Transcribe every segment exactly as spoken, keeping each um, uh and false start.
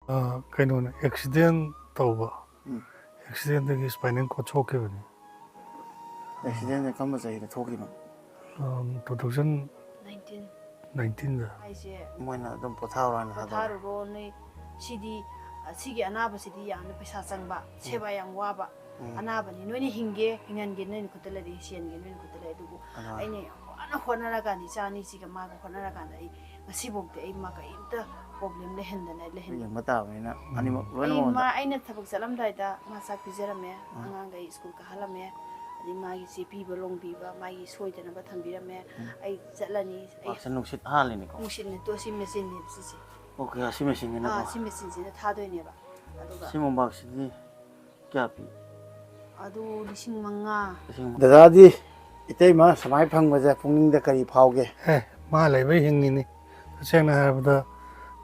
ꯑ, ꯀꯩꯅꯣꯅꯦ, ꯑꯦꯛꯁꯤꯗꯦꯟ ꯇꯧꯕ꯫ ꯎꯝ꯫ ꯑꯦꯛꯁꯤꯗꯦꯟꯗꯒꯤ ꯁ꯭ꯄꯥꯏꯅꯦꯜ ꯀꯣꯔꯗ ꯁꯣꯛꯈꯤꯕꯅꯤ꯫ ꯑꯦꯛꯁꯤꯗꯦꯟꯁꯦ ꯀꯔꯝꯕ ꯆꯍꯤꯗ ꯊꯣꯛꯈꯤꯕꯅꯣ? ꯑꯝ, two thousand nineteen nineteenꯗ꯫ ꯍꯥꯏꯁꯦ ꯃꯣꯏꯅ ꯑꯗꯨꯝ ꯄꯣꯊꯥꯔꯣ ꯍꯥꯏꯅ ꯊꯥꯗꯣꯛꯑꯦ꯫ ꯄꯣꯊꯥꯔꯨꯔꯣ ꯅꯣꯏ꯫ ꯁꯤꯗꯤ, ꯑꯁꯤꯒꯤ ꯑꯅꯥꯕꯁꯤꯗꯤ ꯌꯥꯝꯅ ꯄꯩꯁꯥ ꯆꯪꯕ, ꯁꯦꯕꯥ ꯌꯥꯝ ꯋꯥꯕ ꯎꯝ꯫ ꯑꯅꯥꯕꯅꯤ꯫ ꯅꯣꯏꯅ ꯍꯤꯡꯒꯦ, ꯍꯤꯡꯍꯟꯒꯦ ꯅꯣꯏꯅ ꯈꯨꯠꯇ ꯂꯩꯔꯦ, ꯁꯤꯍꯟꯒꯦ ꯅꯣꯏꯅ ꯈꯨꯠꯇ ꯂꯩꯔꯦ꯫ ꯑꯗꯨꯕꯨ ꯑꯗꯣ ꯑꯩꯅ ꯌꯥꯝ ꯋꯥꯅ ꯍꯣꯠꯅꯔꯀꯥꯟꯗ, ꯏꯆꯥ ꯑꯅꯤꯁꯤꯒ ꯃꯥꯒ ꯍꯣꯠꯅꯔꯀꯥꯟꯗ ꯑꯩ ꯉꯁꯤꯐꯥꯎꯗꯤ ꯑꯩ ꯃꯥ ꯀꯔꯤꯝꯇ ꯄ꯭ꯔꯣꯕ꯭ꯂꯦꯝ ꯂꯩꯍꯟꯗꯅ ꯂꯩꯍꯟꯗꯦ꯫ ꯌꯦꯡꯕ ꯇꯥꯕꯅꯤꯅ ꯑꯅꯤꯃꯛ ꯑꯩ ꯂꯣꯏꯅꯃꯛ ꯃꯥ, ꯃꯉꯣꯟꯗ꯫ ꯑꯩꯅ ꯊꯕꯛ ꯆꯠꯂꯝꯗꯥꯏꯗ ꯃꯥ ꯆꯥꯛ ꯄꯤꯖꯔꯝꯃꯦ, ꯑꯉꯥꯡꯈꯩ ꯁ꯭ꯀꯨꯜ ꯀꯥꯍꯜꯂꯝꯃꯦ, ꯑꯗꯩ ꯃꯥꯒꯤ ꯆꯦ ꯄꯤꯕ ꯂꯣꯡꯕꯤꯕ, ꯃꯥꯒꯤ ꯁꯣꯏꯗꯅꯕ ꯊꯝꯕꯤꯔꯝꯃꯦ꯫ ꯎꯝ꯫ ꯑꯩ ꯆꯠꯂꯅꯤ꯫ ꯑꯩ ꯄꯥꯛꯁꯦ ꯅꯨꯡꯁꯤꯠ ꯍꯥꯜꯂꯤꯅꯤꯀꯣ꯫ ꯅꯨꯡꯁꯤꯠꯅꯦ ꯇꯣ, ꯁꯤ ꯃꯦꯆꯤꯟꯅꯦꯕ ꯁꯤꯁꯦ꯫ ꯑꯣꯀꯦ, ꯑꯁꯤ ꯃꯦꯆꯤꯟꯒꯤꯅꯀꯣ꯫ ꯑꯥ, ꯁꯤ ꯃꯦꯆꯤꯟꯁꯤꯅ ꯊꯥꯗꯣꯏꯅꯦꯕ꯫ ꯑꯗꯨꯒ ꯁꯤ ꯃꯣꯝꯄꯥꯛꯁꯤꯗꯤ ꯀꯌꯥ ꯄꯤ? ꯑꯗꯨ ꯂꯤꯁꯤꯡ ꯃꯉꯥ꯫ ꯂꯤꯁꯤꯡ ꯃꯉꯥ꯫ ꯗꯗꯥꯗꯤ ꯏꯇꯩꯃ ꯁꯨꯃꯥꯏꯅ ꯐꯪꯕꯁꯦ ꯄꯨꯛꯅꯤꯡꯗ ꯀꯔꯤ ꯐꯥꯎꯒꯦ? ꯑꯦ, ꯃꯥ ꯂꯩꯕꯩ ꯍꯤꯡꯉꯤꯅꯤ꯫ ꯇꯁꯦꯡꯅ ꯍꯥꯏꯔꯕꯗ,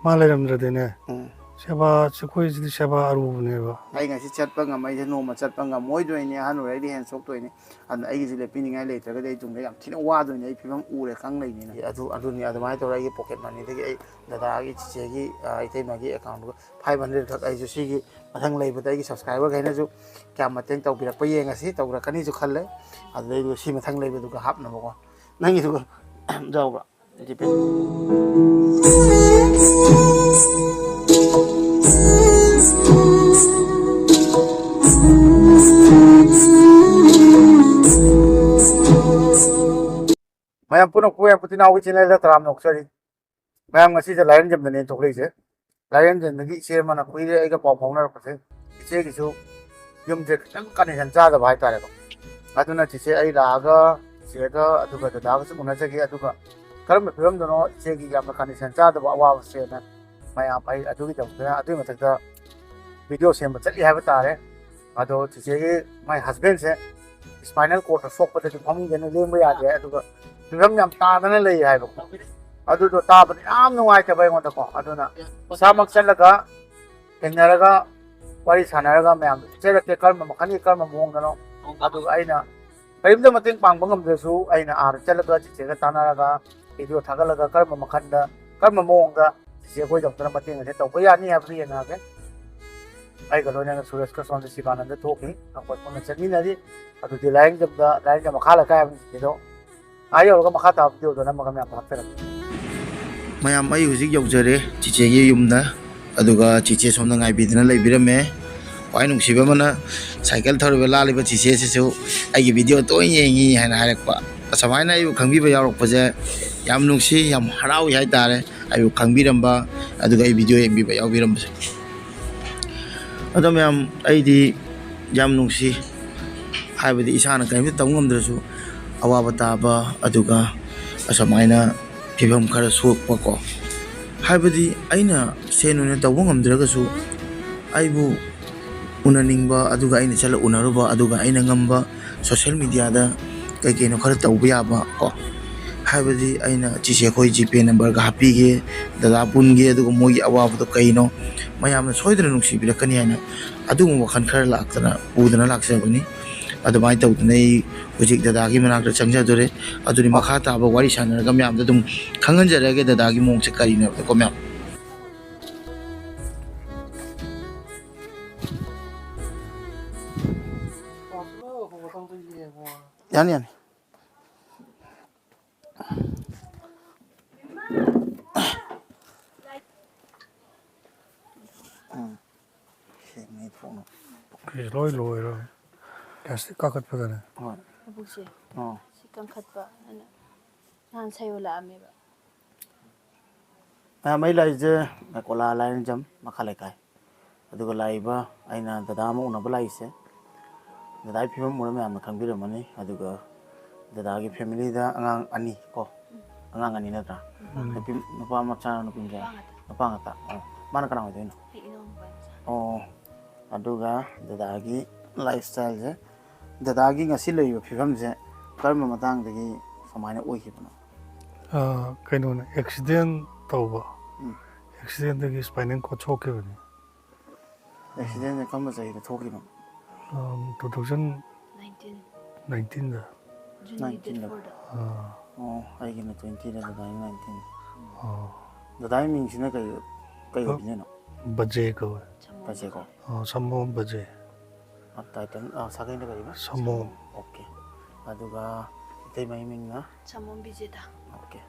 ꯃꯥ ꯂꯩꯔꯝꯗ꯭ꯔꯗꯤꯅꯦ, ꯎꯝ꯫ ꯁꯦꯕꯥ, ꯑꯩꯈꯣꯏꯁꯤꯗꯤ ꯁꯦꯕꯥ ꯑꯔꯨꯕꯅꯦꯕ꯫ ꯑꯩ ꯉꯁꯤ ꯆꯠꯄ ꯉꯝꯃꯛꯏꯁꯦ, ꯅꯣꯡꯃ ꯆꯠꯄ ꯉꯝꯃꯣꯏꯗꯣꯏꯅꯦ, ꯑꯍꯟ ꯑꯣꯏꯔꯛꯏꯗꯤ ꯍꯦꯟꯅ ꯁꯣꯛꯇꯣꯏꯅꯦ꯫ ꯑꯗꯨꯅ ꯑꯩꯒꯤꯁꯨ ꯂꯦꯞꯄꯤꯅꯤꯡꯉꯥꯏ ꯂꯩꯇ꯭ꯔꯒꯗꯤ ꯑꯩ ꯇꯨꯡꯗ ꯌꯥꯝ ꯊꯤꯅ ꯋꯥꯗꯣꯏꯅꯦ꯫ ꯑꯩ ꯐꯤꯕꯝ ꯎꯔꯦ ꯈꯪ ꯂꯩꯅꯤꯅ꯫ ꯑꯗꯨ, ꯑꯗꯨꯅꯤ, ꯑꯗꯨꯃꯥꯏꯅ ꯇꯧꯔꯒ ꯑꯩꯒꯤ ꯄꯣꯀꯦꯠ ꯃꯅꯤꯗꯒꯤ ꯑꯩ ꯗꯗꯥꯒꯤ, ꯆꯤꯆꯦꯒꯤ, ꯑ, ꯏꯇꯩꯃꯒꯤ ꯑꯦꯀꯥꯎꯟꯗꯨꯒ five hundred ꯈꯛ ꯑꯩꯁꯨ ꯁꯤꯒꯤ ꯃꯊꯪ ꯂꯩꯕꯗ ꯑꯩꯒꯤ subscriber ꯈꯩꯅꯁꯨ ꯀꯌꯥꯝ ꯃꯇꯦꯡ ꯇꯧꯕꯤꯔꯛꯄ ꯌꯦꯡꯉꯁꯤ, ꯇꯧꯔꯛꯀꯅꯤꯁꯨ ꯈꯜꯂꯦ꯫ ꯑꯗꯨꯗꯩꯗꯨꯒ ꯁꯤ ꯃꯊꯪ ꯂꯩꯕꯗꯨꯒ ꯍꯥꯞꯅꯕꯀꯣ꯫ ꯅꯪꯒꯤꯗꯨꯒ ꯌꯥꯎꯕ꯭ꯔꯥ? GPay꯫ ꯃꯌꯥꯝ ꯄꯨꯝꯅꯃꯛꯄꯨ ꯌꯥꯝ ꯄꯨꯇꯤꯅꯥꯎꯒꯤ channelꯗ ꯇꯔꯥꯝꯅ ꯑꯣꯛꯆꯔꯤ꯫ ꯃꯌꯥꯝ ꯉꯁꯤꯁꯦ ꯂꯥꯏꯔꯦꯟꯖꯝꯗꯅꯦ ꯊꯣꯛꯂꯛꯏꯁꯦ꯫ ꯂꯥꯏꯔꯦꯟꯖꯝꯗꯒꯤ ꯏꯆꯦ ꯑꯃꯅ ꯀꯨꯏꯔꯦ ꯑꯩꯒ ꯄꯥꯎ ꯐꯥꯎꯅꯔꯛꯄꯁꯦ꯫ ꯏꯆꯦꯒꯤꯁꯨ ꯌꯨꯝꯁꯦ ꯈꯤꯇꯪ condition ꯆꯥꯗꯕ ꯍꯥꯏꯇꯥꯔꯦꯀꯣ꯫ ꯑꯗꯨꯅ ꯆꯤꯆꯦ ꯑꯩ ꯂꯥꯛꯑꯒ ꯆꯤꯆꯦꯒ ꯑꯗꯨꯒ ꯗꯗꯥꯒꯁꯨ ꯎꯅꯖꯒꯦ꯫ ꯑꯗꯨꯒ ꯀꯔꯝꯕ ꯐꯤꯕꯝꯗꯅꯣ ꯏꯆꯦꯒꯤ ꯌꯥꯝꯅ condition ꯆꯥꯗꯕ ꯑꯋꯥꯕꯁꯦꯅ ꯃꯌꯥꯝ ꯑꯩ ꯑꯗꯨꯒꯤꯗꯃꯛꯇ ꯑꯗꯨꯒꯤ ꯃꯊꯛꯇ video ꯁꯦꯝꯕ ꯆꯠꯂꯤ ꯍꯥꯏꯕ ꯇꯥꯔꯦ꯫ ꯑꯗꯣ ꯆꯤꯆꯦꯒꯤ ꯃꯥꯏ husbandꯁꯦ spinal cordꯇ ꯁꯣꯛꯄꯗꯒꯤ ꯐꯃꯨꯡꯗꯩꯅ ꯂꯦꯡꯕ ꯌꯥꯗꯦ꯫ ꯑꯗꯨꯒ ꯐꯤꯕꯝ ꯌꯥꯝ ꯇꯥꯗꯅ ꯂꯩ ꯍꯥꯏꯕꯀꯣ꯫ ꯑꯗꯨꯗꯣ ꯇꯥꯕꯗ ꯌꯥꯝ ꯅꯨꯡꯉꯥꯏꯇꯕ ꯑꯩꯉꯣꯟꯗꯀꯣ꯫ ꯑꯗꯨꯅ ꯏꯁꯥꯃꯛ ꯆꯠꯂꯒ ꯊꯦꯡꯅꯔꯒ ꯋꯥꯔꯤ ꯁꯥꯟꯅꯔꯒ ꯃꯌꯥꯝꯗ ꯆꯠꯂꯛꯀꯦ, ꯀꯔꯝꯕ ꯃꯈꯜꯒꯤ ꯀꯔꯝꯕ ꯃꯑꯣꯡꯗꯅꯣ꯫ ꯑꯗꯨꯒ ꯑꯩꯅ ꯀꯔꯤꯝꯇ ꯃꯇꯦꯡ ꯄꯥꯡꯕ ꯉꯝꯗ꯭ꯔꯁꯨ ꯑꯩꯅ ꯑꯥꯗ ꯆꯠꯂꯒ ꯆꯤꯆꯦꯒ ꯇꯥꯟꯅꯔꯒ video ꯊꯥꯒꯠꯂꯒ ꯀꯔꯝꯕ ꯃꯈꯜꯗ, ꯀꯔꯝꯕ ꯃꯑꯣꯡꯗ ꯆꯤꯆꯦ ꯑꯩꯈꯣꯏꯗꯃꯛꯇꯅ ꯃꯇꯦꯡ ꯑꯁꯦ ꯇꯧꯕ ꯌꯥꯅꯤ ꯍꯥꯏꯕꯗꯨ ꯌꯦꯡꯉꯛꯑꯒꯦ꯫ ꯑꯩꯒ ꯂꯣꯏꯅꯅ ꯁꯨꯔꯦꯁꯀ ꯁꯣꯝꯗ ꯁꯤꯕꯥꯅꯟꯗ ꯊꯣꯛꯈꯤ, ꯑꯩꯈꯣꯏ ꯄꯨꯟꯅ ꯆꯠꯃꯤꯟꯅꯔꯤ꯫ ꯑꯗꯨꯗꯤ ꯂꯥꯏꯌꯦꯡꯖꯝꯗ, ꯂꯥꯏꯌꯦꯡꯖꯝ ꯃꯈꯥ ꯂꯩꯀꯥꯏ ꯍꯥꯏꯕꯅꯤ ꯆꯤꯆꯦꯗꯣ, ꯑꯥ ꯌꯧꯔꯒ ꯃꯈꯥ ꯇꯥꯕ ꯚꯤꯗꯤꯑꯣꯗꯣ ꯅꯝꯃꯒ ꯃꯌꯥꯝꯗ ꯍꯥꯞꯆꯔꯛꯀꯦ꯫ ꯃꯌꯥꯝ, ꯑꯩ ꯍꯧꯖꯤꯛ ꯌꯧꯖꯔꯦ ꯆꯤꯆꯦꯒꯤ ꯌꯨꯝꯗ, ꯑꯗꯨꯒ ꯆꯤꯆꯦ ꯁꯣꯝꯗ ꯉꯥꯏꯕꯤꯗꯨꯅ ꯂꯩꯕꯤꯔꯝꯃꯦ꯫ ꯈ꯭ꯋꯥꯏ ꯅꯨꯡꯁꯤꯕ ꯑꯃꯅ, ꯁꯥꯏꯀꯜ ꯊꯧꯔꯤꯕ ꯂꯥꯜꯂꯤꯕ ꯆꯤꯆꯦꯁꯤꯁꯨ ꯑꯩꯒꯤ ꯚꯤꯗꯤꯑꯣ ꯇꯣꯏꯅ ꯌꯦꯡꯉꯤ ꯍꯥꯏꯅ ꯍꯥꯏꯔꯛꯄ꯫ ꯑꯁꯨꯃꯥꯏꯅ ꯑꯩꯕꯨ ꯈꯪꯕꯤꯕ ꯌꯥꯎꯔꯛꯄꯁꯦ ꯌꯥꯝ ꯅꯨꯡꯁꯤ, ꯌꯥꯝ ꯍꯔꯥꯎꯏ ꯍꯥꯏꯇꯥꯔꯦ꯫ ꯑꯩꯕꯨ ꯈꯪꯕꯤꯔꯝꯕ, ꯑꯗꯨꯒ ꯑꯩ ꯚꯤꯗꯤꯑꯣ ꯌꯦꯡꯕꯤꯕ ꯌꯥꯎꯕꯤꯔꯝꯕꯁꯦ꯫ ꯑꯗꯣ ꯃꯌꯥꯝ, ꯑꯩꯗꯤ ꯌꯥꯝ ꯅꯨꯡꯁꯤ, ꯍꯥꯏꯕꯗꯤ ꯏꯁꯥꯅ ꯀꯔꯤꯝꯇ ꯇꯧ ꯉꯝꯗ꯭ꯔꯁꯨ ꯑꯋꯥꯕ ꯇꯥꯕ, ꯑꯗꯨꯒ ꯑꯁꯨꯃꯥꯏꯅ ꯐꯤꯕꯝ ꯈꯔ ꯁꯣꯛꯄꯀꯣ, ꯍꯥꯏꯕꯗꯤ ꯑꯩꯅ ꯁꯦꯟ ꯑꯣꯏꯅ ꯇꯧꯕ ꯉꯝꯗ꯭ꯔꯒꯁꯨ ꯑꯩꯕꯨ ꯎꯅꯅꯤꯡꯕ, ꯑꯗꯨꯒ ꯑꯩꯅ ꯆꯠꯂ ꯎꯅꯔꯨꯕ, ꯑꯗꯨꯒ ꯑꯩꯅ ꯉꯝꯕ ꯁꯣꯁꯦꯜ ꯃꯦꯗꯤꯌꯥꯗ ꯀꯩ ꯀꯩꯅꯣ ꯈꯔ ꯇꯧꯕ ꯌꯥꯕ ꯀꯣ, ꯍꯥꯏꯕꯗꯤ ꯑꯩꯅ ꯆꯤꯆꯦ ꯑꯩꯈꯣꯏ ꯖꯤꯄꯦ ꯅꯝꯕꯔꯒ ꯍꯥꯞꯄꯤꯒꯦ, ꯗꯗꯥ ꯄꯨꯟꯒꯦ, ꯑꯗꯨꯒ ꯃꯣꯏꯒꯤ ꯑꯋꯥꯕꯗꯣ ꯀꯩꯅꯣ ꯃꯌꯥꯝꯅ ꯁꯣꯏꯗꯅ ꯅꯨꯡꯁꯤꯕꯤꯔꯛꯀꯅꯤ ꯍꯥꯏꯅ ꯑꯗꯨꯒꯨꯝꯕ ꯋꯥꯈꯜ ꯈꯔ ꯂꯥꯛꯇꯅ ꯄꯨꯗꯅ ꯂꯥꯛꯆꯕꯅꯤ꯫ ꯑꯗꯨꯃꯥꯏꯅ ꯇꯧꯗꯅ ꯑꯩ ꯍꯧꯖꯤꯛ ꯗꯗꯥꯒꯤ ꯃꯅꯥꯛꯇ ꯆꯪꯖꯗꯣꯔꯦ꯫ ꯑꯗꯨꯗꯤ ꯃꯈꯥ ꯇꯥꯕ ꯋꯥꯔꯤ ꯁꯥꯟꯅꯔꯒ ꯃꯌꯥꯝꯗ ꯑꯗꯨꯝ ꯈꯪꯍꯟꯖꯔꯛꯑꯒꯦ ꯗꯗꯥꯒꯤ ꯃꯑꯣꯡꯁꯦ ꯀꯔꯤꯅꯦꯕꯀꯣ ꯃꯌꯥꯝ꯫ ꯌꯥꯅꯤ, ꯌꯥꯅꯤ꯫ ꯎꯝ꯫ ꯁꯦꯡꯅ ꯊꯣꯛꯅ꯫ ꯄꯨꯈ꯭ꯔꯤꯁꯦ ꯂꯣꯏ ꯂꯣꯏꯔꯦ꯫ ꯄ꯭ꯂꯥꯁꯇꯤꯛ ꯀꯥꯈꯠꯄꯗꯅꯦ꯫ ꯍꯣꯏ꯫ ꯂꯧꯕꯨꯛꯁꯦ ꯑꯥ꯫ ꯁꯤ ꯀꯟꯈꯠꯄ ꯑꯗꯨꯅ ꯅꯍꯥꯟ ꯁꯌꯣꯜ ꯂꯥꯛꯑꯝꯃꯦꯕ꯫ ꯃꯌꯥꯝ, ꯑꯩ ꯂꯥꯛꯏꯁꯦ ꯀꯣꯂꯥ ꯂꯥꯏꯔꯦꯟꯖꯝ ꯃꯈꯥ ꯂꯩꯀꯥꯏ꯫ ꯑꯗꯨꯒ ꯂꯥꯛꯏꯕ ꯑꯩꯅ ꯗꯗꯥ ꯑꯃ ꯎꯅꯕ ꯂꯥꯛꯏꯁꯦ, ꯗꯗꯥꯒꯤ ꯐꯤꯕꯝ ꯎꯔ ꯃꯌꯥꯝꯅ ꯈꯪꯕꯤꯔꯝꯃꯅꯤ꯫ ꯑꯗꯨꯒ ꯗꯗꯥꯒꯤ ꯐꯦꯃꯤꯂꯤꯗ ꯑꯉꯥꯡ ꯑꯅꯤ ꯀꯣ, ꯑꯉꯥꯡ ꯑꯅꯤ ꯅꯠꯇ꯭ꯔꯥ? ꯎꯝ꯫ ꯅꯨꯄꯤ, ꯅꯨꯄꯥ ꯃꯆꯥ, ꯅꯨꯄꯤ ꯃꯆꯥ? ꯅꯨꯄꯥ ꯉꯥꯛꯇ꯫ ꯅꯨꯄꯥ ꯉꯥꯛꯇ꯫ ꯑꯣ, ꯃꯥꯅ ꯀꯅꯥ ꯑꯣꯏꯗꯣꯏꯅꯣ? ꯑꯩ ꯏꯅꯥꯎ ꯅꯨꯄꯥ ꯃꯆꯥ꯫ ꯑꯣ, ꯑꯗꯨꯒ ꯗꯗꯥꯒꯤ ꯂꯥꯏꯐ ꯁ꯭ꯇꯥꯏꯜꯁꯦ, ꯗꯗꯥꯒꯤ ꯉꯁꯤ ꯂꯩꯔꯤꯕ ꯐꯤꯕꯝꯁꯦ ꯀꯔꯝꯕ ꯃꯇꯥꯡꯗꯒꯤ ꯀꯃꯥꯏꯅ ꯑꯣꯏꯈꯤꯕꯅꯣ? ꯑꯥ, ꯀꯩꯅꯣꯅꯦ, ꯑꯦꯛꯁꯤꯗꯦꯟ ꯇꯧꯕ꯫ ꯎꯝ꯫ ꯑꯦꯛꯁꯤꯗꯦꯟꯗꯒꯤ ꯁ꯭ꯄꯥꯏꯅꯦꯜ ꯀꯣꯔꯗ ꯁꯣꯛꯈꯤꯕꯅꯤ꯫ ꯑꯦꯛꯁꯤꯗꯦꯟꯁꯦ ꯀꯔꯝꯕ ꯆꯍꯤꯗ ꯊꯣꯛꯈꯤꯕꯅꯣ? ꯑꯥ, two thousand nineteen꯫ Nineteenꯗ꯫ June nineteenꯗ꯫ Date fourꯗ꯫ ꯑꯥ꯫ ꯑꯣ, ꯑꯩꯒꯤꯅ twentyꯗ, ꯗꯗꯥꯒꯤ nineteen꯫ ꯑꯣ꯫ ꯗꯗꯥꯒꯤ ꯃꯤꯡꯁꯤꯅ ꯀꯩ, ꯀꯩ ꯑꯣꯏꯕꯤꯗꯣꯏꯅꯣ? ꯕꯖꯦ ꯀꯧꯋꯦ꯫ ꯕꯖꯦꯀꯣ꯫ ꯑ, ꯁꯃꯣꯝ ꯕꯖꯦ꯫ ꯇꯥꯏꯇꯜ, ꯁꯥꯒꯩꯅ ꯀꯔꯤꯕ? ꯁꯃꯣꯝ꯫ ꯑꯣꯀꯦ꯫ ꯑꯗꯨꯒ ꯏꯇꯩꯃꯒꯤ ꯃꯤꯡꯅ? ꯁꯃꯣꯝ ꯕꯤꯖꯦꯇꯥ꯫ ꯑꯣꯀꯦ꯫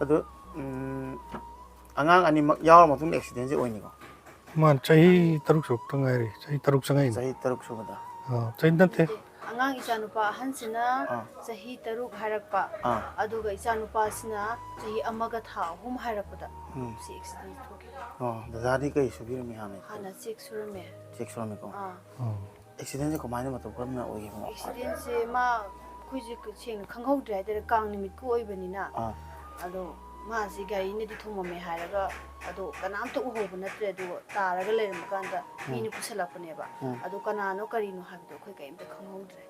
ꯑꯗꯨ, ꯎꯝ, ꯑꯉꯥꯡ ꯑꯅꯤꯃꯛ ꯌꯥꯎꯔ ꯃꯇꯨꯡꯗ ꯑꯦꯛꯁꯤꯗꯦꯟꯁꯦ ꯑꯣꯏꯅꯤꯀꯣ? ꯃꯥꯅ ꯆꯍꯤ ꯇꯔꯨꯛ ꯁꯨꯔꯛꯇ ꯉꯥꯏꯔꯤ, ꯆꯍꯤ ꯇꯔꯨꯛ ꯆꯪꯉꯛꯏꯅꯤ꯫ ꯆꯍꯤ ꯇꯔꯨꯛ ꯁꯨꯕꯗ? ꯑ, ꯆꯍꯤ ꯅꯠꯇꯦ꯫ ꯑꯉꯥꯡ ꯏꯆꯥꯅꯨꯄꯥ ꯑꯍꯟꯁꯤꯅ ꯑꯥ꯫ ꯆꯍꯤ ꯇꯔꯨꯛ ꯍꯥꯏꯔꯛꯄ, ꯑꯥ꯫ ꯑꯗꯨꯒ ꯏꯆꯥꯅꯨꯄꯥꯁꯤꯅ ꯆꯍꯤ ꯑꯃꯒ ꯊꯥ ꯑꯍꯨꯝ ꯍꯥꯏꯔꯛꯄꯗ ꯎꯝ꯫ ꯁꯤ ꯑꯦꯛꯁꯤꯗꯦꯟ ꯊꯣꯛꯈꯤꯕ꯫ ꯑꯣ, ꯗꯗꯥꯗꯤ ꯀꯩ ꯁꯨꯕꯤꯔꯝꯃꯤ ꯍꯥꯟꯅ? ꯍꯥꯟꯅ ꯆꯦꯛ ꯁꯨꯔꯝꯃꯦ꯫ ꯆꯦꯛ ꯁꯨꯔꯝꯃꯤꯀꯣ? ꯑꯥ꯫ ꯑ, ꯑꯦꯛꯁꯤꯗꯦꯟꯁꯦ ꯀꯃꯥꯏꯅ ꯃꯇꯧ ꯀꯔꯝꯅ ꯑꯣꯏꯈꯤꯕꯅꯣ? ꯑꯦꯛꯁꯤꯗꯦꯟꯁꯦ ꯃꯥ ꯑꯩꯈꯣꯏꯁꯦ ꯁꯦꯡꯅ ꯈꯪꯍꯧꯗ꯭ꯔꯦ ꯍꯥꯏꯇꯥꯔꯦ, ꯀꯥꯡ ꯅꯨꯃꯤꯠꯀ ꯑꯣꯏꯕꯅꯤꯅ꯫ ꯑꯥ꯫ ꯑꯗꯣ ꯃꯥꯁꯤ ꯒꯥꯔꯤꯅꯗꯤ ꯊꯣꯝꯃꯝꯃꯦ ꯍꯥꯏꯔꯒ ꯑꯗꯣ ꯀꯅꯥꯝꯇ ꯎꯍꯧꯕ ꯅꯠꯇ꯭ꯔꯦ꯫ ꯑꯗꯨꯒ ꯇꯥꯔꯒ ꯂꯩꯔꯝꯕ ꯀꯥꯟꯗ ꯃꯤꯅ ꯄꯨꯁꯜꯂꯛꯄꯅꯦꯕ꯫ ꯎꯝ꯫ ꯑꯗꯣ ꯀꯅꯥꯅꯣ ꯀꯔꯤꯅꯣ ꯍꯥꯏꯕꯗꯣ ꯑꯩꯈꯣꯏ ꯀꯔꯤꯝꯇ ꯈꯪꯍꯧꯗ꯭ꯔꯦ꯫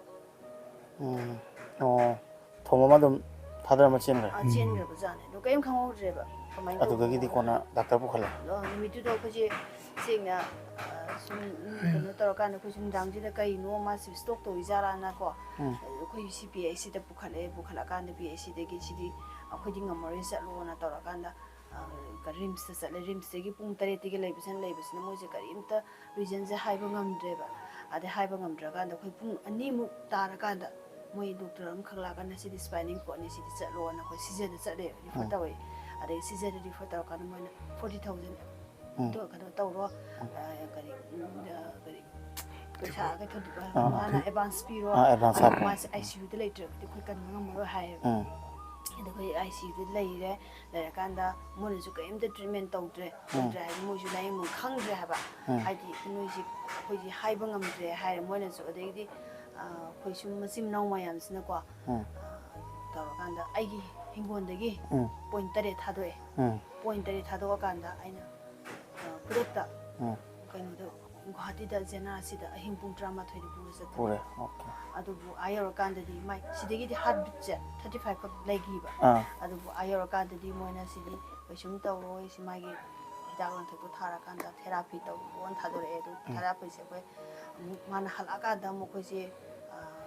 ꯎꯝ꯫ ꯑꯣ, ꯊꯣꯝꯃꯝꯃ ꯑꯗꯨꯝ ꯊꯥꯗꯔꯝꯃ ꯆꯦꯟꯈ꯭ꯔꯦ? ꯑꯥ, ꯆꯦꯟꯈ꯭ꯔꯕ ꯖꯥꯠꯅꯦ꯫ ꯑꯗꯣ ꯀꯔꯤꯝ ꯈꯪꯍꯧꯗ꯭ꯔꯦꯕ ꯀꯃꯥꯏꯅ ꯇꯧꯕꯅꯣ꯫ ꯑꯗꯨꯗꯒꯤꯗꯤ ꯀꯣꯟꯅ ꯗꯥꯛꯇꯔ ꯄꯨꯈꯠꯂꯦ? ꯑꯗꯣ ꯅꯨꯃꯤꯠꯇꯨꯗ ꯑꯩꯈꯣꯏꯁꯦ ꯁꯦꯡꯅ, ꯑ, ꯁꯨꯝ ꯀꯩꯅꯣ ꯇꯧꯔꯀꯥꯟꯗ ꯑꯩꯈꯣꯏꯁꯨ ꯅꯨꯡꯗꯥꯡꯁꯤꯗ ꯀꯩꯅꯣ ꯃꯥꯁꯤ ꯁ꯭ꯇꯣꯛ ꯇꯧꯔꯤꯖꯥꯠꯂꯥꯅꯀꯣ꯫ ꯎꯝ꯫ ꯑꯩꯈꯣꯏ ꯁꯤ ꯄꯤ ꯑꯩꯆ ꯁꯤꯗ ꯄꯨꯈꯠꯂꯛꯑꯦ꯫ ꯄꯨꯈꯠꯂꯛꯀꯥꯟꯗ ꯄꯤ ꯑꯩꯆ ꯁꯤꯗꯒꯤ ꯁꯤꯗꯤ ꯑꯩꯈꯣꯏꯗꯤ ꯉꯝꯃꯔꯣꯏ, ꯆꯠꯂꯣꯅ ꯇꯧꯔꯀꯥꯟꯗ, ꯑ, ꯔꯤꯝꯁꯇ ꯆꯠꯂꯦ꯫ ꯔꯤꯝꯁꯇꯒꯤ ꯄꯨꯡ ꯇꯔꯦꯠꯇꯒꯤ ꯂꯩꯕꯁꯤꯅ, ꯂꯩꯕꯁꯤꯅ ꯃꯣꯏꯁꯦ ꯀꯔꯤꯝꯇ ꯔꯤꯖꯟꯁꯦ ꯍꯥꯏꯕ ꯉꯝꯗ꯭ꯔꯦꯕ꯫ ꯑꯗꯩ ꯍꯥꯏꯕ ꯉꯝꯗ꯭ꯔꯀꯥꯟꯗ ꯑꯩꯈꯣꯏ ꯄꯨꯡ ꯑꯅꯤꯃꯨꯛ ꯇꯥꯔꯀꯥꯟꯗ ꯃꯣꯏ ꯗꯣꯛꯇꯔ ꯑꯃꯈꯛ ꯂꯥꯛꯑꯀꯥꯟꯗ ꯁꯤꯗꯤ ꯁ꯭ꯄꯥꯏꯅꯤꯡ ꯀꯣꯔꯠꯅꯤ, ꯁꯤꯗꯤ ꯆꯠꯂꯣꯅ ꯑꯩꯈꯣꯏ ꯁꯤꯖꯗ ꯆꯠꯂꯦ, ꯔꯤꯐꯔ ꯎꯝ꯫ ꯇꯧꯋꯦ꯫ ꯑꯗꯩ ꯁꯤꯖꯗ ꯔꯤꯐꯔ ꯇꯧꯔꯀꯥꯟꯗ ꯃꯣꯏꯅ ꯐꯣꯔꯇꯤ ꯊꯥꯎꯖꯟ ꯎꯝ꯫ ꯀꯩꯅꯣ ꯇꯧꯔꯣ, ꯑ, ꯀꯔꯤ, ꯎꯝ, ꯑ, ꯀꯔꯤ, ꯄꯩꯁꯥ ꯀꯩꯊꯧꯗꯨ ꯑꯥ, ꯃꯥꯅ ꯑꯣꯀꯦ꯫ ꯑꯦꯗꯚꯥꯟꯁ ꯄꯤꯔꯣ꯫ ꯑꯥ, ꯑꯦꯗꯚꯥꯟꯁ ꯍꯥꯞꯄꯣ꯫ ꯃꯥꯁꯦ ꯑꯥꯏ ꯁꯤ ꯌꯨꯗ ꯂꯩꯇ꯭ꯔꯒꯗꯤ ꯑꯩꯈꯣꯏ ꯀꯟꯕ ꯉꯝꯃꯔꯣꯏ ꯍꯥꯏꯌꯦꯕ꯫ ꯎꯝ꯫ ꯑꯗ ꯑꯩꯈꯣꯏ ꯑꯥꯏ ꯁꯤ ꯌꯨꯗ ꯂꯩꯔꯦ꯫ ꯂꯩꯔꯀꯥꯟꯗ ꯃꯣꯏꯅꯁꯨ ꯀꯔꯤꯝꯇ ꯇ꯭ꯔꯤꯠꯃꯦꯟ ꯇꯧꯗ꯭ꯔꯦ꯫ ꯎꯝ꯫ ꯇꯧꯗ꯭ꯔꯦ ꯍꯥꯏꯗꯤ ꯃꯣꯏꯁꯨ ꯂꯥꯏꯌꯦꯡꯐꯝ ꯈꯪꯗ꯭ꯔꯦ ꯍꯥꯏꯕ꯫ ꯎꯝ꯫ ꯍꯥꯏꯗꯤ ꯅꯣꯏꯁꯤ ꯑꯩꯈꯣꯏꯁꯤ ꯍꯥꯏꯕ ꯉꯝꯗ꯭ꯔꯦ ꯍꯥꯏꯔꯦ ꯃꯣꯏꯅꯁꯨ꯫ ꯑꯗꯩꯗꯤ, ꯑ, ꯑꯩꯈꯣꯏ ꯁꯨꯝ ꯃꯆꯤꯟ ꯃꯅꯥꯎ ꯃꯌꯥꯝꯁꯤꯅꯀꯣ, ꯎꯝ꯫ ꯑ, ꯇꯧꯔꯀꯥꯟꯗ ꯑꯩꯒꯤ ꯍꯤꯡꯒꯣꯜꯗꯒꯤ ꯎꯝ꯫ ꯄꯣꯏꯟ ꯇꯔꯦꯠ ꯊꯥꯗꯣꯛꯑꯦ꯫ ꯎꯝ꯫ ꯄꯣꯏꯟ ꯇꯔꯦꯠ ꯊꯥꯗꯣꯛꯑꯀꯥꯟꯗ ꯑꯩꯅ, ꯑ, ꯈꯨꯗꯛꯇ ꯎꯝ꯫ ꯀꯩꯅꯣꯗ ꯒꯨꯍꯥꯇꯤꯗ ꯖꯦꯅꯥꯁꯤꯗ ꯑꯍꯤꯡ ꯄꯨꯡ ꯇꯔꯥꯃꯥꯊꯣꯏꯗ ꯄꯨꯔ ꯆꯠꯄ꯫ ꯄꯨꯔꯦ꯫ ꯑꯣꯀꯦ꯫ ꯑꯗꯨꯕꯨ ꯑꯥ ꯌꯧꯔꯀꯥꯟꯗꯗꯤ ꯃꯥꯏ ꯁꯤꯗꯒꯤꯗꯤ ꯍꯥꯔꯠ ꯕꯤꯠꯁꯦ ꯊꯥꯔꯇꯤ ꯐꯥꯏꯚ ꯈꯛ ꯂꯩꯈꯤꯕ꯫ ꯑꯥ꯫ ꯑꯗꯨꯕꯨ ꯑꯥ ꯌꯧꯔꯀꯥꯟꯗꯗꯤ ꯃꯣꯏꯅ ꯁꯤꯗꯤ ꯀꯩꯁꯨꯝ ꯇꯧꯔꯣꯏ, ꯁꯤ ꯃꯥꯒꯤ ꯍꯤꯗꯥꯛ ꯂꯥꯡꯊꯛꯇꯣ ꯊꯥꯔꯀꯥꯟꯗ ꯊꯦꯔꯥꯄꯤ ꯇꯧꯔꯣꯅ ꯊꯥꯗꯣꯔꯛꯑꯦ꯫ ꯑꯗꯨ ꯎꯝ꯫ ꯊꯦꯔꯥꯄꯤꯁꯦ ꯑꯩꯈꯣꯏ ꯑꯃꯨꯛ ꯃꯥꯅ ꯍꯜꯂꯛꯑꯀꯥꯟꯗ ꯑꯃꯨꯛ ꯑꯩꯈꯣꯏꯁꯦ, ꯑꯥ,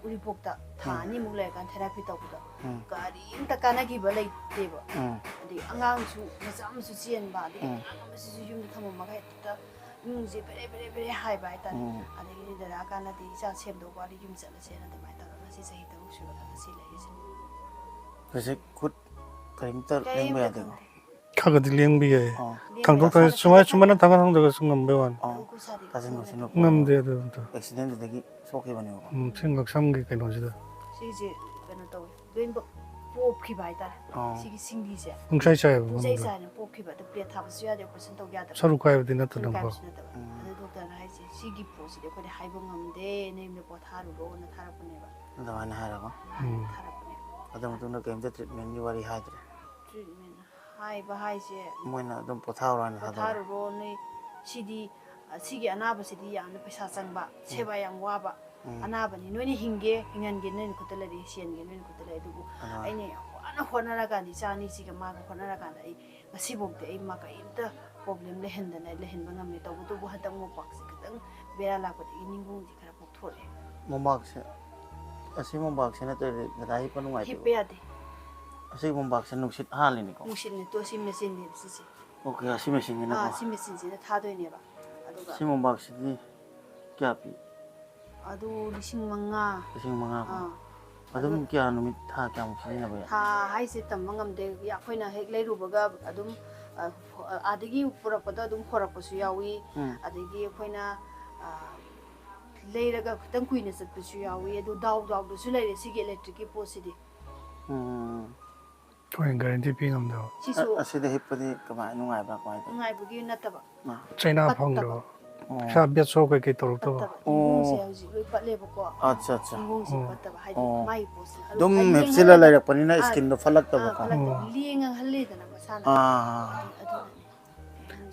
ꯎꯔꯤꯄꯣꯛꯇ ꯊꯥ ꯎꯝ꯫ ꯑꯅꯤꯃꯨꯛ ꯂꯩꯔꯀꯥꯟꯗ ꯊꯦꯔꯥꯄꯤ ꯇꯧꯕꯗꯣ ꯎꯝ꯫ ꯀꯔꯤꯝꯇ ꯀꯥꯟꯅꯈꯤꯕ ꯂꯩꯇꯦꯕ꯫ ꯎꯝ꯫ ꯑꯗꯩ ꯑꯉꯥꯡꯁꯨ ꯃꯆꯥ ꯑꯃꯁꯨ ꯆꯦꯟꯕ, ꯑꯗꯩ ꯎꯝ꯫ ꯑꯉꯥꯡ ꯑꯃꯁꯤꯁꯨ ꯌꯨꯝꯗ ꯊꯝꯃꯝꯃꯒ ꯍꯦꯛꯇ ꯏꯃꯨꯡꯁꯦ ꯕꯦꯔꯦ ꯕꯦꯔꯦ ꯕꯦꯔꯦ ꯍꯥꯏꯕ ꯍꯥꯏꯇꯥꯔꯦ꯫ ꯎꯝ꯫ ꯑꯗꯒꯤꯗꯤ ꯗꯗꯥ ꯀꯥꯟꯅꯗꯦ, ꯏꯆꯥ ꯁꯦꯝꯗꯧꯕ ꯋꯥꯠꯂꯤ, ꯌꯨꯝ ꯆꯠꯂꯁꯦꯅ ꯑꯗꯨꯃꯥꯏꯅ ꯇꯧꯔꯒ ꯉꯁꯤ ꯆꯍꯤ ꯇꯔꯨꯛ ꯁꯨꯔꯒ ꯉꯁꯤ ꯂꯩꯔꯤꯁꯤꯅꯤ꯫ ꯍꯧꯖꯤꯛ ꯈꯨꯠ ꯀꯔꯤꯝꯇ ꯂꯦꯡꯕ ꯀꯔꯤꯝꯇ ꯌꯥꯗꯦꯀꯣ? ꯈꯪꯗꯦ꯫ ꯈꯔ ꯈꯗꯤ ꯂꯦꯡꯕ ꯌꯥꯏ꯫ ꯑꯣ꯫ ꯂꯦꯡꯕ ꯊꯥꯡꯗꯣꯛ ꯌꯥꯏ꯫ ꯊꯥꯡꯖꯤꯟ ꯁꯨꯃꯥꯏꯅ ꯁꯨꯃꯥꯏꯅ ꯊꯥꯡꯒꯠ ꯊꯥꯡꯗꯔꯒꯁꯨ ꯉꯝꯕꯩ ꯋꯥꯅꯤ꯫ ꯑꯣ꯫ ꯈꯨꯠ ꯁꯥꯗꯤ ꯊꯥꯖꯤꯟ ꯈꯪꯗꯦ꯫ ꯈꯣꯠꯆꯤꯟꯕ ꯉꯝꯗꯦ ꯄꯣꯠꯇꯣ ꯑꯗꯨ ꯑꯝꯇ꯫ ꯑꯦꯛꯁꯤꯗꯦꯟꯗꯨꯗꯒꯤ ꯁꯣꯛꯈꯤꯕꯅꯦꯕꯀꯣ? ꯎꯝ, ꯁꯤ ꯉꯛꯁꯝꯒꯤ ꯀꯩꯅꯣꯁꯤꯗ꯫ ꯁꯤꯁꯦ ꯀꯩꯅꯣ ꯇꯧꯋꯦ, ꯂꯣꯏꯅꯃꯛ ꯄꯣꯞꯈꯤꯕ ꯍꯥꯏꯇꯥꯔꯦ꯫ ꯑꯣ꯫ ꯁꯤꯒꯤ ꯁꯤꯡꯂꯤꯁꯦ ꯄꯨꯡꯆꯥꯏ ꯆꯥꯏꯌꯦꯕ ꯄꯨꯡꯆꯥꯏ ꯃꯅꯨꯡꯗ꯫ ꯆꯥꯏꯅ ꯄꯣꯞꯈꯤꯕ, ꯑꯗꯨ ꯄ꯭ꯂꯦꯠ ꯊꯥꯕꯁꯨ ꯌꯥꯗꯦ, ꯑꯣꯄꯔꯦꯁꯟ ꯇꯧ ꯌꯥꯗꯕ꯫ ꯁꯔꯨ ꯀꯥꯏꯕꯗꯤ ꯅꯠꯇ ꯁꯔꯨ ꯅꯪꯀꯣ꯫ ꯀꯥꯏꯕꯁꯨ ꯅꯠꯇꯕ꯫ ꯎꯝ꯫ ꯑꯗꯨ ꯗꯣꯛꯇꯔꯅ ꯍꯥꯏꯁꯦ, "ꯁꯤꯒꯤ ꯄꯣꯠꯁꯤꯗꯤ ꯑꯩꯈꯣꯏꯗꯤ ꯍꯥꯏꯕ ꯉꯝꯗꯦ, ꯅꯌꯨꯝꯗ ꯄꯣꯊꯥꯔꯨꯔꯣꯅ" ꯊꯥꯔꯛꯄꯅꯦꯕ꯫ ꯑꯗꯨꯃꯥꯏꯅ ꯍꯥꯏꯔꯕ? ꯎꯝ꯫ ꯊꯥꯔꯛꯄꯅꯦꯕ꯫ ꯑꯗꯨ ꯃꯇꯨꯡꯗ ꯀꯔꯤꯝꯇ ꯇ꯭ꯔꯤꯠꯃꯦꯟꯒꯤ ꯋꯥꯔꯤ ꯍꯥꯏꯗ꯭ꯔꯦ? ꯇ꯭ꯔꯤꯠꯃꯦꯟ ꯍꯥꯏꯕ ꯍꯥꯏꯁꯦ, ꯃꯣꯏꯅ ꯑꯗꯨꯝ ꯄꯣꯊꯥꯔꯣ ꯍꯥꯏꯅ ꯊꯥꯗꯣꯔꯦ? "ꯄꯣꯊꯥꯔꯨꯔꯣ, ꯅꯣꯏ ꯁꯤꯗꯤ, ꯑ, ꯁꯤꯒꯤ ꯑꯅꯥꯕꯁꯤꯗꯤ ꯌꯥꯝꯅ ꯄꯩꯁꯥ ꯆꯪꯕ, ꯁꯦꯕꯥ ꯌꯥꯝ ꯋꯥꯕ ꯎꯝ꯫ ꯑꯅꯥꯕꯅꯤ꯫ ꯅꯣꯏꯅ ꯍꯤꯡꯒꯦ, ꯍꯤꯡꯍꯟꯒꯦ, ꯅꯣꯏꯅ ꯈꯨꯠꯇ ꯂꯩꯔꯦ, ꯁꯤꯍꯟꯒꯦ, ꯅꯣꯏꯅ ꯈꯨꯠꯇ ꯂꯩ꯫ ꯑꯗꯨꯕꯨ ꯑꯗꯨꯃꯥꯏꯅ꯫ ꯑꯩꯅ ꯌꯥꯝ ꯋꯥꯅ ꯍꯣꯠꯅꯔꯀꯥꯟꯗ, ꯏꯆꯥ ꯑꯅꯤꯁꯤꯒ ꯃꯥꯒ ꯍꯣꯠꯅꯔꯀꯥꯟꯗ ꯑꯩ ꯉꯁꯤꯐꯥꯎꯗꯤ ꯑꯩ ꯃꯥ ꯀꯔꯤꯝꯇ ꯄ꯭ꯔꯣꯕ꯭ꯂꯦꯝ ꯂꯩꯍꯟꯗꯅ ꯂꯩꯍꯟꯕ ꯉꯝꯃꯦ꯫ ꯇꯧꯕꯇꯕꯨ ꯍꯟꯗꯛ ꯃꯣꯝꯄꯥꯛꯁꯦ ꯈꯤꯇꯪ ꯕꯦꯔꯥ ꯂꯥꯛꯄꯗꯒꯤ ꯅꯤꯡꯒꯣꯡꯁꯦ ꯈꯔ ꯄꯣꯛꯊꯣꯔꯛꯑꯦ꯫ ꯃꯣꯝꯄꯥꯛꯁꯦ, ꯑꯁꯤ ꯃꯣꯝꯄꯥꯛꯁꯦ ꯅꯠꯇ꯭ꯔꯗꯤ ꯗꯗꯥ ꯍꯤꯞꯄ ꯅꯨꯡꯉꯥꯏꯇꯦꯕ꯫ ꯍꯤꯞꯄ ꯌꯥꯗꯦ꯫ ꯑꯁꯤ ꯃꯣꯝꯄꯥꯛꯁꯦ ꯅꯨꯡꯁꯤꯠ ꯍꯥꯜꯂꯤꯅꯤꯀꯣ? ꯅꯨꯡꯁꯤꯠꯅꯦ, ꯇꯣ ꯁꯤ ꯃꯦꯆꯤꯟꯅꯦ ꯁꯤꯁꯦ꯫ ꯑꯣꯀꯦ, ꯑꯁꯤ ꯃꯦꯆꯤꯟꯁꯤꯅꯀꯣ? ꯑꯥ, ꯁꯤ ꯃꯦꯆꯤꯟꯁꯤꯅ ꯊꯥꯗꯣꯏꯅꯦꯕ꯫ ꯑꯗꯨꯒ ꯁꯤ ꯃꯣꯝꯄꯥꯛꯁꯤꯗꯤ ꯀꯌꯥ ꯄꯤ? ꯑꯗꯨ ꯂꯤꯁꯤꯡ ꯃꯉꯥ꯫ ꯂꯤꯁꯤꯡ ꯃꯉꯥ ꯀꯣ? ꯑꯥ꯫ ꯑꯗꯨꯝ ꯑꯗꯨ ꯀꯌꯥ ꯅꯨꯃꯤꯠ ꯊꯥ ꯀꯌꯥꯃꯨꯛ ꯁꯤꯖꯤꯟꯅꯕ ꯌꯥꯏ? ꯊꯥ ꯍꯥꯏꯁꯦ ꯇꯝꯕ ꯉꯝꯗꯦ꯫ ꯑꯩꯈꯣꯏꯅ ꯍꯦꯛ ꯂꯩꯔꯨꯕꯒ ꯑꯗꯨꯝ, ꯑ, ꯍꯣ-, ꯑꯥꯗꯒꯤ ꯄꯨꯔꯛꯄꯗ ꯑꯗꯨꯝ ꯍꯣꯔꯛꯄꯁꯨ ꯌꯥꯎꯏ꯫ ꯎꯝ꯫ ꯑꯗꯒꯤ ꯑꯩꯈꯣꯏꯅ, ꯑ, ꯂꯩꯔꯒ ꯈꯤꯇꯪ ꯀꯨꯏꯅ ꯆꯠꯄꯁꯨ ꯌꯥꯎꯏ꯫ ꯑꯗꯨ ꯗꯥꯎ ꯗꯥꯎꯗꯁꯨ ꯂꯩꯔꯦ ꯁꯤꯒꯤ ꯏꯂꯦꯛꯇ꯭ꯔꯤꯛꯀꯤ ꯄꯣꯠꯁꯤꯗꯤ꯫ ꯎꯝ꯫ ꯑꯩꯈꯣꯏꯅ ꯒꯥꯔꯦꯟꯇꯤ ꯄꯤ ꯉꯝꯗꯕ꯫ ꯁꯤꯁꯨ ꯑ-, ꯑꯁꯤꯗ ꯍꯤꯞꯄꯗꯤ ꯀꯃꯥꯏꯅ ꯅꯨꯡꯉꯥꯏꯕ꯭ꯔꯥ, ꯀꯃꯥꯏꯅ ꯇꯧꯏ? ꯅꯨꯡꯉꯥꯏꯕꯒꯤ ꯅꯠꯇꯕ꯫ ꯆꯩꯅꯥ ꯄꯠꯇꯕ꯫ ꯐꯪꯗꯕ꯫ ꯑꯣ꯫ ꯏꯁꯥ ꯕꯦꯠ ꯁꯣ ꯀꯩꯀꯩ ꯇꯧꯔꯛꯇꯕ꯫ ꯄꯠꯇꯕ꯫ ꯑꯣ꯫ ꯅꯤꯡꯒꯣꯡꯁꯦ ꯍꯧꯖꯤꯛ ꯂꯣꯏ ꯄꯠꯂꯦꯕꯀꯣ꯫ ꯑꯠꯆꯥ, ꯑꯠꯆꯥ꯫ ꯅꯤꯡꯒꯣꯡꯁꯦ ꯑꯣ꯫ ꯄꯠꯇꯕ ꯍꯥꯏꯗꯤ ꯑꯣ꯫ ꯃꯥꯒꯤ ꯄꯣꯠꯁꯦ꯫ ꯑꯗꯨ ꯑꯗꯨꯝ ꯍꯥꯏꯗꯤ ꯍꯤꯞꯆꯤꯜꯂ ꯂꯦꯡꯍꯜꯂꯦꯗꯅ꯫ ꯂꯩꯔꯛꯄꯅꯤꯅ ꯑꯥ, ꯏꯁꯀꯤꯟꯗꯣ ꯑꯥ, ꯐꯠꯂꯛꯇꯕꯀꯣ꯫ ꯐꯠꯂꯛꯇꯕ꯫ ꯎꯝ꯫ ꯂꯦꯡꯉ ꯍꯜꯂꯦꯗꯅ ꯃꯁꯥꯅ꯫ ꯑꯥ꯫ ꯑꯗꯨ, ꯑꯗꯨꯅꯅꯦ꯫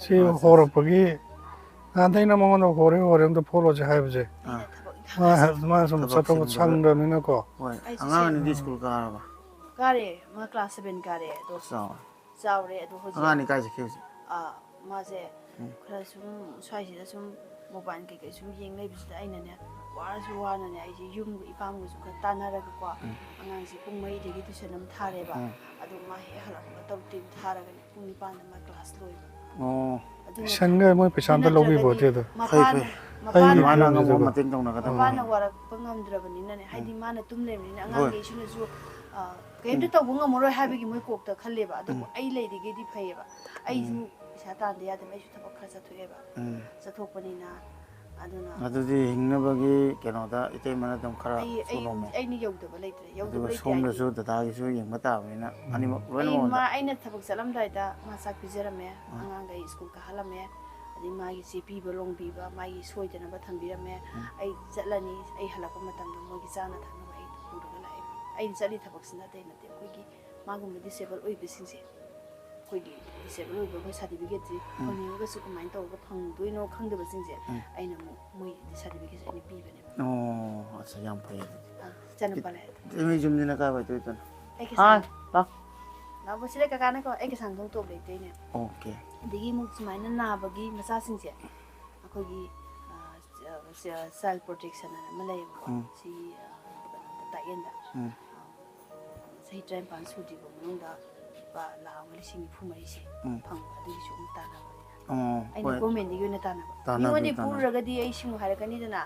ꯁꯤ ꯑꯠꯆꯥ, ꯑꯠꯆꯥ꯫ ꯍꯧꯔꯛꯄꯒꯤ ꯅꯍꯥꯟꯗꯩꯅ ꯃꯉꯣꯟꯗ ꯍꯣꯔꯦ ꯍꯣꯔꯦ ꯑꯝꯇ ꯐꯣꯠꯂꯣꯁꯦ ꯍꯥꯏꯕꯁꯦ꯫ ꯑꯩꯅ ꯊꯕꯛ ꯏꯪꯈꯥꯡ ꯃꯥ, ꯆꯠ- ꯃꯥ ꯁꯨꯝ ꯊꯕꯛ ꯆꯠꯊꯣꯛꯄ ꯆꯤꯟꯕꯗ꯫ ꯁꯪꯗ꯭ꯔꯕꯅꯤꯅꯀꯣ꯫ ꯍꯣꯏ꯫ ꯑꯩꯁꯨ ꯑꯉꯥꯡ ꯑꯅꯤꯗꯤ ꯁꯦꯡꯅ ꯁ꯭ꯀꯨꯜ ꯀꯥꯔꯕ? ꯀꯥꯔꯦ, ꯃꯥ ꯀ꯭ꯂꯥꯁ ꯁꯚꯦꯟ ꯀꯥꯔꯦ꯫ ꯑꯗꯣ ꯆꯥꯎꯔꯦ꯫ ꯆꯥꯎꯔꯦ꯫ ꯑꯗꯣ ꯍꯧꯖꯤꯛ, ꯑꯉꯥꯡ ꯑꯅꯤ ꯀꯥꯏ ꯆꯠꯈꯤ ꯍꯧꯖꯤꯛ? ꯑꯥ, ꯃꯥꯁꯦ ꯎꯝ꯫ ꯈꯔ ꯁꯨꯝ ꯁ꯭ꯋꯥꯏꯁꯤꯗ ꯁꯨꯝ ꯃꯣꯕꯥꯏꯜ ꯀꯩꯀꯩ ꯁꯨꯝ ꯌꯦꯡ ꯂꯩꯕꯁꯤꯗ ꯑꯩꯅꯅꯦ, ꯋꯥꯔꯁꯨ ꯋꯥꯅꯅꯦ, ꯑꯩꯁꯦ ꯌꯨꯝꯒ ꯏꯄꯥꯝꯒꯁꯨ ꯈꯔ ꯇꯥꯟꯅꯔꯒꯀꯣ, ꯎꯝ꯫ ꯑꯉꯥꯡꯁꯦ ꯄꯨꯡ ꯃꯔꯤꯗꯒꯤ ꯇꯨꯏꯁꯟ ꯑꯃ ꯊꯥꯔꯦꯕ꯫ ꯎꯝ꯫ ꯑꯗꯨ ꯃꯥ ꯍꯦꯛ ꯍꯜꯂꯛꯄꯒ ꯇꯔꯨꯛꯇꯒꯤ ꯊꯥꯔꯒꯅꯦ ꯄꯨꯡ ꯅꯤꯄꯥꯟꯗ ꯃꯥ ꯀ꯭ꯂꯥꯁ ꯂꯣꯏꯕ꯫ ꯑꯣ꯫ ꯑꯗꯨꯅ ꯇꯨꯏꯁꯟꯒ ꯃꯣꯏ ꯄꯩꯁꯥ ꯑꯗꯨ ꯑꯝꯇ ꯅꯠꯇ꯭ꯔꯒꯗꯤ ꯂꯧꯕꯤꯕ ꯅꯠꯇꯦ ꯑꯗꯣ꯫ ꯃꯄꯥꯅ, ꯐꯩ, ꯐꯩ꯫ ꯃꯄꯥꯅ ꯃꯥꯅ ꯑꯉꯝꯕ ꯃꯇꯦꯡ ꯇꯧꯅꯒꯗꯕꯅꯤ꯫ ꯃꯄꯥꯅ ꯋꯥꯔꯛꯄ ꯉꯝꯗ꯭ꯔꯕꯅꯤꯅꯅꯦ, ꯍꯥꯏꯗꯤ ꯎꯝ꯫ ꯃꯥꯅ ꯇꯨꯝ ꯂꯩꯕꯅꯤꯅ ꯍꯣꯏ꯫ ꯑꯉꯥꯡꯈꯩꯁꯤꯅꯁꯨ, ꯑ, ꯀꯩꯝꯇ ꯎꯝ꯫ ꯇꯧꯕ ꯉꯝꯃꯔꯣꯏ ꯍꯥꯏꯕꯒꯤ ꯃꯣꯏ ꯀꯣꯛꯇ ꯈꯜꯂꯦꯕ꯫ ꯑꯗꯨꯕꯨ ꯎꯝ꯫ ꯑꯩ ꯂꯩꯔꯤꯈꯩꯗꯤ ꯐꯩꯌꯦꯕ꯫ ꯑꯩꯁꯨ ꯎꯝ꯫ ꯄꯩꯁꯥ ꯇꯥꯟꯗ ꯌꯥꯗꯕ ꯑꯩꯁꯨ ꯊꯕꯛ ꯈꯔ ꯆꯠꯊꯣꯛꯑꯦꯕ꯫ ꯎꯝ꯫ ꯆꯠꯊꯣꯛꯄꯅꯤꯅ ꯑꯗꯨꯅ ꯑꯗꯨꯗꯤ ꯍꯤꯡꯅꯕꯒꯤ ꯀꯩꯅꯣꯗ ꯏꯇꯩꯃꯅ ꯑꯗꯨꯝ ꯈꯔ ꯑꯩ, ꯑꯩ, ꯁꯨꯔꯣꯝꯃꯦ꯫ ꯑꯩꯅ ꯌꯧꯗꯕ ꯂꯩꯇ꯭ꯔꯦ꯫ ꯌꯧꯗꯕ ꯑꯗꯨꯒ ꯂꯩꯇꯦ ꯁꯣꯝꯗꯁꯨ ꯍꯥꯏꯗꯤ ꯗꯗꯥꯒꯤꯁꯨ ꯌꯦꯡꯕ ꯇꯥꯕꯅꯤꯅ ꯎꯝ꯫ ꯑꯅꯤꯃꯛ ꯑꯩ ꯂꯣꯏꯅꯃꯛ ꯃꯥ, ꯑꯩꯅ ꯊꯕꯛ ꯆꯠꯂꯝꯗꯥꯏꯗ ꯃꯥ ꯆꯥꯛ ꯄꯤꯖꯔꯝꯃꯦ, ꯎꯝ꯫ ꯑꯉꯥꯡꯈꯩ ꯁ꯭ꯀꯨꯜ ꯀꯥꯍꯜꯂꯝꯃꯦ, ꯑꯗꯩ ꯃꯥꯒꯤ ꯆꯦ ꯄꯤꯕ ꯂꯣꯡꯕꯤꯕ, ꯃꯥꯒꯤ ꯁꯣꯏꯗꯅꯕ ꯊꯝꯕꯤꯔꯝꯃꯦ꯫ ꯎꯝ꯫ ꯑꯩ ꯆꯠꯂꯅꯤ, ꯑꯩ ꯍꯜꯂꯛꯄ ꯃꯇꯝꯗ ꯃꯣꯏꯒꯤ ꯆꯥꯅ ꯊꯛꯅꯕ ꯑꯩ ꯄꯨꯔꯒ ꯂꯥꯛꯑꯦ꯫ ꯑꯩꯅ ꯆꯠꯂꯤ ꯊꯕꯛꯁꯤꯅ ꯑꯇꯩ ꯅꯠꯇꯦ, ꯑꯩꯈꯣꯏꯒꯤ ꯃꯥꯒꯨꯝꯕ ꯗꯤꯁꯦꯕꯜ ꯑꯣꯏꯕꯁꯤꯡꯁꯦ, ꯑꯩꯈꯣꯏꯒꯤ ꯗꯤꯁꯦꯕꯜ ꯑꯣꯏꯕ ꯑꯩꯈꯣꯏ ꯁꯥꯔꯇꯤꯐꯤꯀꯦꯠꯁꯤ ꯎꯝ꯫ ꯐꯪꯅꯤꯡꯉꯒꯁꯨ ꯀꯃꯥꯏꯅ ꯇꯧꯔꯒ ꯐꯪꯗꯣꯏꯅꯣ ꯈꯪꯗꯕꯁꯤꯡꯁꯦ ꯎꯝ꯫ ꯑꯩꯅ ꯑꯃꯨꯛ ꯃꯣꯏ ꯁꯥꯔꯇꯤꯐꯤꯀꯦꯠꯁꯦ ꯑꯩꯅ ꯄꯤꯕꯅꯦꯕ꯫ ꯑꯣ, ꯑꯁ, ꯌꯥꯝ ꯐꯩ ꯑꯗꯨꯗꯤ꯫ ꯑꯥ, ꯏꯆꯥꯅꯨꯄꯥ ꯂꯩ꯫ ꯏꯇꯩꯃꯩ ꯌꯨꯝꯁꯤꯅ ꯀꯥꯏꯋꯥꯏꯗ ꯑꯣꯏꯗꯣꯏꯅꯣ? ꯑꯩ ꯍꯥꯏ, ꯀꯩꯁꯥꯝ-, ꯂꯥꯎ꯫ ꯂꯥꯎꯕꯁꯤꯗ ꯀꯀꯥꯅꯀꯣ, ꯑꯩ ꯀꯩꯁꯥꯝꯊꯣꯡ ꯇꯣꯞ ꯂꯩꯇꯣꯏꯅꯦ꯫ ꯑꯣꯀꯦ꯫ ꯑꯗꯒꯤ ꯑꯃꯨꯛ ꯁꯨꯃꯥꯏꯅ ꯅꯥꯕꯒꯤ ꯃꯆꯥꯁꯤꯡꯁꯦ ꯑꯩꯈꯣꯏꯒꯤ, ꯑꯥ, ꯆ-, ꯆ-, ꯆꯥꯏꯜ ꯄ꯭ꯔꯣꯇꯦꯛꯁꯟ ꯍꯥꯏꯅ ꯑꯃ ꯂꯩꯌꯦꯕꯀꯣ꯫ ꯎꯝ꯫ ꯁꯤ, ꯑꯥ, ꯀꯩꯅꯣꯗ, ꯇꯥꯛꯌꯦꯟꯗ꯫ ꯎꯝ꯫ ꯆꯍꯤ ꯇꯔꯥꯅꯤꯄꯥꯟ ꯁꯨꯗ꯭ꯔꯤꯕ ꯃꯅꯨꯡꯗ ꯂꯨꯄꯥ ꯂꯥꯈ ꯑꯃ ꯂꯤꯁꯤꯡ ꯅꯤꯐꯨ ꯃꯔꯤꯁꯦ ꯎꯝ꯫ ꯐꯪꯕ, ꯑꯗꯨꯒꯤꯁꯨ ꯑꯃꯨꯛ ꯇꯥꯟꯅꯕꯅꯤꯅ꯫ ꯑꯣ, ꯑꯩꯅ ꯍꯣꯏ꯫ ꯒꯣꯔꯃꯦꯟꯗꯒꯤ ꯑꯣꯏꯅ ꯇꯥꯟꯅꯕ꯫ ꯇꯥꯟꯅꯕꯤ, ꯃꯤꯉꯣꯟꯗꯒꯤ ꯇꯥꯟꯅꯕꯤ꯫ ꯄꯨꯔꯨꯔꯒꯗꯤ ꯑꯩ ꯁꯤꯃꯨꯛ ꯍꯥꯏꯔꯛꯀꯅꯤꯗꯅ꯫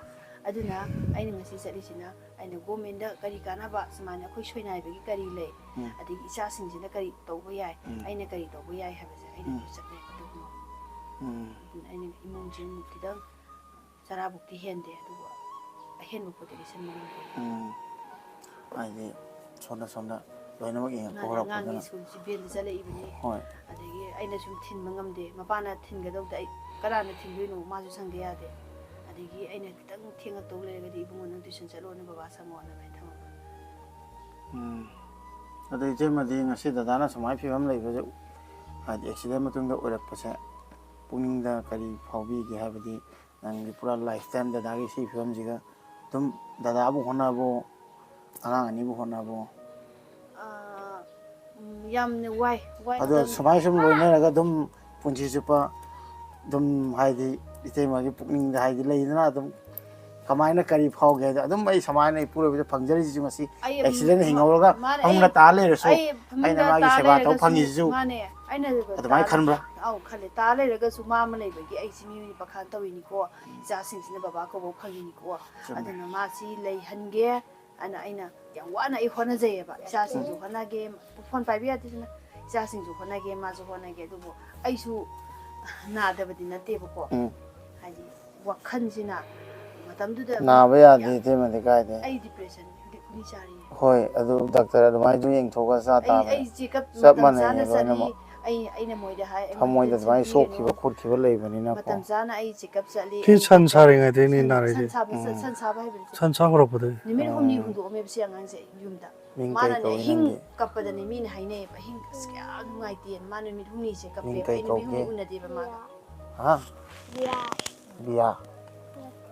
ꯑꯗꯨꯅ ꯑꯩꯅ ꯉꯁꯤ ꯆꯠꯂꯤꯁꯤꯅ ꯑꯩꯅ ꯒꯣꯔꯃꯦꯟꯗ ꯀꯔꯤ ꯀꯥꯟꯅꯕ, ꯁꯨꯃꯥꯏꯅ ꯑꯩꯈꯣꯏ ꯁꯣꯏꯅꯥꯏꯕꯒꯤ ꯀꯔꯤ ꯂꯩ, ꯎꯝ꯫ ꯑꯗꯒꯤ ꯏꯆꯥꯁꯤꯡꯁꯤꯅ ꯀꯔꯤ ꯇꯧꯕ ꯌꯥꯏ, ꯎꯝ꯫ ꯑꯩꯅ ꯀꯔꯤ ꯇꯧꯕ ꯌꯥꯏ ꯍꯥꯏꯕꯁꯦ ꯑꯩꯅ ꯎꯝ꯫ ꯍꯧꯖꯤꯛ ꯆꯠꯂꯦꯕ ꯑꯗꯨꯒꯨꯝꯕ꯫ ꯎꯝ꯫ ꯑꯗꯨꯅ ꯑꯩꯅ ꯏꯃꯨꯡꯁꯤ ꯑꯃꯨꯛ ꯈꯤꯇꯪ ꯆꯔꯥꯕꯨꯛꯇꯤ ꯍꯦꯟꯗꯦ, ꯑꯗꯨꯕꯨ ꯑꯍꯦꯟꯕ ꯄꯣꯠꯇꯤ ꯂꯩꯁꯟꯕ ꯉꯝꯗꯦ꯫ ꯎꯝ꯫ ꯍꯥꯏꯗꯤ ꯁꯣꯝꯗ, ꯁꯣꯝꯗ ꯂꯣꯏꯅꯃꯛ ꯌꯦꯡꯉꯛꯄ ꯃꯥꯅꯦ, ꯍꯧꯔꯛꯄꯗꯨꯅ꯫ ꯑꯉꯥꯡꯒꯤ ꯁ꯭ꯀꯨꯜꯁꯤ ꯚꯦꯟꯗ ꯆꯠꯂꯛꯏꯕꯅꯤ꯫ ꯍꯣꯏ꯫ ꯑꯗꯒꯤ ꯑꯩꯅ ꯁꯨꯝ ꯊꯤꯟꯕ ꯉꯝꯗꯦ, ꯃꯄꯥꯅ ꯊꯤꯟꯒꯗꯧꯗ ꯑꯩ ꯀꯅꯥꯅ ꯊꯤꯟꯗꯣꯏꯅꯣ, ꯃꯥꯁꯨ ꯁꯪꯗ ꯌꯥꯗꯦ꯫ ꯑꯗꯒꯤ ꯑꯩꯅ ꯈꯤꯇꯪ ꯊꯦꯡꯉꯛꯇꯧ ꯂꯩꯔꯒꯗꯤ, "ꯏꯕꯨꯡꯉꯣ, ꯅꯪ ꯇꯨꯏꯁꯟ ꯆꯠꯂꯣꯅ ꯕꯕꯥ ꯁꯪꯉꯣꯅ" ꯑꯗꯨꯃꯥꯏꯅ ꯊꯝꯃꯝꯕ꯫ ꯎꯝ꯫ ꯑꯗꯣ ꯏꯆꯦꯃꯗꯤ ꯉꯁꯤ ꯗꯗꯥꯅ ꯁꯨꯃꯥꯏꯅ ꯐꯤꯕꯝ ꯂꯩꯕꯁꯦ, ꯍꯥꯏꯗꯤ ꯑꯦꯛꯁꯤꯗꯦꯟ ꯃꯇꯨꯡꯗ ꯑꯣꯏꯔꯛꯄꯁꯦ, ꯄꯨꯛꯅꯤꯡꯗ ꯀꯔꯤ ꯐꯥꯎꯕꯤꯒꯦ? ꯍꯥꯏꯕꯗꯤ ꯅꯪꯒꯤ ꯄꯨꯔꯥ ꯂꯥꯏꯐ ꯇꯥꯏꯝ ꯗꯗꯥꯒꯤ ꯁꯤ ꯐꯤꯕꯝꯁꯤꯒ ꯑꯗꯨꯝ ꯗꯗꯥꯕꯨ ꯍꯣꯠꯅꯕꯣ, ꯑꯉꯥꯡ ꯑꯅꯤꯕꯨ ꯍꯣꯠꯅꯕꯣ? ꯑꯥ, ꯎꯝ, ꯌꯥꯝꯅ ꯋꯥꯏ, ꯋꯥꯏ ꯑꯗꯣ ꯃꯇꯝ ꯁꯨꯃꯥꯏ ꯁꯨꯝ ꯂꯣꯏꯅꯔꯒ ꯑꯗꯨꯝ ꯄꯨꯟꯁꯤ ꯆꯨꯞꯄ ꯑꯗꯨꯝ ꯍꯥꯏꯗꯤ ꯏꯇꯩꯃꯒꯤ ꯄꯨꯛꯅꯤꯡꯗ ꯍꯥꯏꯗꯤ ꯂꯩꯗꯅ ꯑꯗꯨꯝ ꯀꯃꯥꯏꯅ ꯀꯔꯤ ꯐꯥꯎꯒꯦ ꯍꯥꯏꯗꯣ ꯑꯗꯨꯝ ꯑꯩ ꯁꯃꯥꯏꯅ ꯏꯄꯨꯔꯣꯏꯕꯗ ꯐꯪꯖꯔꯤꯁꯤꯁꯨ ꯉꯁꯤ ꯑꯩ ꯑꯦꯛꯁꯤꯗꯦꯟ ꯃ- ꯍꯤꯡꯍꯧꯔꯒ ꯃꯥꯅꯦ, ꯐꯃꯨꯡꯗ ꯑꯩ- ꯇꯥ ꯂꯩꯔꯁꯨ ꯑꯩ ꯑꯩꯅ ꯐꯃꯨꯡꯗ ꯃꯥꯒꯤ ꯇꯥ ꯁꯦꯕꯥ ꯇꯧ ꯂꯩꯔꯒꯁꯨ ꯐꯪꯉꯤꯁꯤꯁꯨ ꯃꯥꯅꯦ ꯑꯩꯅ ꯑꯗꯨꯃꯥꯏꯅ ꯈꯟꯕ꯭ꯔꯥ? ꯑꯧ ꯈꯜꯂꯦ, ꯇꯥ ꯂꯩꯔꯒꯁꯨ ꯃꯥ ꯑꯃ ꯂꯩꯕꯒꯤ ꯑꯩꯁꯤ ꯃꯤꯑꯣꯏ ꯄꯥꯈꯥ ꯇꯧꯔꯤꯅꯤꯀꯣ, ꯏꯆꯥꯁꯤꯡꯁꯤꯅ ꯕꯕꯥ ꯀꯧꯕ ꯐꯪꯉꯤꯅꯤꯀꯣ꯫ ꯆꯨꯝꯃꯦ. ꯑꯗꯨꯅ ꯃꯥꯁꯤ ꯂꯩꯍꯟꯒꯦ ꯑꯅ ꯑꯩꯅ ꯌꯥꯝ ꯋꯥꯅ ꯑꯩ ꯍꯣꯠꯅꯖꯩꯌꯦꯕ꯫ ꯏꯆꯥꯁꯤꯡꯁꯨ ꯍꯣꯠꯅꯒꯦ, ꯐꯣꯟ ꯄꯥꯏꯕ ꯌꯥꯗꯦꯗꯅ, ꯏꯆꯥꯁꯤꯡꯁꯨ ꯍꯣꯠꯅꯒꯦ, ꯃꯥꯁꯨ ꯍꯣꯠꯅꯒꯦ, ꯑꯗꯨꯕꯨ ꯑꯩꯁꯨ ꯅꯥꯗꯕꯗꯤ ꯅꯠꯇꯦꯕꯀꯣ꯫ ꯎꯝ. ꯍꯥꯏꯗꯤ ꯋꯥꯈꯜꯁꯤꯅ ꯃꯇꯝꯗꯨꯗ ꯅꯥꯕ ꯌꯥꯗꯦ ꯏꯇꯩꯃꯗꯤ ꯀꯥꯏꯗꯦ. ꯑꯩ ꯗꯤꯄ꯭ꯔꯦꯁꯟ ꯒꯨꯂꯤ ꯆꯥꯔꯤꯌꯦ꯫ ꯍꯣꯏ, ꯑꯗꯨ ꯗꯥꯛꯇꯔ ꯑꯗꯨꯃꯥꯏꯅꯁꯨ ꯌꯦꯡꯊꯣꯛꯑꯒ ꯆꯥ ꯑꯩ ꯇꯥꯕꯅꯦ. ꯑꯩ ꯆꯦꯛꯑꯞ ꯆꯞ ꯃꯇꯝ ꯃꯥꯟꯅꯩ ꯆꯥꯅ ꯂꯣꯏꯅꯃꯛ. ꯆꯠꯂꯤ꯫ ꯑꯩ ꯑꯩꯅ ꯃꯣꯏꯗ ꯍꯥꯏ, "ꯑꯩꯉꯣꯟꯗ ꯊꯃꯣꯏꯗ ꯇꯦꯟꯁꯟ ꯑꯗꯨꯃꯥꯏꯅ ꯄꯤꯒꯅꯨ, ꯁꯣꯛꯈꯤꯕ ꯈꯣꯠꯈꯤꯕ ꯂꯩꯕꯅꯤꯅꯀꯣ. ꯃꯇꯝ ꯆꯥꯅ ꯑꯩ ꯆꯦꯛꯑꯞ ꯆꯠꯂꯤ"꯫ ꯁꯤ ꯁꯟ ꯁꯥꯔꯤꯉꯩꯗꯩꯅꯦ ꯁꯟ- ꯅꯥꯔꯛꯏꯁꯦ. ꯁꯟ ꯁꯥꯕ ꯁꯟ- ꯁꯟ ꯁꯥꯕ ꯍꯥꯏꯕꯅꯤ꯫ ꯁꯟ ꯁꯥ ꯍꯧꯔꯛꯄꯗꯒꯤ. ꯅꯨꯃꯤꯠ ꯍꯨꯝꯅꯤ ꯍꯨꯟꯗꯣꯛꯑꯝꯃꯦꯕ ꯁꯤ ꯑꯉꯥꯡꯁꯦ ꯌꯨꯝꯗ꯫ ꯃꯤꯡ ꯀꯩ ꯃꯥꯅꯅꯦ ꯀꯧꯏ ꯑꯍꯤꯡ ꯅꯪꯒꯤ? ꯀꯞꯄꯗꯅꯦ ꯃꯤꯅ ꯍꯥꯏꯅꯩꯌꯦꯕ, "ꯑꯍꯤꯡ ꯑꯁ ꯀꯌꯥ ꯅꯨꯡꯉꯥꯏꯇꯦꯅ", ꯃꯥ ꯅꯨꯃꯤꯠ ꯍꯨꯝꯅꯤꯁꯦ ꯀꯞꯄꯦ꯫ ꯃꯤꯡ ꯀꯩ ꯑꯩ ꯅꯨꯃꯤꯠ ꯀꯧꯒꯦ? ꯍꯨꯝꯅꯤ ꯎꯅꯗꯦꯕ ꯃꯥꯒ꯫ ꯍꯥ? ꯕꯤꯌꯥ.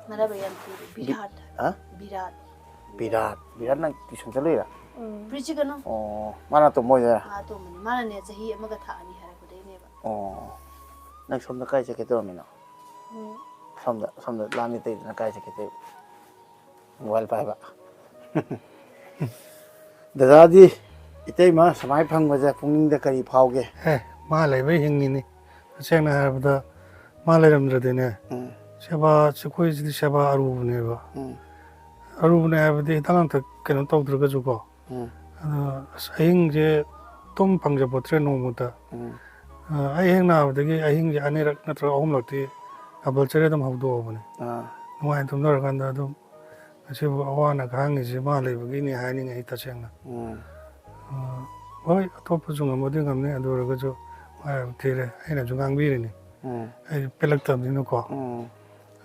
ꯃꯔꯥꯏꯕꯛ ꯌꯥꯝ ꯊꯤꯔꯦ꯫ ꯕꯤꯔꯥꯠ꯫ ꯍꯥ? ꯕꯤꯔꯥꯠ꯫ ꯕꯤꯔꯥꯠ. ꯕꯤꯔꯥꯠ ꯅꯪ ꯇ꯭ꯌꯨꯁꯟ ꯆꯠꯂꯨꯏꯔꯥ? ꯄ꯭ꯔꯤꯆꯤꯀꯅꯣ꯫ ꯑꯣ, ꯃꯥꯅ ꯑꯇꯣꯝꯕ ꯑꯣꯏꯗꯣꯏꯔꯥ? ꯃꯥ ꯑꯇꯣꯝꯕꯅꯤ꯫ ꯃꯥꯅꯅꯦ ꯆꯍꯤ ꯑꯃꯒ ꯊꯥ ꯑꯅꯤ ꯍꯥꯏꯔꯛꯄꯗꯩꯅꯦꯕ꯫ ꯑꯣ, ꯅꯪ ꯁꯣꯝꯗ ꯀꯥꯏ ꯆꯠꯀꯦ ꯇꯧꯔꯝꯃꯤꯅꯣ? ꯁꯣꯝꯗ ꯁꯣꯝꯗ ꯂꯥꯡꯒꯦ ꯇꯧꯗꯅ ꯀꯥꯏ ꯆꯠꯀꯦ ꯇꯧ? ꯃꯣꯕꯥꯏꯜ ꯄꯥꯏꯕ. ꯗꯗꯥꯗꯤ ꯏꯇꯩꯃ ꯁꯨꯃꯥꯏ ꯐꯪꯕꯁꯦ ꯄꯨꯛꯅꯤꯡꯗ ꯀꯔꯤ ꯐꯥꯎꯒꯦ? ꯑꯦ, ꯃꯥ ꯂꯩꯕꯩ ꯍꯤꯡꯉꯤꯅꯤ. ꯇꯁꯦꯡꯅ ꯍꯥꯏꯔꯕꯗ ꯃꯥ ꯂꯩꯔꯝꯗ꯭ꯔꯗꯤꯅꯦ, ꯎꯝ, ꯁꯦꯕꯥ, ꯑꯩꯈꯣꯏꯁꯤꯗꯤ ꯁꯦꯕꯥ ꯑꯔꯨꯕꯅꯦꯕ. ꯎꯝ, ꯑꯔꯨꯕꯅꯦ ꯍꯥꯏꯕꯗꯤ ꯍꯤꯗꯥꯛ ꯂꯥꯡꯊꯛ ꯀꯩꯅꯣ ꯇꯧꯗ꯭ꯔꯒꯁꯨꯀꯣ. ꯎꯝ, ꯑꯗꯣ ꯑꯁ, ꯑꯍꯤꯡꯁꯦ ꯇꯨꯝ ꯐꯪꯖꯄꯣꯠꯇ꯭ꯔꯦ ꯅꯣꯡꯃꯇ. ꯎꯝ, ꯑ, ꯑꯩ ꯍꯦꯛ ꯅꯥꯕꯗꯒꯤ ꯑꯍꯤꯡꯁꯦ ꯑꯅꯤꯔꯛ ꯅꯠꯇ꯭ꯔꯒ ꯑꯍꯨꯝꯂꯛꯇꯤ ꯀꯝꯄꯜꯁꯔꯤ ꯑꯗꯨꯝ ꯍꯧꯗꯣꯛꯑꯕꯅꯦ. ꯑꯥ, ꯅꯨꯡꯉꯥꯏꯅ ꯇꯨꯝꯅꯔꯀꯥꯟꯗ ꯑꯗꯨꯝ ꯉꯁꯤꯕꯨ ꯑꯋꯥ ꯑꯅꯥ ꯈꯥꯡꯉꯤꯁꯦ ꯃꯥ ꯂꯩꯕꯒꯤꯅꯤ ꯍꯥꯏꯅꯤꯡꯉꯦ ꯑꯩ ꯇꯁꯦꯡꯅ. ꯎꯝ, ꯑ, ꯍꯣꯏ, ꯑꯇꯣꯞꯄꯁꯨ ꯉꯝꯕꯗꯤ ꯉꯝꯅꯤ, ꯑꯗꯨ ꯑꯣꯏꯔꯒꯁꯨ ꯃꯥ ꯊꯤꯔꯦ, ꯑꯩꯅꯁꯨ ꯉꯥꯡꯕꯤꯔꯤꯅꯤ. ꯎꯝ, ꯑꯩ ꯄꯦꯜꯂꯛꯇꯕꯅꯤꯅꯀꯣ. ꯎꯝ.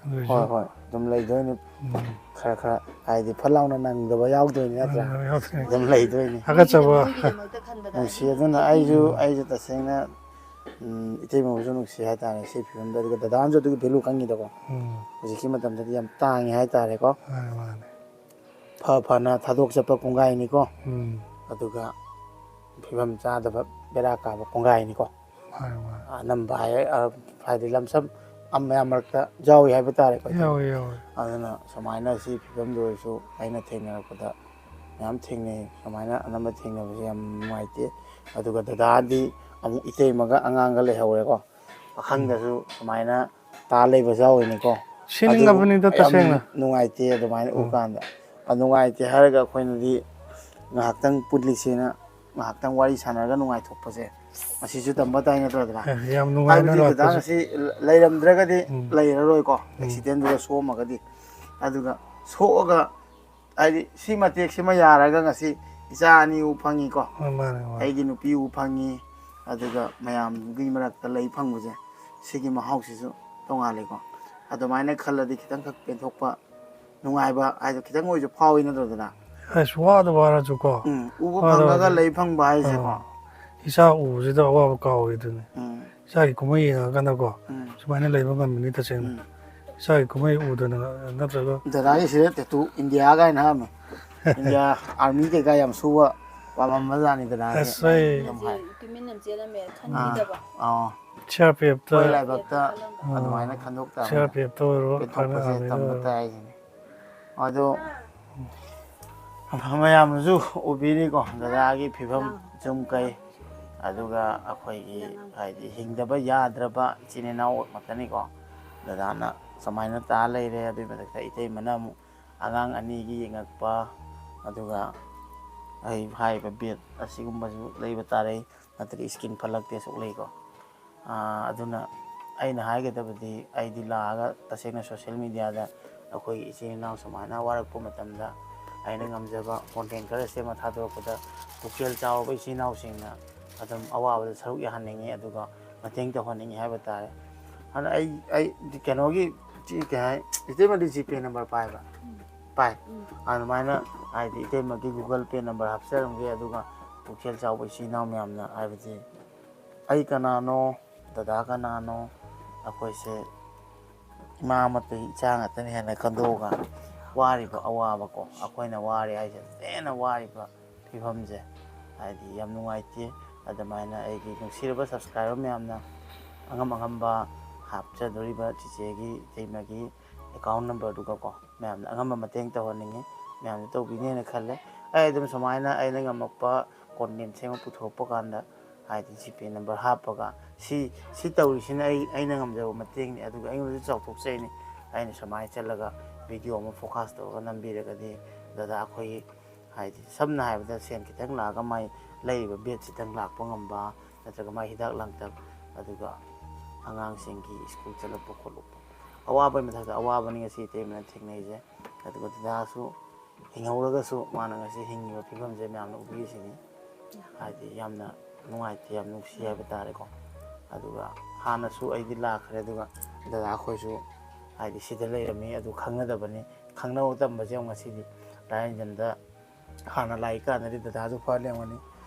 ꯑꯗꯨꯏꯁꯨ ꯍꯣꯏ, ꯍꯣꯏ, ꯑꯗꯨꯝ ꯂꯩꯗꯣꯏꯅꯤ. ꯎꯝ. ꯈꯔ ꯈꯔ ꯍꯥꯏꯗꯤ ꯐꯠ ꯂꯥꯎꯅ ꯅꯪꯗꯕ ꯌꯥꯎꯗꯣꯏꯅꯤ ꯅꯠꯇ꯭ꯔꯥ? ꯌꯥꯎꯗꯣꯏꯅꯤ. ꯑꯗꯨꯝ ꯂꯩꯗꯣꯏꯅꯤ. ꯊꯥꯒꯠꯆꯕ. ꯃꯣꯏꯒꯤꯗꯃꯛꯇ ꯈꯟꯕꯗ ꯅꯨꯡꯁꯤ ꯑꯗꯨꯅ ꯑꯩꯁꯨ ꯑꯩꯁꯨ ꯇꯁꯦꯡꯅ, ꯎꯝ, ꯏꯇꯩꯃꯕꯨꯁꯨ ꯅꯨꯡꯁꯤ ꯍꯥꯏꯇꯥꯔꯦ ꯁꯤ ꯐꯤꯕꯝꯗ. ꯑꯗꯨꯒ ꯗꯗꯥꯅꯁꯨ ꯑꯗꯨꯒꯤ ꯚꯦꯂꯨ ꯈꯪꯉꯤꯗꯀꯣ. ꯎꯝ. ꯍꯧꯖꯤꯛꯀꯤ ꯃꯇꯝꯗꯗꯤ ꯌꯥꯝ ꯇꯥꯡꯉꯤ ꯍꯥꯏꯇꯥꯔꯦꯀꯣ. ꯃꯥꯅꯦ, ꯃꯥꯅꯦ. ꯐ ꯐꯅ ꯊꯥꯗꯣꯛ ꯆꯠꯄ ꯀꯣꯡꯒꯥꯏꯅꯤꯀꯣ. ꯎꯝ. ꯑꯗꯨꯒ ꯐꯤꯕꯝ ꯆꯥꯗꯕ ꯕꯦꯔꯥ ꯀꯥꯕ ꯀꯣꯡꯒꯥꯏꯅꯤꯀꯣ. ꯃꯥꯅꯦ, ꯃꯥꯅꯦ. ꯑꯅꯝꯕ ꯍꯥꯏ, ꯑ, ꯍꯥꯏꯗꯤ ꯂꯝꯁꯝ ꯃꯌꯥꯝ ꯃꯔꯛꯇ ꯌꯥꯎꯏ ꯍꯥꯏꯕ ꯇꯥꯔꯦꯀꯣ꯫ ꯌꯥꯎꯋꯦ ꯌꯥꯎꯋꯦ꯫ ꯑꯗꯨꯅ ꯁꯨꯃꯥꯏꯅ ꯁꯤ ꯐꯤꯕꯝꯗ ꯑꯣꯏꯔꯁꯨ ꯑꯩꯅ ꯊꯦꯡꯅꯔꯛꯄꯗ ꯃꯌꯥꯝ ꯊꯦꯡꯅꯩ꯫ ꯁꯨꯃꯥꯏꯅ ꯑꯅꯝꯕ ꯊꯦꯡꯅꯕꯁꯦ ꯌꯥꯝ ꯅꯨꯡꯉꯥꯏꯇꯦ꯫ ꯑꯗꯨꯒ ꯗꯗꯥꯗꯤ ꯑꯃꯨꯛ ꯏꯇꯩꯃꯒ ꯑꯉꯥꯡꯒ ꯂꯩꯍꯧꯔꯦꯀꯣ꯫ ꯄꯥꯈꯪꯗꯁꯨ ꯁꯨꯃꯥꯏꯅ ꯇꯥ ꯂꯩꯕꯁꯨ ꯌꯥꯎꯔꯤꯅꯤꯀꯣ꯫ ꯁꯤꯅꯤꯡꯉꯕꯅꯤꯗ ꯑꯗꯨꯕꯨ ꯌꯥꯝ ꯇꯁꯦꯡꯅ꯫ ꯅꯨꯡꯉꯥꯏꯇꯦ ꯑꯗꯨꯃꯥꯏꯅ ꯎꯀꯥꯟꯗ꯫ ꯑ, ꯅꯨꯡꯉꯥꯏꯇꯦ ꯍꯥꯏꯔꯒ ꯑꯩꯈꯣꯏꯅꯗꯤ ꯉꯥꯏꯍꯥꯛꯇꯪ ꯄꯨꯜꯂꯤꯁꯦꯅ ꯉꯥꯏꯍꯥꯛꯇꯪ ꯋꯥꯔꯤ ꯁꯥꯟꯅꯔꯒ ꯅꯨꯡꯉꯥꯏꯊꯣꯛꯄꯁꯦ, ꯃꯁꯤꯁꯨ ꯇꯝꯕ ꯇꯥꯏ ꯅꯠꯇ꯭ꯔꯣ ꯗꯗꯥ? ꯑꯦ, ꯌꯥꯝ ꯅꯨꯡꯉꯥꯏꯅ ꯍꯥꯏꯕꯗꯤ ꯗꯗꯥ ꯂꯥꯛꯄꯁꯦ꯫ ꯉꯁꯤ ꯂꯩꯔꯝꯗ꯭ꯔꯒꯗꯤ ꯎꯝ꯫ ꯂꯩꯔꯔꯣꯏꯀꯣ꯫ ꯎꯝ꯫ ꯑꯦꯛꯁꯤꯗꯦꯟꯗꯨꯗ ꯁꯣꯛꯑꯝꯃꯒꯗꯤ꯫ ꯑꯗꯨꯒ ꯁꯣꯛꯑꯒ ꯍꯥꯏꯗꯤ ꯁꯤ ꯃꯇꯦꯛꯁꯤꯃ ꯌꯥꯔꯒ ꯉꯁꯤ ꯏꯆꯥ ꯑꯅꯤ ꯎ ꯐꯪꯉꯤꯀꯣ꯫ ꯍꯣꯏ, ꯃꯥꯅꯦ, ꯃꯥꯅꯦ꯫ ꯑꯩꯒꯤ ꯅꯨꯄꯤ ꯎ ꯐꯪꯉꯤ, ꯑꯗꯨꯒ ꯃꯌꯥꯝꯒꯤ ꯃꯔꯛꯇ ꯂꯩ ꯐꯪꯕꯁꯦ, ꯁꯤꯒꯤ ꯃꯍꯥꯎꯁꯤꯁꯨ ꯇꯣꯉꯥꯜꯂꯤꯀꯣ꯫ ꯑꯗꯨꯃꯥꯏꯅ ꯈꯜꯂꯗꯤ ꯈꯤꯇꯪꯈꯛ ꯄꯦꯟꯊꯣꯛꯄ, ꯅꯨꯡꯉꯥꯏꯕ ꯍꯥꯏꯗꯣ ꯈꯤꯇꯪ ꯑꯣꯏꯁꯨ ꯐꯥꯎꯏ ꯅꯠꯇ꯭ꯔꯣ ꯗꯗꯥ? ꯑꯁ, ꯋꯥꯗ ꯋꯥꯔꯁꯨꯀꯣ꯫ ꯎꯝ, ꯎꯕ ꯋꯥꯗ ꯐꯪꯉꯒ ꯋꯥꯔꯁꯨ꯫ ꯂꯩ ꯐꯪꯕ ꯍꯥꯏꯁꯦꯀꯣ꯫ ꯑꯥ꯫ ꯏꯆꯥ ꯎꯕꯁꯤꯗ ꯑꯋꯥꯕ ꯀꯥꯎꯏꯗꯨꯅꯤ꯫ ꯎꯝ, ꯏꯆꯥꯒꯤ ꯀꯨꯝꯍꯩ ꯌꯦꯡꯉꯀꯥꯟꯗꯀꯣ꯫ ꯎꯝ, ꯁꯨꯃꯥꯏꯅ ꯂꯩꯕ ꯉꯝꯃꯤꯅꯤ ꯇꯁꯦꯡꯅ꯫ ꯎꯝ꯫ ꯏꯆꯥꯒꯤ ꯀꯨꯝꯍꯩ ꯎꯗꯅ ꯅꯠꯇ꯭ꯔꯒ꯫ ꯗꯗꯥꯒꯤ ꯁꯤꯗ ꯇꯦꯇꯨ ꯏꯟꯗꯤꯌꯥ ꯀꯥꯏꯅ ꯍꯥꯏꯔꯝꯃꯦ꯫ ꯏꯟꯗꯤꯌꯥ ꯑꯥꯔꯃꯤ ꯀꯩꯀꯥ ꯌꯥꯝ ꯁꯨꯕ ꯄꯥꯝꯃꯝꯕ ꯖꯥꯠꯅꯤ ꯗꯗꯥꯒꯤ꯫ ꯑꯁ, ꯑꯩ ꯑꯗꯨꯝ ꯍꯥꯏ꯫ ꯏꯀ꯭ꯋꯤꯞꯃꯦꯟ ꯌꯥꯝ ꯆꯦꯜꯂꯝꯃꯦ ꯑꯥ, ꯈꯟꯈꯤꯗꯕ꯫ ꯑꯥ꯫ C R P ꯑꯦꯐꯇ꯫ ꯑꯩꯈꯣꯏ ꯂꯥꯏꯕꯛꯇ ꯈꯜꯂꯝꯕ꯫ ꯑꯗꯨꯃꯥꯏꯅ ꯈꯟꯗꯣꯛ ꯁꯤ ꯑꯥꯔ ꯇꯥꯕꯅꯤ꯫ ꯄꯤ ꯑꯦꯐꯇ ꯑꯣꯏꯔꯣ, ꯄꯦꯟꯊꯣꯛꯄꯁꯦ ꯑꯥꯔꯃꯤꯗ ꯇꯝꯕ ꯑꯣꯏꯔꯣ꯫ ꯇꯥꯏ ꯍꯥꯏꯁꯤꯅꯤ꯫ ꯑꯗꯣ ꯃꯌꯥꯝꯅꯁꯨ ꯎꯕꯤꯔꯤꯀꯣ ꯗꯗꯥꯒꯤ ꯐꯤꯕꯝ ꯁꯨꯝ ꯀꯩ, ꯑꯗꯨꯒ ꯑꯩꯈꯣꯏꯒꯤ ꯍꯥꯏꯗꯤ ꯍꯤꯡꯗꯕ ꯌꯥꯗ꯭ꯔꯕ ꯏꯆꯤꯟ ꯏꯅꯥꯎ ꯉꯥꯛꯇꯅꯤꯀꯣ꯫ ꯗꯗꯥꯅ ꯁꯨꯃꯥꯏꯅ ꯇꯥ ꯂꯩꯔꯦ꯫ ꯑꯗꯨꯒꯤ ꯃꯊꯛꯇ ꯏꯇꯩꯃꯅ ꯑꯃꯨꯛ ꯑꯉꯥꯡ ꯑꯅꯤꯒꯤ ꯌꯦꯡꯉꯛꯄ, ꯑꯗꯨꯒ ꯑꯩ ꯍꯥꯏꯔꯤꯕ ꯕꯦꯗ ꯑꯁꯤꯒꯨꯝꯕꯁꯨ ꯂꯩꯕ ꯇꯥꯔꯦ, ꯅꯠꯇ꯭ꯔꯗꯤ ꯏꯁꯀꯤꯟ ꯐꯠꯂꯛꯇꯦ ꯑꯁꯨꯛ ꯂꯩꯀꯣ꯫ ꯑꯥ, ꯑꯗꯨꯅ ꯑꯩꯅ ꯍꯥꯏꯒꯗꯕꯗꯤ, ꯑꯩꯗꯤ ꯂꯥꯛꯑꯒ ꯇꯁꯦꯡꯅ ꯁꯣꯁꯦꯜ ꯃꯦꯗꯤꯌꯥꯗ ꯑꯩꯈꯣꯏꯒꯤ ꯏꯆꯤꯟ ꯏꯅꯥꯎ ꯁꯨꯃꯥꯏꯅ ꯋꯥꯔꯛꯄ ꯃꯇꯝꯗ ꯑꯩꯅ ꯉꯝꯖꯕ ꯀꯣꯟꯇꯦꯟ ꯈꯔ ꯁꯦꯝꯃ ꯊꯥꯗꯣꯔꯛꯄꯗ ꯄꯨꯛꯆꯦꯜ ꯆꯥꯎꯔꯕ ꯏꯆꯤꯟ ꯏꯅꯥꯎꯁꯤꯡꯅ ꯑꯗꯨꯝ ꯑꯋꯥꯕꯗ ꯁꯔꯨꯛ ꯌꯥꯍꯟꯅꯤꯡꯉꯤ, ꯑꯗꯨꯒ ꯃꯇꯦꯡ ꯇꯧꯍꯟꯅꯤꯡꯉꯤ ꯍꯥꯏꯕ ꯇꯥꯔꯦ꯫ ꯑꯗꯨꯅ ꯑꯩ, ꯑꯩ ꯀꯩꯅꯣꯒꯤ, ꯆꯤ-, ꯀꯩ ꯍꯥꯏ, ꯏꯇꯩꯃꯗꯤ ꯖꯤꯄꯦ ꯅꯝꯕꯔ ꯄꯥꯏꯕ꯭ꯔꯥ? ꯄꯥꯏ꯫ ꯑꯗꯨꯃꯥꯏꯅ ꯍꯥꯏꯗꯤ ꯏꯇꯩꯃꯒꯤ ꯒꯨꯒꯜ ꯄꯦ ꯅꯝꯕꯔ ꯍꯥꯞꯆꯔꯝꯒꯦ, ꯑꯗꯨꯒ ꯄꯨꯛꯆꯦꯜ ꯆꯥꯎꯕ ꯏꯆꯤꯟ ꯏꯅꯥꯎ ꯃꯌꯥꯝꯅ, ꯍꯥꯏꯕꯗꯤ ꯑꯩ ꯀꯅꯥꯅꯣ, ꯗꯗꯥ ꯀꯅꯥꯅꯣ, ꯑꯩꯈꯣꯏꯁꯦ ꯏꯃꯥ ꯑꯃꯠꯇ ꯏꯆꯥ ꯉꯥꯛꯇꯅꯤ ꯍꯥꯏꯅ ꯈꯟꯗꯣꯛꯑꯒ ꯋꯥꯔꯤꯕ ꯑꯋꯥꯕꯀꯣ, ꯑꯩꯈꯣꯏꯅ ꯋꯥꯔꯦ ꯍꯥꯏꯁꯦ ꯍꯦꯟꯅ ꯋꯥꯔꯤꯕ ꯐꯤꯕꯝꯁꯦ ꯍꯥꯏꯗꯤ ꯌꯥꯝ ꯅꯨꯡꯉꯥꯏꯇꯦ꯫ ꯑꯗꯨꯃꯥꯏꯅ ꯑꯩꯒꯤ ꯅꯨꯡꯁꯤꯔꯕ ꯁꯕꯁꯀ꯭ꯔꯥꯏꯕꯔ ꯃꯌꯥꯝꯅ ꯑꯉꯝ ꯑꯉꯝꯕ ꯍꯥꯞꯆꯗꯣꯔꯤꯕ ꯆꯤꯆꯦꯒꯤ ꯏꯇꯩꯃꯒꯤ ꯑꯦꯀꯥꯎꯟ ꯅꯝꯕꯔꯗꯨꯒꯀꯣ, ꯃꯌꯥꯝꯅ ꯑꯉꯝꯕ ꯃꯇꯦꯡ ꯇꯧꯍꯟꯅꯤꯡꯉꯤ꯫ ꯃꯌꯥꯝꯁꯨ ꯇꯧꯕꯤꯅꯦꯅ ꯈꯜꯂꯦ꯫ ꯑꯩ ꯑꯗꯨꯝ ꯁꯨꯃꯥꯏꯅ ꯑꯩꯅ ꯉꯝꯃꯛꯄ ꯀꯣꯟꯇꯦꯟ ꯁꯦꯝꯃ ꯄꯨꯊꯣꯔꯛꯄ ꯀꯥꯟꯗ, ꯍꯥꯏꯗꯤ ꯖꯤ ꯄꯦ ꯅꯝꯕꯔ ꯍꯥꯞꯄꯒ, ꯁꯤ, ꯁꯤ ꯇꯧꯔꯤꯁꯤꯅ ꯑꯩ, ꯑꯩꯅ ꯉꯝꯖꯕ ꯃꯇꯦꯡꯅꯤ, ꯑꯗꯨꯒ ꯑꯩꯉꯣꯟꯗꯁꯨ ꯆꯥꯎꯊꯣꯛꯆꯩꯅꯤ꯫ ꯑꯩꯅ ꯁꯨꯃꯥꯏꯅ ꯆꯠꯂꯒ ꯚꯤꯗꯤꯑꯣ ꯑꯃ ꯐꯣꯀꯁ ꯇꯧꯔꯒ ꯅꯝꯕꯤꯔꯒꯗꯤ, ꯗꯗꯥ ꯑꯩꯈꯣꯏꯒꯤ, ꯍꯥꯏꯗꯤ ꯁꯝꯅ ꯍꯥꯏꯔꯕꯗ ꯁꯦꯟ ꯈꯤꯇꯪ ꯂꯥꯛꯑꯒ ꯃꯥꯏ ꯂꯩꯔꯤꯕ ꯕꯦꯗꯁꯤꯇꯪ ꯂꯥꯛꯄ ꯉꯝꯕ, ꯅꯠꯇ꯭ꯔꯒ ꯃꯥꯏ ꯍꯤꯗꯥꯛ ꯂꯥꯡꯊꯛ, ꯑꯗꯨꯒ ꯑꯉꯥꯡꯁꯤꯡꯒꯤ ꯁ꯭ꯀꯨꯜ ꯆꯠꯂꯛꯄ ꯈꯣꯠꯂꯛꯄ, ꯑꯋꯥꯕꯒꯤ ꯃꯊꯛꯇ ꯑꯋꯥꯕꯅꯤ ꯉꯁꯤ ꯏꯇꯩꯃꯅ ꯊꯦꯡꯅꯩꯁꯦ꯫ ꯑꯗꯨꯒ ꯗꯗꯥꯁꯨ ꯍꯤꯡꯍꯧꯔꯒꯁꯨ ꯃꯥꯅ ꯉꯁꯤ ꯍꯤꯡꯉꯤꯕ ꯐꯤꯕꯝꯁꯦ ꯃꯌꯥꯝꯅ ꯎꯕꯤꯔꯤꯁꯤꯅꯤ꯫ ꯍꯥꯏꯗꯤ ꯌꯥꯝꯅ ꯅꯨꯡꯉꯥꯏꯇꯦ, ꯌꯥꯝ ꯅꯨꯡꯁꯤ ꯍꯥꯏꯕ ꯇꯥꯔꯦꯀꯣ꯫ ꯑꯗꯨꯒ ꯍꯥꯟꯅꯁꯨ ꯑꯩꯗꯤ ꯂꯥꯛꯈ꯭ꯔꯦ, ꯑꯗꯨꯒ ꯗꯗꯥ ꯑꯩꯈꯣꯏꯁꯨ ꯍꯥꯏꯗꯤ ꯁꯤꯗ ꯂꯩꯔꯝꯃꯤ, ꯑꯗꯨ ꯈꯪꯅꯗꯕꯅꯤ꯫ ꯈꯪꯅꯕ ꯇꯝꯕꯁꯦ ꯑꯃꯨꯛ ꯉꯁꯤꯗꯤ ꯂꯥꯏꯌꯥꯡꯖꯝꯗ ꯍꯥꯟꯅ ꯂꯥꯛꯏ ꯀꯥꯟꯗꯗꯤ ꯗꯗꯥꯁꯨ ꯐꯔ ꯂꯩꯔꯝꯒꯅꯤ꯫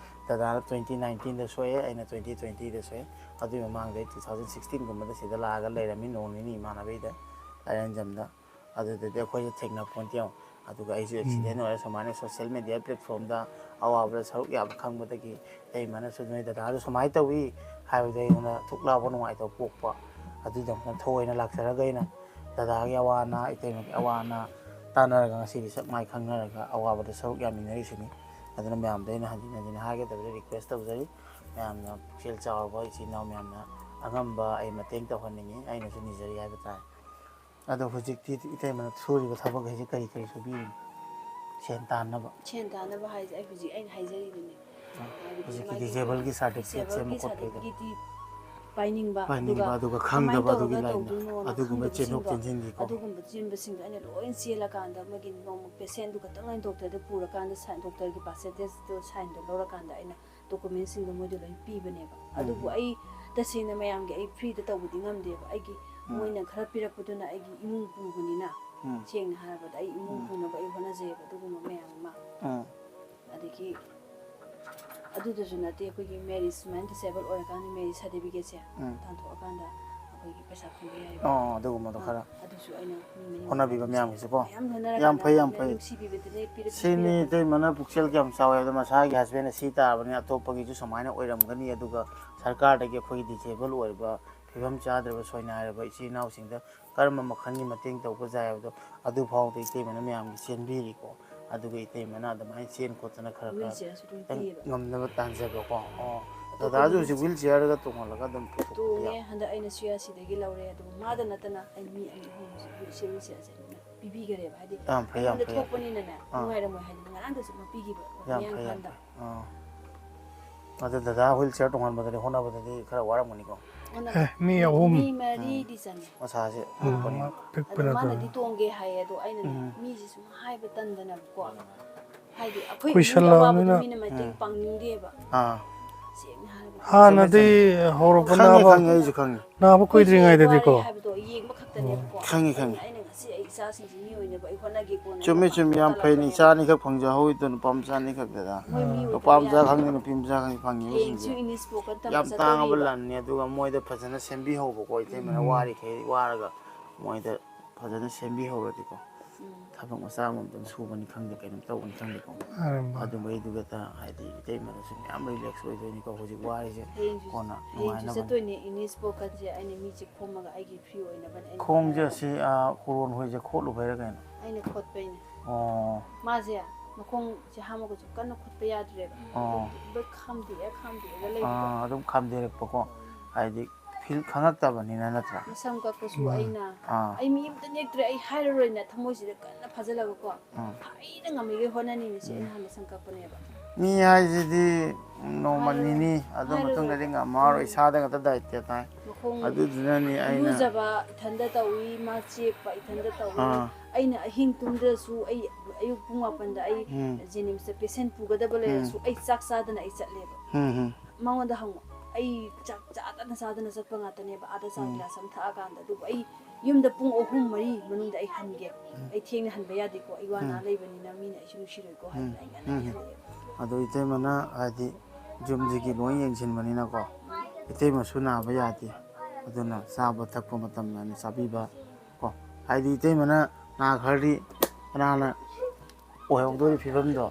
ꯗꯗꯥꯅ ꯇ꯭ꯋꯦꯟꯇꯤ ꯅꯥꯏꯟꯇꯤꯟꯗ ꯁꯣꯛꯑꯦ, ꯑꯩꯅ ꯇ꯭ꯋꯦꯟꯇꯤ ꯇ꯭ꯋꯦꯟꯇꯤꯗ ꯁꯣꯛꯑꯦ꯫ ꯑꯗꯨꯒꯤ ꯃꯃꯥꯡꯗ ꯑꯩ ꯇꯨ ꯊꯥꯎꯖꯟ ꯁꯤꯛꯁꯇꯤꯟꯒꯨꯝꯕꯗ ꯁꯤꯗ ꯂꯥꯛꯑꯒ ꯂꯩꯔꯝꯃꯤ ꯅꯣꯡ ꯅꯤꯅꯤ ꯏꯃꯥꯟꯅꯕꯩꯗ ꯂꯥꯏꯌꯥꯡꯖꯝꯗ꯫ ꯑꯗꯨꯗꯗꯤ ꯑꯩꯈꯣꯏꯁꯨ ꯊꯦꯡꯅ ꯄꯣꯟꯇꯦ ꯌꯦꯡꯉꯣ꯫ ꯑꯗꯨꯒ ꯑꯩꯁꯨ ꯑꯦꯛꯁꯤꯗꯦꯟ ꯑꯣꯏꯔ ꯁꯨꯃꯥꯏꯅ ꯁꯣꯁꯤꯌꯦꯜ ꯃꯦꯗꯤꯌꯥ ꯄ꯭ꯂꯦꯠꯐꯣꯝꯗ ꯑꯋꯥꯕꯗ ꯁꯔꯨꯛ ꯌꯥꯕ ꯈꯪꯕꯗꯒꯤ ꯏꯇꯩꯃꯅꯁꯨ ꯅꯣꯏ ꯗꯗꯥꯗꯣ ꯁꯨꯃꯥꯏꯅ ꯇꯧꯏ ꯍꯥꯏꯕꯗ ꯑꯩꯉꯣꯟꯗ ꯊꯨꯛ ꯂꯥꯎꯕ ꯅꯨꯡꯉꯥꯏꯇꯕ ꯄꯣꯛꯄ꯫ ꯑꯗꯨꯒꯤꯗꯃꯛꯇ ꯊꯑꯣꯏꯅ ꯂꯥꯛꯆꯔꯒ ꯑꯩꯅ ꯗꯗꯥꯒꯤ ꯑꯋꯥ ꯑꯅꯥ, ꯏꯇꯩꯃꯒꯤ ꯑꯋꯥ ꯑꯅꯥ ꯇꯥꯟꯅꯔꯒ ꯉꯁꯤꯗꯤ ꯁꯛ ꯃꯥꯏ ꯈꯪꯅꯔꯒ ꯑꯋꯥꯕꯗ ꯁꯔꯨꯛ ꯌꯥꯃꯤꯟꯅꯔꯤꯁꯤꯅꯤ꯫ ꯑꯗꯨꯅ ꯃꯌꯥꯝꯗ ꯑꯩꯅ ꯍꯟꯖꯤꯟ ꯍꯟꯖꯤꯟ ꯍꯥꯏꯒꯗꯕꯗ ꯔꯤꯀ꯭ꯋꯦꯁ ꯇꯧꯖꯔꯤ꯫ ꯃꯌꯥꯝꯅ ꯄꯨꯛꯆꯦꯜ ꯆꯥꯎꯔꯕ ꯏꯆꯤꯜ ꯏꯅꯥꯎ ꯃꯌꯥꯝꯅ ꯑꯉꯝꯕ ꯑꯩ ꯃꯇꯦꯡ ꯇꯧꯍꯟꯅꯤꯡꯉꯤ, ꯑꯩꯅꯁꯨ ꯅꯤꯖꯔꯤ ꯍꯥꯏꯕ ꯇꯥꯔꯦ꯫ ꯑꯗꯣ ꯍꯧꯖꯤꯛꯇꯤ ꯏꯇꯩꯃꯅ ꯁꯨꯔꯤꯕ ꯊꯕꯛ ꯍꯥꯏꯁꯦ ꯀꯔꯤ ꯀꯔꯤ ꯁꯨꯕꯤꯔꯤꯅꯣ? ꯁꯦꯟ ꯇꯥꯟꯅꯕ꯫ ꯁꯦꯟ ꯇꯥꯟꯅꯕ ꯍꯥꯏꯁꯦ ꯑꯩ ꯍꯧꯖꯤꯛ ꯑꯩꯅ ꯍꯥꯏꯖꯔꯤꯗꯨꯅꯦ꯫ ꯑꯥ, ꯍꯥꯏꯕꯗꯤ ꯍꯧꯖꯤꯛꯀꯤ ꯃꯥꯒꯤ ꯗꯤꯁꯦꯕꯜꯒꯤ ꯁꯥꯔꯇꯤꯐꯤꯀꯦꯠ ꯁꯦꯝꯕ disabled-ꯒꯤ ꯈꯣꯠꯄꯩꯗꯣ꯫ Certificate-ꯇꯤ ꯄꯥꯏꯅꯤꯡꯕ, ꯄꯥꯏꯅꯤꯡꯕ, ꯑꯗꯨꯒ ꯑꯗꯨꯒ ꯀꯃꯥꯏꯅ ꯈꯪꯗꯕ ꯑꯗꯨꯒꯤ ꯇꯧꯔꯒ ꯂꯥꯏꯟꯗ꯫ ꯇꯧꯗꯣꯏꯅꯣꯅ ꯑꯗꯨꯒꯨꯝꯕ ꯈꯪꯗꯕꯁꯤꯡꯗꯣ, ꯆꯦꯟꯊꯣꯛ ꯆꯦꯟꯁꯤꯟꯒꯤꯀꯣ꯫ ꯑꯗꯨꯒꯨꯝꯕ ꯆꯦꯟꯕꯁꯤꯡꯗꯣ ꯑꯩꯅ ꯂꯣꯏ ꯆꯦꯜꯂꯀꯥꯟꯗ ꯃꯣꯏꯒꯤ ꯅꯣꯡꯃ ꯄꯦꯁꯦꯟꯗꯨ ꯈꯛꯇꯪ ꯑꯩꯅ ꯗꯣꯛꯇꯔꯗ ꯄꯨꯔꯀꯥꯟꯗ ꯁꯥꯏꯟ, ꯗꯣꯛꯇꯔꯒꯤ percentage-ꯇꯣ ꯁꯥꯏꯟꯗꯣ ꯂꯧꯔꯀꯥꯟꯗ ꯑꯩꯅ ꯗꯣꯀꯨꯃꯦꯟꯁꯤꯡꯗꯣ ꯃꯣꯏꯗ ꯂꯣꯏ ꯄꯤꯕꯅꯦꯕ꯫ ꯎꯝ꯫ ꯑꯗꯨꯕꯨ ꯑꯩ ꯇꯁꯦꯡꯅ ꯃꯌꯥꯝꯒꯤ ꯑꯩ free-ꯗ ꯇꯧꯕꯗꯤ ꯉꯝꯗꯦꯕ꯫ ꯑꯩꯒꯤ ꯎꯝ꯫ ꯃꯣꯏꯅ ꯈꯔ ꯄꯤꯔꯛꯄꯗꯨꯅ ꯑꯩꯒꯤ ꯏꯃꯨꯡ ꯄꯨꯕꯅꯤꯅ, ꯎꯝ꯫ ꯁꯦꯡꯅ ꯍꯥꯏꯔꯕꯗ ꯑꯩ ꯏꯃꯨꯡ ꯎꯝ꯫ ꯄꯨꯅꯕ ꯑꯩ ꯍꯣꯠꯅꯖꯩꯑꯕ ꯑꯗꯨꯒꯨꯝꯕ ꯃꯌꯥꯝ ꯑꯃ꯫ ꯎꯝ꯫ ꯑꯗꯒꯤ ꯑꯗꯨꯗꯁꯨ ꯅꯠꯇꯦ, ꯑꯩꯈꯣꯏꯒꯤ marriage ꯁꯨꯃꯥꯏꯅ disable ꯑꯣꯏꯔꯀꯥꯟꯗ marriage certificate-ꯁꯦ ꯎꯝ꯫ ꯇꯥꯟꯊꯣꯛꯑꯀꯥꯟꯗ ꯑꯩꯈꯣꯏꯒꯤ ꯄꯩꯁꯥ ꯐꯪꯕ ꯌꯥꯏꯕ꯫ ꯑꯣ, ꯑꯗꯨꯒꯨꯝꯕꯗꯣ ꯑꯥ, ꯈꯔ꯫ ꯑꯗꯨ ꯍꯣꯠꯅꯕꯤꯕ ꯃꯌꯥꯝꯒꯤꯁꯨ ꯀꯣ꯫ ꯌꯥꯝ ꯐꯩ, ꯌꯥꯝ ꯐꯩ꯫ ꯁꯤꯅꯤ ꯏꯇꯩꯃꯅ ꯄꯨꯛꯆꯦꯜ ꯀꯌꯥꯝ ꯆꯥꯎꯋꯦ ꯍꯥꯏꯕꯗ, ꯃꯁꯥꯒꯤ ꯍꯁꯕꯦꯟꯅ ꯁꯤ ꯇꯥꯔꯕꯅꯤꯅ ꯑꯇꯣꯞꯄꯒꯤꯁꯨ ꯁꯨꯃꯥꯏꯅ ꯑꯣꯏꯔꯝꯒꯅꯤ, ꯑꯗꯨꯒ ꯁꯔꯀꯥꯔꯗꯒꯤ ꯑꯩꯈꯣꯏꯒꯤ ꯗꯤꯁꯦꯕꯜ ꯑꯣꯏꯔꯕ, ꯐꯤꯕꯝ ꯆꯥꯗ꯭ꯔꯕ, ꯁꯣꯏꯅꯥꯏꯔꯕ ꯏꯆꯤꯜ ꯏꯅꯥꯎꯁꯤꯡꯗ ꯀꯔꯝꯕ ꯃꯈꯜꯒꯤ ꯃꯇꯦꯡ ꯇꯧꯕ ꯌꯥꯏ ꯍꯥꯏꯕꯗꯣ ꯑꯗꯨꯐꯥꯎꯗ ꯏꯇꯩꯃꯅ ꯃꯌꯥꯝꯒꯤ ꯆꯦꯟꯕꯤꯔꯤꯀꯣ꯫ ꯑꯗꯨꯒ ꯏꯇꯩꯃꯅ ꯑꯗꯨꯃꯥꯏꯅ ꯆꯦꯟ ꯈꯣꯠꯇꯅ ꯈꯔ ꯈꯔ ꯉꯝꯅꯕ ꯇꯥꯟꯖꯕꯀꯣ꯫ ꯑꯣ, ꯗꯗꯥꯁꯨ ꯍꯧꯖꯤꯛ ꯋꯤꯜ ꯆꯤꯌꯔꯒ ꯇꯣꯡꯍꯜꯂꯒ ꯑꯗꯨꯝ ꯄꯨꯊꯣꯛꯄ ꯇꯣꯡꯉꯦ꯫ ꯍꯟꯗꯛ ꯑꯩꯅ ꯁꯤ ꯑꯥꯔ ꯁꯤꯗꯒꯤ ꯂꯧꯔꯦ, ꯑꯗꯨꯒ ꯃꯥꯗ ꯅꯠꯇꯅ ꯑꯩ ꯃꯤ ꯑꯅꯤ ꯑꯍꯨꯝ ꯍꯧꯖꯤꯛ ꯋꯤꯜ ꯆꯤꯌꯔꯁꯦ ꯄꯤꯕꯤꯈꯔꯦꯕ꯫ ꯍꯥꯏꯗꯤ ꯌꯥꯝ ꯐꯩ, ꯌꯥꯝ ꯑꯩꯉꯣꯟꯗ ꯐꯩ, ꯌꯥꯝ ꯊꯣꯛꯄꯅꯤꯅꯅꯦ, ꯐꯩ꯫ ꯑꯥ꯫ ꯅꯨꯡꯉꯥꯏꯔꯝꯃꯣꯏ ꯍꯥꯏꯗꯤ ꯉꯔꯥꯡꯗꯁꯨ ꯑꯃ ꯄꯤꯈꯤꯕ ꯌꯥꯝ ꯐꯩ, ꯌꯥꯝ ꯃꯌꯥꯡꯐꯥꯟꯗ꯫ ꯐꯩ꯫ ꯑꯥ꯫ ꯑꯗꯨ ꯗꯗꯥ ꯋꯤꯜ ꯆꯤꯌꯔ ꯇꯣꯡꯍꯟꯕꯗꯗꯤ ꯍꯣꯠꯅꯕꯗꯗꯤ ꯈꯔ ꯋꯥꯔꯝꯒꯅꯤꯀꯣ꯫ ꯑꯣꯟꯅ-, ꯑꯦ, ꯃꯤ ꯑꯍꯨꯝ꯫ ꯃꯤ ꯃꯔꯤꯗꯤ ꯆꯪꯉꯦ꯫ ꯃꯁꯥꯁꯦ ꯎꯝ, ꯄꯤꯛꯄꯅꯤꯅ꯫ ꯑꯗꯣ ꯃꯥꯅꯗꯤ ꯇꯣꯡꯒꯦ ꯍꯥꯏꯌꯦ, ꯑꯗꯣ ꯑꯩꯅꯅꯦ, ꯎꯝ꯫ ꯃꯤꯁꯦ ꯁꯨꯝ ꯍꯥꯏꯕ ꯇꯟꯗꯅꯕꯀꯣ꯫ ꯍꯥꯏꯗꯤ ꯑꯩꯈꯣꯏ ꯏꯃꯨꯡꯒꯤ ꯑꯋꯥꯕꯗꯣ ꯀꯨꯏꯁꯜꯂꯛꯑꯕꯅꯤꯅ꯫ ꯃꯤꯅ ꯃꯇꯦꯡ ꯎꯝ꯫ ꯄꯥꯡꯅꯤꯡꯗꯦꯕ꯫ ꯑꯥ꯫ ꯁꯦꯡꯅ ꯍꯥꯏꯔꯕꯗ꯫ ꯍꯥꯟꯅꯗꯤ ꯆꯨꯝꯃꯦ, ꯆꯨꯝꯃꯦ꯫ ꯍꯧꯔꯛꯄ ꯈꯪꯉꯦ, ꯅꯥꯕ, ꯈꯪꯉꯦ, ꯑꯩꯁꯨ ꯈꯪꯉꯦ꯫ ꯅꯥꯕ ꯑꯩꯈꯣꯏꯁꯦ ꯀꯨꯏꯗ꯭ꯔꯤꯉꯩꯗꯗꯤꯀꯣ꯫ ꯋꯥꯔꯦ ꯍꯥꯏꯕꯗꯣ ꯌꯦꯡꯕ ꯈꯛꯇꯅꯦꯕꯀꯣ꯫ ꯈꯪꯉꯦ, ꯈꯪꯉꯦ꯫ ꯑꯩꯅ ꯉꯁꯤ ꯑꯩ ꯏꯆꯥꯁꯤꯡꯁꯤ ꯃꯤ ꯑꯣꯏꯅꯕ ꯑꯩ ꯍꯣꯠꯅꯒꯦꯀꯣꯅ ꯆꯨꯝꯃꯦ, ꯑꯩꯅ ꯆꯨꯝꯃꯦ꯫ ꯌꯥꯝ ꯐꯩꯅꯦ꯫ ꯀꯜꯂꯛꯄꯅꯦꯕ꯫ ꯏꯆꯥ ꯑꯅꯤꯈꯛ ꯐꯪꯖꯍꯧꯔꯤꯗꯣ ꯅꯨꯄꯥ ꯃꯆꯥ ꯑꯅꯤꯈꯛꯇꯗ꯫ ꯃꯣꯏ ꯃꯤ ꯅꯨꯄꯥ ꯑꯣꯏꯗꯕ ꯃꯆꯥ ꯌꯥꯗꯦ꯫ ꯈꯪꯗꯦ, ꯅꯨꯄꯤ ꯃꯆꯥ ꯈꯪꯗꯦ ꯐꯪꯉꯤꯕꯁꯤꯡꯁꯦ꯫ ꯍꯌꯦꯡꯁꯨ ꯏꯪꯂꯤꯁ ꯄꯣꯛꯀꯟ ꯇꯝꯕ ꯌꯥꯝ ꯇꯥꯡꯉꯕ ꯆꯠꯇꯣꯔꯤꯕ꯫ ꯂꯟꯅꯤ꯫ ꯑꯗꯨꯒ ꯃꯣꯏꯗ ꯐꯖꯅ ꯁꯦꯝꯕꯤꯍꯧꯕꯀꯣ꯫ ꯏꯇꯩꯃꯅ ꯎꯝ꯫ ꯋꯥꯔꯤꯈꯩ ꯋꯥꯔꯒ ꯃꯣꯏꯗ ꯐꯖꯅ ꯁꯦꯝꯕꯤꯍꯧꯔꯗꯤꯀꯣ꯫ ꯎꯝ꯫ ꯊꯕꯛ ꯃꯆꯥ ꯑꯃꯃꯝꯇꯪ ꯁꯨꯕꯅꯤ ꯈꯪꯗꯦ, ꯀꯩꯅꯣꯝ ꯇꯧꯕꯅꯤ ꯈꯪꯗꯦꯀꯣ꯫ ꯑꯔꯦ ꯃꯥ꯫ ꯑꯗꯨꯝꯕꯩꯗꯨꯒ ꯇ-, ꯍꯥꯏꯗꯤ ꯏꯇꯩꯃꯗꯁꯨ ꯃꯌꯥꯝ ꯔꯤꯂꯦꯛꯁ ꯑꯣꯏꯗꯣꯏꯅꯤꯀꯣ ꯍꯧꯖꯤꯛ ꯋꯥꯔꯤꯁꯦ꯫ ꯍꯌꯦꯡꯁꯨ, ꯀꯣꯟꯅ ꯍꯌꯦꯡꯁꯨ ꯅꯨꯡꯉꯥꯏꯅꯕ꯫ ꯆꯠꯇꯣꯏꯅꯦ ꯏꯪꯂꯤꯁ ꯄꯣꯛꯀꯟꯁꯦ꯫ ꯑꯩꯅ ꯃꯤꯁꯦ ꯈꯣꯝꯃꯒ ꯑꯩꯒꯤ ꯐ꯭ꯔꯤ ꯑꯣꯏꯅꯕꯅ ꯑꯩꯅ ꯈꯣꯡꯁꯦ ꯍꯥꯏꯔꯒ ꯑꯁꯤ, ꯑ, ꯀꯣꯔꯣꯟ ꯍꯣꯏꯁꯦ ꯈꯣꯠꯂꯨꯕꯩꯔ ꯀꯩꯅꯣ? ꯑꯩꯅ ꯈꯣꯠꯄꯩꯅꯦ꯫ ꯑꯣ꯫ ꯃꯥꯁꯦ ꯃꯈꯣꯡꯁꯦ ꯍꯥꯝꯃꯒꯁꯨ ꯀꯟꯅ ꯈꯣꯠꯄ ꯌꯥꯗ꯭ꯔꯦꯕ꯫ ꯑꯣ꯫ ꯂꯣꯏ ꯈꯥꯝꯗꯦꯛꯑ ꯈꯥꯝꯗꯦꯛꯑꯒ ꯂꯩꯕꯗꯣ꯫ ꯑꯥ, ꯑꯗꯨꯝ ꯈꯥꯝꯗꯦꯔꯛꯄꯀꯣ꯫ ꯍꯥꯏꯗꯤ ꯐꯤꯜ ꯈꯪꯉꯛꯇꯕꯅꯤꯅ ꯅꯠꯇ꯭ꯔꯥ? ꯃꯁꯝ ꯀꯛꯄꯁꯨ ꯃꯥꯅꯤ꯫ ꯑꯩꯅ, ꯑꯥ꯫ ꯑꯩ ꯃꯤ ꯑꯝꯇ ꯅꯦꯛꯇ꯭ꯔꯦ, ꯑꯩ ꯍꯥꯏꯔꯔꯣꯏꯅ ꯊꯃꯣꯏꯁꯤꯗ ꯀꯟꯅ ꯐꯥꯖꯤꯜꯂꯒꯀꯣ, ꯎꯝ꯫ ꯑꯩꯅ ꯉꯝꯃꯤꯈꯩ ꯍꯣꯠꯅꯅꯤꯡꯉꯤꯁꯦ ꯎꯝ꯫ ꯑꯩꯅ ꯍꯥꯟꯅ ꯁꯝ ꯀꯛꯄꯅꯦꯕ꯫ ꯃꯤ ꯍꯥꯏꯁꯤꯗꯤ ꯅꯣꯡꯃ ꯍꯥꯏꯔꯔꯣꯏ꯫ ꯅꯤꯅꯤ, ꯑꯗꯨ ꯍꯥꯏꯔꯔꯣꯏ꯫ ꯃꯇꯨꯡꯗꯗꯤ ꯉꯝꯃꯔꯣꯏ, ꯎꯝ꯫ ꯏꯁꯥꯗ ꯉꯥꯛꯇ ꯗꯥꯏꯇ ꯇꯥꯏ꯫ ꯃꯈꯣꯡ ꯑꯗꯨꯗꯨꯅꯅꯤ ꯑꯩꯅ ꯏꯔꯨꯖꯕ ꯏꯊꯟꯗ ꯇꯧꯏ, ꯃꯥ ꯆꯦꯞꯄ ꯏꯊꯟꯗ ꯇꯧꯏ꯫ ꯑꯥ꯫ ꯑꯩꯅ ꯑꯍꯤꯡ ꯇꯨꯝꯗ꯭ꯔꯁꯨ, ꯑꯩ ꯑꯌꯨꯛ ꯄꯨꯡ ꯃꯥꯄꯟꯗ ꯑꯩ ꯎꯝ꯫ ꯖꯦꯅꯤꯝꯁꯇ ꯄꯦꯁꯦꯟ ꯄꯨꯒꯗꯕ ꯂꯩꯔꯁꯨ, ꯎꯝ꯫ ꯑꯩ ꯆꯥꯛ ꯆꯥꯗꯅ ꯑꯩ ꯆꯠꯂꯦꯕ꯫ ꯎꯝ, ꯎꯝ꯫ ꯃꯉꯣꯟꯗ ꯍꯪꯉꯣ, ꯑꯩ ꯆꯥꯛ ꯆꯥꯗꯅ ꯆꯥꯗꯅ ꯆꯠꯄ ꯉꯥꯛꯇꯅꯦꯕ, ꯑꯥꯗ ꯆꯥ ꯎꯝ꯫ ꯒꯤꯂꯥꯁ ꯑꯃ ꯊꯛꯑꯀꯥꯟꯗ꯫ ꯑꯗꯨꯕꯨ ꯑꯩ ꯌꯨꯝꯗ ꯄꯨꯡ ꯑꯍꯨꯝ ꯃꯔꯤ ꯃꯅꯨꯡꯗ ꯑꯩ ꯍꯟꯒꯦ, ꯎꯝ꯫ ꯑꯩ ꯊꯦꯡꯅ ꯍꯟꯕ ꯌꯥꯗꯦꯀꯣ, ꯑꯩ ꯋꯥ ꯅꯥ ꯎꯝ꯫ ꯂꯩꯕꯅꯤꯅ ꯃꯤꯅ ꯑꯩꯁꯨ ꯅꯨꯡꯁꯤꯔꯣꯏꯀꯣ ꯎꯝ꯫ ꯍꯥꯏꯗꯅ ꯑꯩ ꯉꯟꯅ ꯎꯝ꯫ ꯍꯜꯂꯛꯑꯦꯕ꯫ ꯑꯗꯣ ꯏꯇꯩꯃꯅ ꯍꯥꯏꯗꯤ ꯌꯨꯝꯁꯤꯒꯤ ꯂꯣꯏ ꯌꯦꯡꯁꯤꯟꯕꯅꯤꯅꯀꯣ, ꯏꯇꯩꯃꯁꯨ ꯅꯥꯕ ꯌꯥꯗꯦ꯫ ꯑꯗꯨꯅ ꯆꯥꯕ ꯊꯛꯄ ꯃꯇꯝ ꯅꯥꯏꯅ ꯆꯥꯕꯤꯕ ꯀꯣ, ꯍꯥꯏꯗꯤ ꯏꯇꯩꯃꯅ ꯅꯥꯈ꯭ꯔꯗꯤ ꯀꯅꯥꯅ ꯑꯣꯏꯍꯧꯗꯣꯔꯤ ꯐꯤꯕꯝꯗꯣ?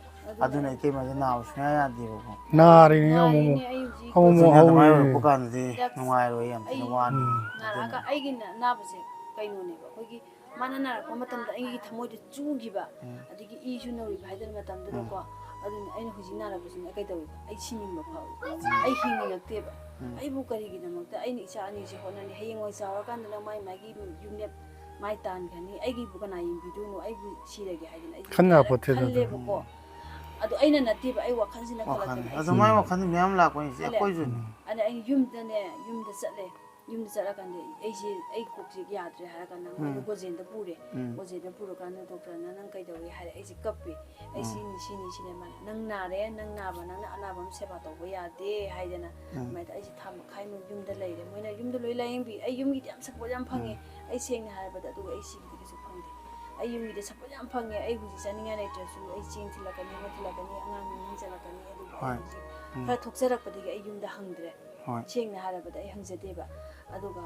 ꯑꯗꯨꯅ ꯏꯇꯩꯃꯁꯦ ꯅꯥꯕ ꯁꯨꯡꯌꯥ ꯌꯥꯗꯦꯕꯀꯣ꯫ ꯅꯥꯔꯤꯅꯦ ꯑꯃꯨꯛꯃꯨꯛ꯫ ꯑꯩ ꯍꯧꯖꯤꯛ ꯑꯃꯨꯛꯃꯨꯛ ꯑꯗꯨꯅ ꯑꯗꯨꯃꯥꯏꯅ ꯍꯧꯋꯦ꯫ ꯑꯣꯏꯔꯛꯄ ꯀꯥꯟꯗꯗꯤ ꯅꯨꯡꯉꯥꯏꯔꯣꯏ, ꯌꯥꯝ ꯊꯤꯅ ꯋꯥꯅꯤ꯫ ꯅꯥꯔꯛꯑꯒ ꯑꯩꯒꯤ ꯅ- ꯑꯅꯥꯕꯁꯦ ꯀꯩꯅꯣꯅꯦꯕ, ꯑꯩꯈꯣꯏꯒꯤ ꯃꯥꯅ ꯅꯥꯔꯛꯄ ꯃꯇꯝꯗ ꯑꯩꯒꯤ ꯊꯃꯣꯏꯗ ꯆꯨꯈꯤꯕ, ꯑꯗꯒꯤ ꯏꯁꯨ ꯅꯧꯔꯤꯕ ꯍꯥꯏꯗꯅ ꯃꯇꯝꯗꯨꯗꯀꯣ꯫ ꯑꯗꯨꯅ ꯑꯩꯅ ꯍꯧꯖꯤꯛ ꯅꯥꯔꯛꯄꯁꯤꯅ ꯀꯩꯗꯧꯋꯦꯕ? ꯑꯩ ꯁꯤꯅꯤꯡꯕ ꯐꯥꯎꯋꯦ꯫ ꯑꯩ ꯍꯤꯡꯅꯤꯡꯉꯛꯇꯦꯕ꯫ ꯑꯩꯕꯨ ꯀꯔꯤꯒꯤꯗꯃꯛꯇ ꯑꯩꯅ ꯏꯆꯥ ꯑꯅꯤꯁꯦ ꯍꯣꯠꯅꯅꯤ? ꯍꯌꯦꯡꯋꯥꯏ ꯆꯥꯎꯔꯀꯥꯟꯗꯅ ꯃꯥꯏ ꯃꯥꯒꯤ ꯌꯨꯝꯂꯦꯞ ꯃꯥꯏ ꯇꯥꯟꯈ꯭ꯔꯅꯤ꯫ ꯑꯩꯒꯤꯕꯨ ꯀꯅꯥ ꯌꯦꯡꯕꯤꯗꯣꯏꯅꯣ? ꯑꯩꯕꯨ ꯁꯤꯔꯒꯦ ꯍꯥꯏꯗꯅ ꯑꯩꯁꯦ ꯈꯟ ꯌꯥꯄꯣꯠꯇꯦꯗ ꯑꯗꯨ꯫ ꯈꯜꯂꯦꯕꯀꯣ꯫ ꯑꯗꯣ ꯑꯩꯅ ꯅꯠꯇꯦꯕ, ꯑꯩ ꯋꯥꯈꯜꯁꯤꯅ ꯋꯥꯈꯜ ꯈꯜꯂꯛꯇꯅ ꯑꯗꯨꯃꯥꯏꯅ ꯋꯥꯈꯜꯗꯤ ꯃꯌꯥꯝ ꯂꯥꯛꯄꯅꯤ ꯏꯆꯦ꯫ ꯑꯂꯦ꯫ ꯑꯩꯈꯣꯏꯁꯨꯅꯤ꯫ ꯑꯗ ꯑꯩ ꯌꯨꯝꯗꯅꯦ, ꯌꯨꯝꯗ ꯆꯠꯂꯦ꯫ ꯌꯨꯝꯗ ꯆꯠꯂꯀꯥꯟꯗ ꯑꯩꯁꯦ, ꯑꯩ ꯀꯣꯛꯁꯦ ꯌꯥꯗ꯭ꯔꯦ ꯍꯥꯏꯔꯀꯥꯟꯗ ꯃꯣꯏꯅ ꯒꯣꯖꯦꯟꯗ ꯄꯨꯔꯦ꯫ ꯎꯝ꯫ ꯒꯣꯖꯦꯟꯗ ꯄꯨꯔꯀꯥꯟꯗ ꯗꯣꯛꯇꯔꯅ "ꯅꯪ ꯀꯩꯗꯧꯏ?" ꯍꯥꯏꯔꯦ꯫ ꯑꯩꯁꯦ ꯀꯞꯄꯦ꯫ "ꯑꯩ ꯁꯤꯅꯤ, ꯁꯤꯅꯤ, ꯁꯤꯅꯤ"꯫ ꯃꯥꯅ "ꯅꯪ ꯅꯥꯔꯦ, ꯅꯪ ꯅꯥꯕ, ꯅꯪꯅ ꯑꯅꯥꯕ ꯑꯃ ꯁꯦꯕꯥ ꯇꯧꯕ ꯌꯥꯗꯦ" ꯍꯥꯏꯗꯅ꯫ ꯑꯗꯨꯃꯥꯏꯅ ꯑꯩꯁꯦ ꯊꯥ ꯃꯈꯥꯏꯃꯨꯛ ꯌꯨꯝꯗ ꯂꯩꯔꯦ꯫ ꯃꯣꯏꯅ ꯌꯨꯝꯗ ꯂꯣꯏ ꯂꯥꯏꯌꯦꯡꯕꯤ꯫ ꯑꯩ ꯌꯨꯝꯒꯤꯗꯤ ꯌꯥꯝ ꯁꯞꯄꯣꯔꯠ ꯌꯥꯝ ꯐꯪꯉꯦ꯫ ꯑꯩ ꯁꯦꯡꯅ ꯍꯥꯏꯔꯕꯗ ꯑꯗꯨꯒ ꯑꯩ ꯁꯤꯒꯤꯗꯤ ꯀꯩꯁꯨ ꯐꯪꯗꯦ꯫ ꯑꯩ ꯌꯨꯝꯒꯤꯗꯤ ꯁꯞꯄꯣꯔꯠ ꯌꯥꯝ ꯐꯪꯉꯦ꯫ ꯑꯩ ꯍꯧꯖꯤꯛ ꯆꯥꯅꯤꯡꯉꯥꯏ ꯂꯩꯇ꯭ꯔꯁꯨ ꯑꯩ ꯆꯦꯡ ꯊꯤꯜꯂꯛꯀꯅꯤ, ꯑꯃ ꯊꯤꯜꯂꯛꯀꯅꯤ, ꯑꯉꯥꯡ ꯃꯤꯅꯤꯡ ꯆꯠꯂꯛꯀꯅꯤ꯫ ꯑꯗꯨꯕꯨ ꯑꯩ ꯍꯣꯏ꯫ ꯍꯧꯖꯤꯛ ꯎꯝ꯫ ꯈꯔ ꯊꯣꯛꯆꯔꯛꯄꯗꯒꯤ ꯑꯩ ꯌꯨꯝꯗ ꯍꯪꯗ꯭ꯔꯦ꯫ ꯍꯣꯏ꯫ ꯁꯦꯡꯅ ꯍꯥꯏꯔꯕꯗ ꯑꯩ ꯍꯪꯖꯗꯦꯕ꯫ ꯑꯗꯨꯒ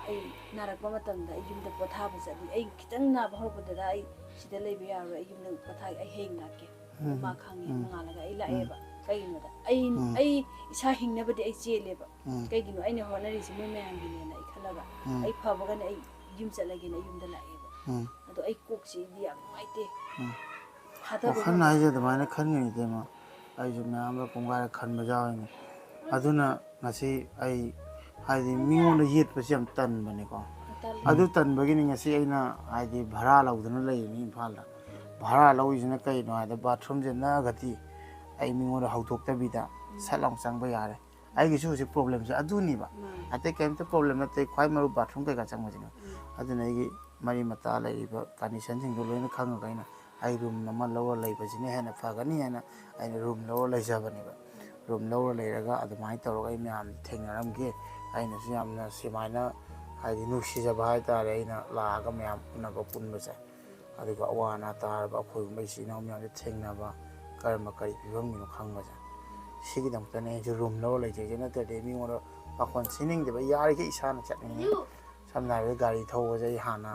ꯑꯩ ꯅꯥꯔꯛꯄ ꯃꯇꯝꯗ ꯑꯩ ꯌꯨꯝꯗ ꯄꯣꯊꯥꯕ ꯆꯠꯂꯤ꯫ ꯑꯩ ꯈꯤꯇꯪ ꯅꯥꯕ ꯍꯧꯔꯛꯄꯗ "ꯑꯩ ꯁꯤꯗ ꯂꯩꯕ ꯌꯥꯔꯣꯏ, ꯑꯩ ꯌꯨꯝꯗ ꯄꯣꯊꯥꯒꯦ, ꯑꯩ ꯍꯌꯦꯡ ꯂꯥꯛꯀꯦ" ꯎꯝ꯫ ꯃꯥ ꯈꯪꯉꯦ꯫ ꯎꯝ꯫ ꯅꯣꯡꯉꯥꯜꯂꯒ ꯑꯩ ꯎꯝ꯫ ꯂꯥꯛꯑꯦꯕ꯫ ꯀꯩꯒꯤꯅꯣꯗ ꯑꯩ ꯎꯝ꯫ ꯑꯩ ꯏꯁꯥ ꯍꯤꯡꯅꯕꯗꯤ ꯑꯩ ꯆꯦꯜꯂꯦꯕ꯫ ꯎꯝ꯫ ꯀꯩꯒꯤꯅꯣ? ꯑꯩꯅ ꯍꯣꯠꯅꯔꯤꯁꯦ ꯃꯣꯏ ꯃꯌꯥꯝꯒꯤꯅꯦꯅ ꯑꯩ ꯈꯜꯂꯒ ꯎꯝ꯫ ꯑꯩ ꯐꯕꯒꯅ ꯑꯩ ꯌꯨꯝ ꯆꯠꯂꯒꯦꯅ ꯑꯩ ꯌꯨꯝꯗ ꯂꯥꯛꯑꯦꯕ꯫ ꯎꯝ꯫ ꯑꯗꯣ ꯑꯩ ꯀꯣꯛꯁꯤꯗꯤ ꯌꯥꯝ ꯅꯨꯡꯉꯥꯏꯇꯦ꯫ ꯎꯝ꯫ ꯊꯥꯗꯕ ꯋꯥꯈꯜ ꯉꯝꯗꯦ꯫ ꯍꯥꯏꯁꯦ ꯑꯗꯨꯃꯥꯏꯅ ꯈꯟꯒꯅꯤ ꯏꯇꯩꯃ꯫ ꯑꯩꯁꯨ ꯃꯌꯥꯝꯗ ꯀꯣꯡꯒꯥꯏ ꯈꯟꯕ ꯌꯥꯎꯔꯤꯅꯤ꯫ ꯑꯗꯨꯅ ꯉꯁꯤ ꯑꯩ ꯍꯥꯏꯗꯤ ꯃꯤꯉꯣꯟꯗ ꯌꯦꯠꯄꯁꯦ ꯌꯥꯝ ꯇꯟꯕꯅꯤꯀꯣ꯫ ꯇꯜꯂꯤ꯫ ꯑꯗꯨ ꯇꯟꯕꯒꯤꯅꯤ ꯉꯁꯤ ꯑꯩꯅ ꯍꯥꯏꯗꯤ ꯚꯔꯥ ꯂꯧꯗꯅ ꯂꯩꯔꯤꯅꯤ ꯏꯝꯐꯥꯜꯗ꯫ ꯚꯔꯥ ꯂꯧꯔꯤꯁꯤꯅ ꯀꯩꯅꯣ ꯍꯥꯏꯗ ꯕꯥꯊꯔꯨꯝꯁꯦ ꯅꯛꯑꯒꯗꯤ ꯑꯩ ꯃꯤꯉꯣꯟꯗ ꯍꯧꯗꯣꯛꯇꯕꯤꯗ ꯁꯠ ꯂꯥꯎ ꯆꯪꯕ ꯌꯥꯔꯦ꯫ ꯑꯩꯒꯤꯁꯨ ꯍꯧꯖꯤꯛ ꯄ꯭ꯔꯣꯕ꯭ꯂꯦꯝꯁꯦ ꯑꯗꯨꯅꯤꯕ꯫ ꯃꯥꯅꯤ꯫ ꯑꯇꯩ ꯀꯩꯝꯇ ꯄ꯭ꯔꯣꯕ꯭ꯂꯦꯝ ꯅꯠꯇꯦ, ꯈ꯭ꯋꯥꯏ ꯃꯔꯨ ꯕꯥꯊꯔꯨꯝ ꯀꯩꯀꯥ ꯆꯪꯕꯁꯤꯅꯤ꯫ ꯎꯝ꯫ ꯑꯗꯨꯅ ꯑꯩꯒꯤ ꯃꯔꯤ ꯃꯇꯥ ꯂꯩꯔꯤꯕ ꯀꯟꯗꯤꯁꯟꯁꯤꯡꯗꯣ ꯂꯣꯏꯅ ꯈꯪꯉꯒ ꯑꯩꯅ ꯑꯩ ꯔꯨꯝ ꯑꯃ ꯂꯧꯔ ꯂꯩꯕꯁꯤꯅ ꯍꯦꯟꯅ ꯐꯒꯅꯤ ꯍꯥꯏꯅ ꯑꯩꯅ ꯔꯨꯝ ꯂꯧꯔ ꯂꯩꯖꯕꯅꯦꯕ꯫ ꯔꯨꯝ ꯂꯧꯔ ꯂꯩꯔꯒ ꯑꯗꯨꯃꯥꯏꯅ ꯇꯧꯔꯒ ꯑꯩ ꯃꯌꯥꯝꯁꯦ ꯊꯦꯡꯅꯔꯝꯒꯦ꯫ ꯑꯩꯅꯁꯨ ꯌꯥꯝꯅ ꯁꯨꯃꯥꯏꯅ ꯍꯥꯏꯗꯤ ꯅꯨꯡꯁꯤꯖꯕ ꯍꯥꯏꯇꯥꯔꯦ, ꯑꯩꯅ ꯂꯥꯛꯑꯒ ꯃꯌꯥꯝ ꯎꯅꯕ ꯄꯨꯟꯕꯁꯦ꯫ ꯑꯗꯨꯒ ꯑꯋꯥ ꯑꯅꯥ ꯇꯥꯔꯕ ꯑꯩꯈꯣꯏꯒꯨꯝꯕ ꯏꯆꯤꯜ ꯏꯅꯥꯎ ꯃꯌꯥꯝꯁꯦ ꯊꯦꯡꯅꯕ, ꯀꯔꯝꯕ ꯀꯔꯤ ꯐꯤꯕꯝꯒꯤꯅꯣ ꯈꯪꯕꯁꯦ꯫ ꯁꯤꯒꯤꯗꯃꯛꯇꯅꯦ ꯑꯩꯁꯨ ꯔꯨꯝ ꯂꯧꯔ ꯂꯩꯖꯩꯁꯦ, ꯅꯠꯇ꯭ꯔꯗꯤ ꯃꯤꯉꯣꯟꯗ ꯄꯥꯈꯣꯟ ꯁꯤꯅꯤꯡꯗꯦꯕ꯫ ꯌꯥꯔꯤꯈꯩ ꯏꯁꯥꯅ ꯆꯠꯅꯤꯡꯉꯤ꯫ ꯁꯝꯅ ꯍꯥꯏꯔꯕꯗ ꯒꯥꯔꯤ ꯊꯧꯕꯁꯦ ꯑꯩ ꯍꯥꯟꯅ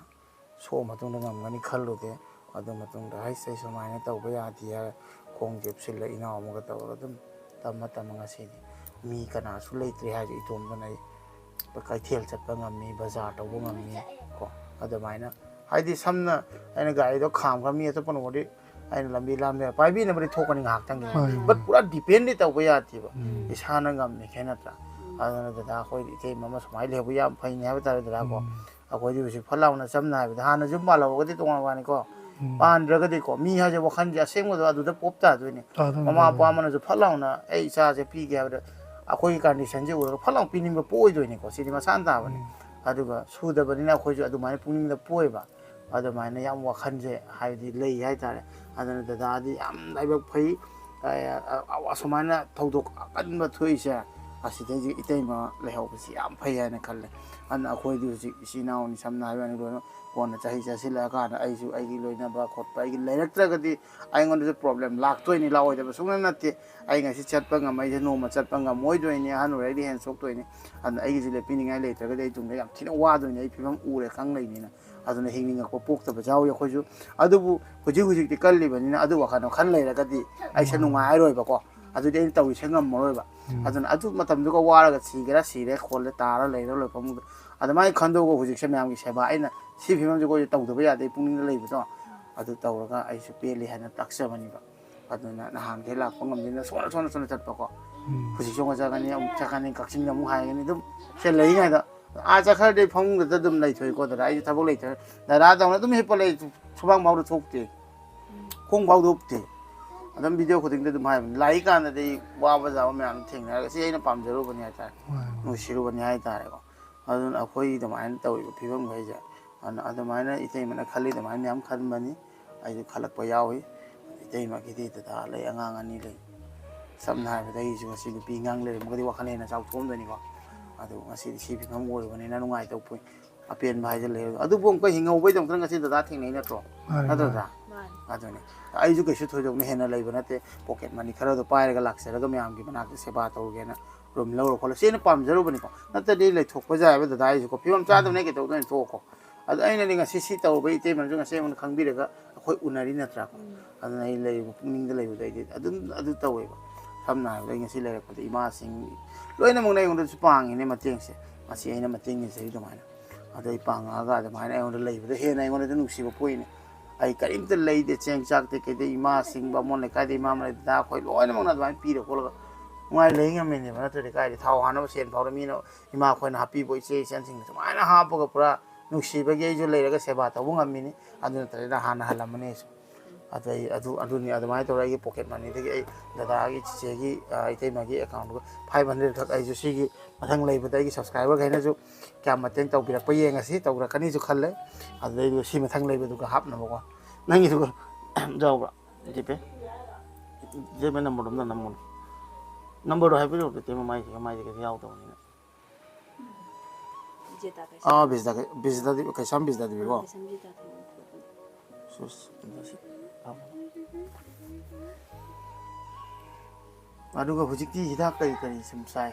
ꯁꯣꯛꯑ ꯃꯇꯨꯡꯗ ꯉꯝꯒꯅꯤ ꯈꯜꯂꯨꯗꯦ꯫ ꯑꯗꯨ ꯃꯇꯨꯡꯗ ꯍꯩꯁ ꯑꯩ ꯁꯨꯃꯥꯏꯅ ꯇꯧꯕ ꯌꯥꯗꯦ ꯍꯥꯏꯔ ꯈꯣꯡ ꯆꯦꯞꯁꯤꯜꯂ ꯏꯅꯥꯎ ꯑꯃꯒ ꯇꯧꯔꯒ ꯑꯗꯨꯝ ꯇꯝꯃ ꯇꯝꯃ ꯉꯁꯤꯗꯤ ꯃꯤ ꯀꯅꯥꯁꯨ ꯂꯩꯇ꯭ꯔꯦ ꯍꯥꯏꯔꯁꯨ ꯏꯇꯣꯝꯗꯅ ꯑꯩ ꯀꯩꯊꯦꯜ ꯆꯠꯄ ꯉꯝꯃꯤ, ꯕꯖꯥꯔ ꯇꯧꯕ ꯉꯝꯃꯤ ꯀꯣ꯫ ꯑꯗꯨꯃꯥꯏꯅ ꯍꯥꯏꯗꯤ ꯁꯝꯅ ꯑꯩꯅ ꯒꯥꯔꯤꯗꯣ ꯈꯥꯝꯈ꯭ꯔ ꯃꯤ ꯑꯇꯣꯞꯄꯅ ꯎꯔꯗꯤ ꯑꯩꯅ ꯂꯝꯕꯤ ꯂꯥꯟꯕ ꯌꯥꯏ, ꯄꯥꯏꯕꯤꯅꯕꯗꯤ ꯊꯣꯛꯀꯅꯤ ꯉꯥꯏꯍꯥꯛꯇꯪꯒꯤ꯫ ꯃꯥꯅꯤ, ꯃꯥꯅꯤ꯫ But ꯄꯨꯔꯥ depend ꯗꯤ ꯇꯧꯕ ꯌꯥꯗꯦꯕ꯫ ꯎꯝ꯫ ꯏꯁꯥꯅ ꯉꯝꯃꯤ ꯈꯦ ꯅꯠꯇ꯭ꯔꯥ? ꯎꯝ꯫ ꯑꯗꯨꯅ ꯗꯗꯥ ꯑꯩꯈꯣꯏꯗꯤ ꯏꯇꯩꯃ ꯑꯃ ꯁꯨꯃꯥꯏꯅ ꯂꯩꯍꯧꯕ ꯌꯥꯝ ꯐꯩꯅꯦ ꯍꯥꯏꯕ ꯇꯥꯔꯦ ꯗꯗꯥ ꯀꯣ꯫ ꯎꯝ꯫ ꯑꯩꯈꯣꯏꯗꯤ ꯍꯧꯖꯤꯛ ꯐꯠ ꯂꯥꯎꯅ ꯁꯝꯅ ꯍꯥꯏꯔꯕꯗ ꯍꯥꯟꯅ ꯌꯨꯝ ꯄꯥꯜꯍꯧꯔꯒꯗꯤ ꯇꯣꯉꯥꯟ ꯋꯥꯅꯤꯀꯣ꯫ ꯎꯝ꯫ ꯄꯥꯟꯗ꯭ꯔꯒꯗꯤꯀꯣ ꯃꯤ ꯍꯥꯏꯁꯦ ꯋꯥꯈꯜꯁꯦ ꯑꯁꯦꯡꯕꯗꯣ ꯑꯗꯨꯗ ꯄꯣꯞ ꯇꯥꯗꯣꯏꯅꯦ꯫ ꯇꯥꯗꯣꯏꯅꯤ, ꯃꯃꯥ ꯃꯄꯥ ꯇꯥꯗꯣꯏꯅꯤ꯫ ꯑꯃꯅꯁꯨ ꯐꯠ ꯂꯥꯎꯅ ꯑꯩ ꯏꯆꯥꯁꯦ ꯄꯤꯒꯦ ꯍꯥꯏꯕꯗ ꯑꯩꯈꯣꯏꯒꯤ condition ꯁꯦ ꯎꯔꯒ ꯐꯠ ꯂꯥꯎꯅ ꯄꯤꯅꯤꯡꯕ ꯄꯣꯛꯑꯣꯏꯗꯣꯏꯅꯤꯀꯣ꯫ ꯁꯤꯗꯤ ꯃꯁꯥꯅ ꯇꯥꯕꯅꯤ꯫ ꯎꯝ꯫ ꯑꯗꯨꯒ ꯁꯨꯗꯕꯅꯤꯅ ꯑꯩꯈꯣꯏꯁꯨ ꯑꯗꯨꯃꯥꯏꯅ ꯄꯨꯛꯅꯤꯡꯗ ꯄꯣꯛꯑꯦꯕ꯫ ꯑꯗꯨꯃꯥꯏꯅ ꯌꯥꯝ ꯋꯥꯈꯜꯁꯦ ꯍꯥꯏꯕꯗꯤ ꯂꯩ ꯍꯥꯏꯇꯥꯔꯦ꯫ ꯑꯗꯨꯅ ꯗꯗꯥꯗꯤ ꯌꯥꯝ ꯂꯥꯏꯕꯛ ꯐꯩ꯫ ꯑ-, ꯑ-, ꯑꯁꯨꯃꯥꯏꯅ ꯊꯧꯗꯣꯛ ꯑꯀꯟꯕ ꯊꯣꯛꯏꯁꯦ ꯑꯁꯤꯗꯩꯁꯤ ꯏꯇꯩꯃ ꯂꯩꯍꯧꯕꯁꯤ ꯌꯥꯝ ꯐꯩ ꯍꯥꯏꯅ ꯈꯜꯂꯦ꯫ ꯑꯗꯨꯅ ꯑꯩꯈꯣꯏꯗꯤ ꯍꯧꯖꯤꯛ ꯏꯆꯤꯜ ꯏꯅꯥꯎꯅꯤ, ꯁꯝꯅ ꯍꯥꯏꯕ ꯋꯥꯅꯤ, ꯂꯣꯏꯅ ꯀꯣꯟꯅ ꯆꯍꯤ ꯆꯠꯁꯤꯜꯂꯛꯑꯀꯥꯟꯗ ꯑꯩꯁꯨ ꯑꯩꯒꯤ ꯂꯣꯏꯅꯕ ꯈꯣꯠꯄ ꯑꯩꯒꯤ ꯂꯩꯔꯛꯇ꯭ꯔꯒꯗꯤ ꯑꯩꯉꯣꯟꯗꯁꯨ problem ꯂꯥꯛꯇꯣꯏꯅꯤ, ꯂꯥꯛꯑꯣꯏꯗꯕ ꯁꯨꯡꯅ ꯅꯠꯇꯦ꯫ ꯑꯩ ꯉꯁꯤ ꯆꯠꯄ ꯉꯝꯃꯛꯏꯁꯦ ꯅꯣꯡꯃ ꯆꯠꯄ ꯉꯝꯃꯣꯏꯗꯣꯏꯅꯤ, ꯑꯍꯟ ꯑꯣꯏꯔꯛꯏꯗꯤ ꯍꯦꯟꯅ ꯁꯣꯛꯇꯣꯏꯅꯤ꯫ ꯑꯗꯨꯅ ꯑꯩꯒꯤꯁꯨ ꯂꯦꯞꯄꯤꯅꯤꯡꯉꯥꯏ ꯂꯩꯇ꯭ꯔꯒꯗꯤ ꯑꯩ ꯇꯨꯡꯗ ꯌꯥꯝ ꯊꯤꯅ ꯋꯥꯗꯣꯏꯅꯤ, ꯑꯩ ꯐꯤꯕꯝ ꯎꯔꯦ ꯈꯪ ꯂꯩꯅꯤꯅ꯫ ꯑꯗꯨꯅ ꯍꯤꯡꯅꯤꯡꯉꯛꯄ ꯄꯣꯛꯇꯕꯁꯨ ꯌꯥꯎꯏ ꯑꯩꯈꯣꯏꯁꯨ꯫ ꯑꯗꯨꯕꯨ ꯍꯧꯖꯤꯛ ꯍꯧꯖꯤꯛꯇꯤ ꯀꯜꯂꯤꯕꯅꯤꯅ ꯑꯗꯨ ꯋꯥꯈꯜ ꯋꯥꯈꯜ ꯂꯩꯔꯒꯗꯤ ꯑꯩꯁꯦ ꯅꯨꯡꯉꯥꯏꯔꯣꯏꯕꯀꯣ꯫ ꯑꯗꯨꯗꯤ ꯑꯩꯅ ꯇꯧꯔꯤꯁꯦ ꯉꯝꯃꯔꯣꯏꯕ꯫ ꯎꯝ꯫ ꯑꯗꯨꯅ ꯑꯗꯨ ꯃꯇꯝꯗꯨꯒ ꯋꯥꯔꯒ ꯁꯤꯒꯦꯔꯥ ꯁꯤꯔꯦ ꯈꯣꯠꯂꯦ ꯇꯥꯔ ꯂꯩꯔ ꯂꯣꯏꯐꯝꯗ ꯑꯗꯨꯃꯥꯏꯅ ꯈꯟꯗꯣꯛꯑꯒ ꯍꯧꯖꯤꯛꯁꯦ ꯃꯌꯥꯝꯒꯤ ꯁꯦꯕꯥ ꯑꯩꯅ ꯁꯤ ꯐꯤꯕꯝꯁꯤꯒ ꯑꯩꯁꯦ ꯇꯧꯗꯕ ꯌꯥꯗꯦ ꯄꯨꯛꯅꯤꯡꯗ ꯂꯩꯕꯗꯣ꯫ ꯑꯗꯨ ꯇꯧꯔꯒ ꯑꯩꯁꯨ ꯄꯦꯜꯂꯤ ꯍꯥꯏꯅ ꯇꯥꯛꯆꯕꯅꯤꯕ꯫ ꯑꯗꯨꯅ ꯅꯍꯥꯟꯗꯩ ꯂꯥꯛꯄ ꯉꯝꯗꯦꯅ ꯁꯣꯟꯅ ꯁꯣꯟꯅ ꯁꯣꯟꯅ ꯆꯠꯄꯀꯣ꯫ ꯎꯝ꯫ ꯍꯧꯖꯤꯛꯁꯨ ꯑꯃꯨꯛ ꯆꯠꯀꯅꯤ, ꯑꯃꯨꯛ ꯆꯠꯀꯅꯤ, ꯀꯛꯆꯤꯡꯗ ꯑꯃꯨꯛ ꯍꯥꯏꯒꯅꯤ꯫ ꯑꯗꯨꯝ ꯁꯦ ꯂꯩꯔꯤꯉꯩꯗ ꯑꯥ ꯆꯠꯈ꯭ꯔꯗꯤ ꯐꯃꯨꯡꯗ ꯑꯗꯨꯝ ꯂꯩꯊꯣꯛꯏꯀꯣ ꯗꯗꯥ꯫ ꯑꯩꯁꯨ ꯊꯕꯛ ꯂꯩꯇ꯭ꯔꯦ꯫ ꯗꯗꯥꯗꯧꯅ ꯑꯗꯨꯝ ꯍꯤꯞꯄ ꯂꯩ, ꯁꯨꯃꯥꯡ ꯐꯥꯎꯗ ꯊꯣꯛꯇꯦ, ꯈꯣꯡ ꯐꯥꯎꯗ ꯍꯨꯞꯇꯦ꯫ ꯑꯗꯨꯝ video ꯈꯨꯗꯤꯡꯗ ꯑꯗꯨꯝ ꯍꯥꯏꯕꯅꯤ, ꯂꯥꯛꯏ ꯀꯥꯟꯗꯗꯤ ꯋꯥꯕ ꯖꯥꯕ ꯃꯌꯥꯝꯗꯣ ꯊꯦꯡꯅꯔꯒ ꯁꯤ ꯑꯩꯅ ꯄꯥꯝꯖꯔꯨꯕꯅꯤ ꯍꯥꯏꯇꯥꯔꯦ, ꯃꯥꯅꯤ, ꯃꯥꯅꯤ꯫ ꯅꯨꯡꯁꯤꯔꯨꯕꯅꯤ ꯍꯥꯏꯇꯥꯔꯦꯀꯣ꯫ ꯑꯗꯨꯅ ꯑꯩꯈꯣꯏ ꯑꯗꯨꯃꯥꯏꯅ ꯇꯧꯔꯤꯕ ꯐꯤꯕꯝꯈꯩꯁꯦ, ꯑꯗꯨꯅ ꯑꯗꯨꯃꯥꯏꯅ ꯏꯇꯩꯃꯅ ꯈꯜꯂꯤ ꯑꯗꯨꯃꯥꯏꯅ ꯃꯌꯥꯝ ꯈꯟꯕꯅꯤ꯫ ꯑꯩꯁꯨ ꯈꯜꯂꯛꯄ ꯌꯥꯎꯏ꯫ ꯏꯇꯩꯃꯒꯤꯗꯤ ꯗꯗꯥ ꯂꯩ, ꯑꯉꯥꯡ ꯑꯅꯤ ꯂꯩ꯫ ꯁꯝꯅ ꯍꯥꯏꯔꯕꯗ ꯑꯩꯒꯤꯁꯨ ꯉꯁꯤ ꯅꯨꯄꯤ ꯑꯉꯥꯡ ꯂꯩꯔꯝꯃꯒꯗꯤ ꯋꯥꯈꯜ ꯍꯦꯟꯅ ꯆꯥꯎꯊꯣꯛꯑꯝꯗꯣꯏꯅꯤꯀꯣ꯫ ꯑꯗꯨ ꯉꯁꯤꯗꯤ ꯁꯤ ꯐꯤꯕꯝ ꯑꯣꯏꯔꯕꯅꯤꯅ ꯅꯨꯡꯉꯥꯏꯇꯕ ꯄꯣꯛꯏ꯫ ꯑꯄꯦꯟꯕ ꯍꯥꯏꯁꯦ ꯂꯩꯔꯣꯏ꯫ ꯑꯗꯨꯕꯨ ꯑꯃꯨꯛꯀ ꯍꯤꯡꯍꯧꯕꯩꯗꯃꯛꯇ ꯉꯁꯤ ꯗꯗꯥ ꯊꯦꯡꯅꯩ ꯅꯠꯇ꯭ꯔꯣ? ꯃꯥꯅꯤ, ꯅꯠꯇ꯭ꯔꯣ ꯃꯥꯅꯤ꯫ ꯗꯗꯥ? ꯃꯥꯅꯤ꯫ ꯑꯗꯨꯅꯤ꯫ ꯑꯩꯁꯨ ꯀꯩꯁꯨ ꯊꯣꯏꯗꯣꯛꯅ ꯍꯦꯟꯅ ꯂꯩꯕ ꯅꯠꯇꯦ꯫ Pocket money ꯈꯔꯗꯣ ꯄꯥꯏꯔꯒ ꯂꯥꯛꯆꯔꯒ ꯃꯌꯥꯝꯒꯤ ꯃꯅꯥꯛꯇ ꯁꯦꯕꯥ ꯇꯧꯔꯒꯦꯅ room ꯂꯧꯔ ꯈꯣꯠꯂ ꯁꯤ ꯑꯩꯅ ꯄꯥꯝꯖꯔꯨꯕꯅꯤꯀꯣ꯫ ꯅꯠꯇ꯭ꯔꯗꯤ ꯂꯩꯊꯣꯛꯄ ꯌꯥꯏꯕ ꯗꯗꯥ ꯑꯩꯁꯨꯀꯣ꯫ ꯐꯤꯕꯝ ꯆꯥꯗꯕꯅꯦ ꯀꯩꯗꯧꯗꯣꯏꯅꯣ ꯊꯣꯛꯑꯣꯀꯣ꯫ ꯑꯗꯣ ꯑꯩꯅꯗꯤ ꯉꯁꯤ ꯁꯤ ꯇꯧꯔꯨꯕꯩ ꯏꯇꯩꯃꯅꯁꯨ ꯉꯁꯤ ꯑꯩꯉꯣꯟꯗ ꯈꯪꯕꯤꯔꯒ ꯑꯩꯈꯣꯏ ꯎꯅꯔꯤ ꯅꯠꯇ꯭ꯔꯥ? ꯑꯗꯨꯅ ꯑꯩ ꯂꯩꯔꯤꯕ ꯄꯨꯛꯅꯤꯡꯗ ꯂꯩꯕꯗꯣ ꯑꯩꯗꯤ ꯑꯗꯨꯝ ꯑꯗꯨ ꯇꯧꯋꯦꯕ꯫ ꯁꯝꯅ ꯍꯥꯏꯔꯕꯗ ꯑꯩ ꯉꯁꯤ ꯂꯩꯔꯛꯄꯗ ꯏꯃꯥꯁꯤꯡ ꯂꯣꯏꯅꯃꯛꯅ ꯑꯩꯉꯣꯟꯗꯁꯨ ꯄꯥꯡꯉꯤꯅꯦ ꯃꯇꯦꯡꯁꯦ꯫ ꯉꯁꯤ ꯑꯩꯅ ꯃꯇꯦꯡ ꯅꯤꯖꯔꯤ ꯑꯗꯨꯃꯥꯏꯅ꯫ ꯑꯗꯣ ꯑꯩ ꯄꯥꯡꯉꯛꯑꯒ ꯑꯗꯨꯃꯥꯏꯅ ꯑꯩꯉꯣꯟꯗ ꯂꯩꯕꯗ ꯍꯦꯟꯅ ꯑꯩꯉꯣꯟꯗꯗꯤ ꯅꯨꯡꯁꯤꯕ ꯄꯣꯛꯏꯅꯦ꯫ ꯑꯩ ꯀꯔꯤꯝꯇ ꯂꯩꯗꯦ, ꯆꯦꯡ ꯆꯥꯛꯇꯩ ꯀꯩꯗꯩ ꯏꯃꯥꯁꯤꯡ, ꯕꯥꯃꯣꯟ ꯂꯩꯀꯥꯏꯗ ꯏꯃꯥ ꯃꯔꯩ ꯗꯗꯥ ꯑꯩꯈꯣꯏ ꯂꯣꯏꯅꯃꯛꯅ ꯑꯗꯨꯃꯥꯏꯅ ꯄꯤꯔ ꯈꯣꯠꯂꯒ ꯅꯨꯡꯉꯥꯏ ꯂꯩ ꯉꯝꯃꯤꯅꯦꯕ꯫ ꯅꯠꯇ꯭ꯔꯗꯤ ꯀꯥꯏꯗꯤ ꯊꯥꯎ ꯍꯥꯟꯅꯕ ꯁꯦꯟ ꯐꯥꯎꯗ ꯃꯤꯅ ꯏꯃꯥ ꯑꯩꯈꯣꯏꯅ ꯍꯥꯞꯄꯤꯕ ꯏꯆꯦ ꯏꯆꯟꯁꯤꯡꯅ ꯁꯨꯃꯥꯏꯅ ꯍꯥꯞꯄꯒ ꯄꯨꯔꯥ ꯅꯨꯡꯁꯤꯕꯒꯤ ꯑꯩꯁꯨ ꯂꯩꯔꯒ ꯁꯦꯕꯥ ꯇꯧꯕ ꯉꯝꯃꯤꯅꯤ꯫ ꯑꯗꯨ ꯅꯠꯇ꯭ꯔꯗꯤ ꯍꯥꯟꯅ ꯍꯜꯂꯝꯃꯅꯤ ꯑꯩꯁꯨ꯫ ꯑꯗꯨ ꯑꯩ ꯑꯗꯨ ꯑꯗꯨꯅꯤ ꯑꯗꯨꯃꯥꯏꯅ ꯇꯧꯔꯒ ꯑꯩꯒꯤ ꯄꯣꯀꯦꯠ ꯃꯅꯤꯗꯒꯤ ꯑꯩ ꯗꯗꯥꯒꯤ ꯆꯤꯆꯦꯒꯤ, ꯑ, ꯏꯇꯩꯃꯒꯤ ꯑꯦꯀꯥꯎꯟꯗꯨꯒ ꯐꯥꯏꯚ ꯍꯟꯗ꯭ꯔꯦꯗ ꯈꯛ ꯑꯩꯁꯨ ꯁꯤꯒꯤ ꯃꯊꯪ ꯂꯩꯕꯗ ꯑꯩꯒꯤ ꯁꯕꯁꯀ꯭ꯔꯥꯏꯕꯔꯈꯩꯅꯁꯨ ꯀꯌꯥꯝ ꯃꯇꯦꯡ ꯇꯧꯕꯤꯔꯛꯄ ꯌꯦꯡꯉꯁꯤ, ꯇꯧꯕꯤꯔꯛꯀꯅꯤꯁꯨ ꯈꯜꯂꯦ꯫ ꯑꯗꯨꯗꯩꯗꯨ ꯁꯤ ꯃꯊꯪ ꯂꯩꯕꯗꯨꯒ ꯍꯥꯞꯅꯕꯀꯣ꯫ ꯅꯪꯒꯤꯗꯨꯒ ꯌꯥꯎꯕ꯭ꯔꯥ? ꯖꯤꯄꯦ? ꯖꯤꯄꯦ ꯅꯝꯕꯔꯗꯣ ꯑꯝꯇ ꯅꯝꯃꯨꯅꯦ꯫ ꯅꯝꯕꯔꯗꯣ ꯍꯥꯏꯕꯤꯔꯛꯑꯣ, ꯇꯦꯇꯦ, ꯃꯃꯥꯏꯁꯦ, ꯃꯃꯥꯏꯁꯦ ꯀꯩꯁꯨ ꯌꯥꯎꯗꯕꯅꯤꯅ꯫ ꯖꯦꯇꯥ ꯀꯩꯁꯥꯝ꯫ ꯑꯥ, ꯕꯤꯖꯤꯇꯥ ꯀꯩ-, ꯕꯤꯖꯤꯇꯥꯗꯤ, ꯀꯩꯁꯥꯝ ꯕꯤꯖꯤꯇꯥꯗꯤꯕꯤꯀꯣ? ꯑꯥ, ꯀꯩꯁꯥꯝ ꯕꯤꯖꯤꯇꯥꯗꯤ ꯑꯗꯨꯝ ꯄꯨꯔꯛꯄꯅꯦ꯫ ꯁꯨꯁ, ꯁꯤ, ꯑꯗꯨꯒ ꯍꯧꯖꯤꯛꯇꯤ ꯍꯤꯗꯥꯛ ꯀꯔꯤ ꯀꯔꯤ ꯁꯨꯝ ꯆꯥꯏ?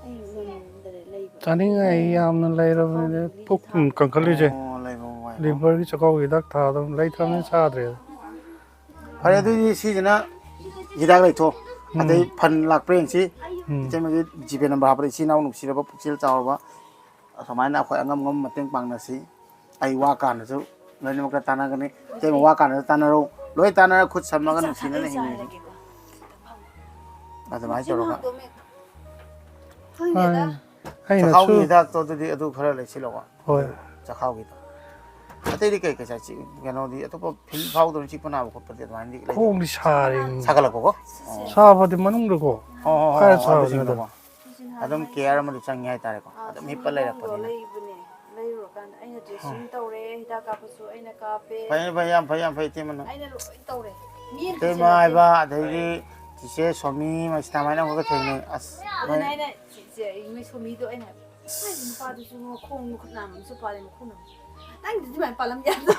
ꯑꯩ ꯉꯝꯗꯔꯦ ꯂꯩꯕ꯫ ꯆꯥꯅꯤꯡꯉꯥꯏ ꯌꯥꯝꯅ ꯂꯩꯔꯕꯅꯤꯅ ꯆꯈꯥꯎꯒꯤ ꯄꯨꯛ ꯒꯨꯂꯤ ꯊꯥꯕ꯫ ꯀꯟꯈꯠꯂꯤꯁꯦ꯫ ꯑꯣ, ꯂꯩꯕ ꯋꯥꯏꯀꯣ꯫ ꯂꯤꯚꯔꯒꯤ ꯆꯈꯥꯎꯒꯤ ꯍꯤꯗꯥꯛ ꯊꯥꯗꯕ ꯂꯩꯇ꯭ꯔꯕꯅꯤꯅ ꯆꯥꯗ꯭ꯔꯦ꯫ ꯐꯔꯦ, ꯑꯗꯨꯗꯤ ꯁꯤꯁꯤꯅ ꯍꯤꯗꯥꯛ ꯂꯩꯊꯣꯛ꯫ ꯎꯝ꯫ ꯑꯗꯩ ꯐꯟ ꯂꯥꯛꯄ꯭ꯔꯥ ꯌꯦꯡꯁꯤ꯫ ꯎꯝ꯫ ꯏꯇꯩꯃꯒꯤ ꯖꯤꯄꯦ ꯅꯝꯕꯔ ꯍꯥꯞꯄꯗ ꯏꯆꯤꯜ ꯏꯅꯥꯎ ꯅꯨꯡꯁꯤꯔꯕ ꯄꯨꯛꯆꯦꯜ ꯆꯥꯎꯔꯕ ꯑꯁꯨꯃꯥꯏꯅ ꯑꯩꯈꯣꯏ ꯑꯉꯝ ꯑꯉꯝꯕ ꯃꯇꯦꯡ ꯄꯥꯡꯅꯁꯤ꯫ ꯑꯩ ꯋꯥ ꯀꯥꯟꯗꯁꯨ ꯂꯣꯏꯅꯃꯛꯇ ꯇꯥꯟꯅꯒꯅꯤ꯫ ꯏꯇꯩꯃ ꯋꯥ ꯀꯥꯟꯗꯁꯨ ꯇꯥꯟꯅꯔꯣ꯫ ꯂꯣꯏ ꯇꯥꯟꯅꯔ ꯈꯨꯠ ꯁꯝꯃꯒ ꯅꯨꯡꯁꯤꯅꯅ ꯍꯤꯡꯃꯤꯟꯅꯁꯤ꯫ ꯑꯗꯨꯃꯥꯏꯅ ꯇꯧꯔꯒ꯫ ꯈꯪꯗꯦꯗ꯫ ꯍꯣꯏ꯫ ꯑꯩꯅꯁꯨ ꯆꯈꯥꯎꯒꯤ ꯍꯤꯗꯥꯛꯇꯣ ꯑꯗꯨꯗꯤ ꯑꯗꯨ ꯈꯔ ꯂꯩꯁꯤꯜꯂꯣꯀꯣ꯫ ꯍꯣꯏ꯫ ꯆꯈꯥꯎꯒꯤꯗꯣ꯫ ꯑꯇꯩꯗꯤ ꯀꯩ ꯀꯩ ꯆꯥꯏ? ꯆꯤꯛ-, ꯀꯩꯅꯣꯗꯤ ꯑꯇꯣꯞꯄ ꯐꯤꯜ ꯐꯥꯎꯗꯅ ꯆꯤꯛꯄ ꯅꯥꯕ ꯈꯣꯠꯄꯗꯤ ꯑꯗꯨꯃꯥꯏꯅꯗꯤ ꯂꯩꯇꯦ? ꯈꯣꯡꯗꯤ ꯁꯥꯔꯦ꯫ ꯁꯥꯒꯠꯂꯛꯄꯀꯣ? ꯑꯣ꯫ ꯁꯥꯕꯗꯤ ꯃꯅꯨꯡꯗꯀꯣ꯫ ꯑꯣ, ꯑꯣ, ꯑꯣ, ꯈꯔ ꯑꯣ, ꯁꯥꯕꯅꯤ ꯑꯗꯨꯁꯤꯡꯗꯣ꯫ ꯑꯗꯨꯝ꯫ ꯑꯗꯨꯝ ꯀꯦꯌꯔ ꯑꯃꯗꯤ ꯆꯪꯉꯤ ꯍꯥꯏꯇꯥꯔꯦꯀꯣ꯫ ꯑꯥ, ꯑꯗꯨꯝ ꯍꯤꯞꯄ ꯁꯨꯝ ꯂꯩꯔꯛꯄꯅꯤꯅ꯫ ꯂꯩꯕꯅꯦ꯫ ꯂꯩꯔꯨꯔꯀꯥꯟꯗ ꯑꯩꯅ ꯗ꯭ꯔꯦꯁꯤꯡ ꯇꯧꯔꯦ, ꯍꯤꯗꯥꯛ ꯀꯥꯞꯄꯁꯨ ꯑꯩꯅ ꯀꯥꯞꯄꯦ꯫ ꯐꯩ, ꯐꯩ, ꯌꯥꯝ ꯐꯩ, ꯌꯥꯝ ꯐꯩ, ꯏꯇꯩꯃ ꯅꯪ꯫ ꯑꯩꯅ ꯂꯣꯏ ꯇꯧꯔꯦ꯫ ꯃꯤ ꯑꯝꯇ ꯏꯇꯩꯃ ꯆꯦꯟꯅꯗꯦ꯫ ꯍꯥꯏꯕ, ꯑꯗꯩꯗꯤ ꯆꯤꯆꯦ ꯁꯣꯃꯤ, ꯃꯁꯤꯇꯥ ꯍꯥꯏꯅ ꯑꯃꯈꯛ ꯊꯦꯡꯅꯩ꯫ ꯑꯁ, ꯑꯗꯨꯅ ꯅꯣꯏ ꯑꯩꯅ ꯆꯤꯆꯦ, ꯅꯣꯏ ꯁꯣꯃꯤꯗꯣ ꯑꯩꯅ ꯍꯥꯏꯕ, "ꯀꯥꯏꯗꯩ ꯅꯨꯄꯥꯗꯨꯁꯨ ꯃꯈꯣꯡ ꯃꯈꯨꯠ ꯅꯥꯝꯃ ꯑꯃꯁꯨ ꯄꯥꯜꯂꯦ, ꯃꯈꯣꯡ ꯅꯥꯝꯃ꯫ ꯅꯪꯗꯤ ꯑꯗꯨꯃꯥꯏꯅ ꯄꯥꯜꯂꯝ ꯌꯥꯗ꯭ꯔꯣ?"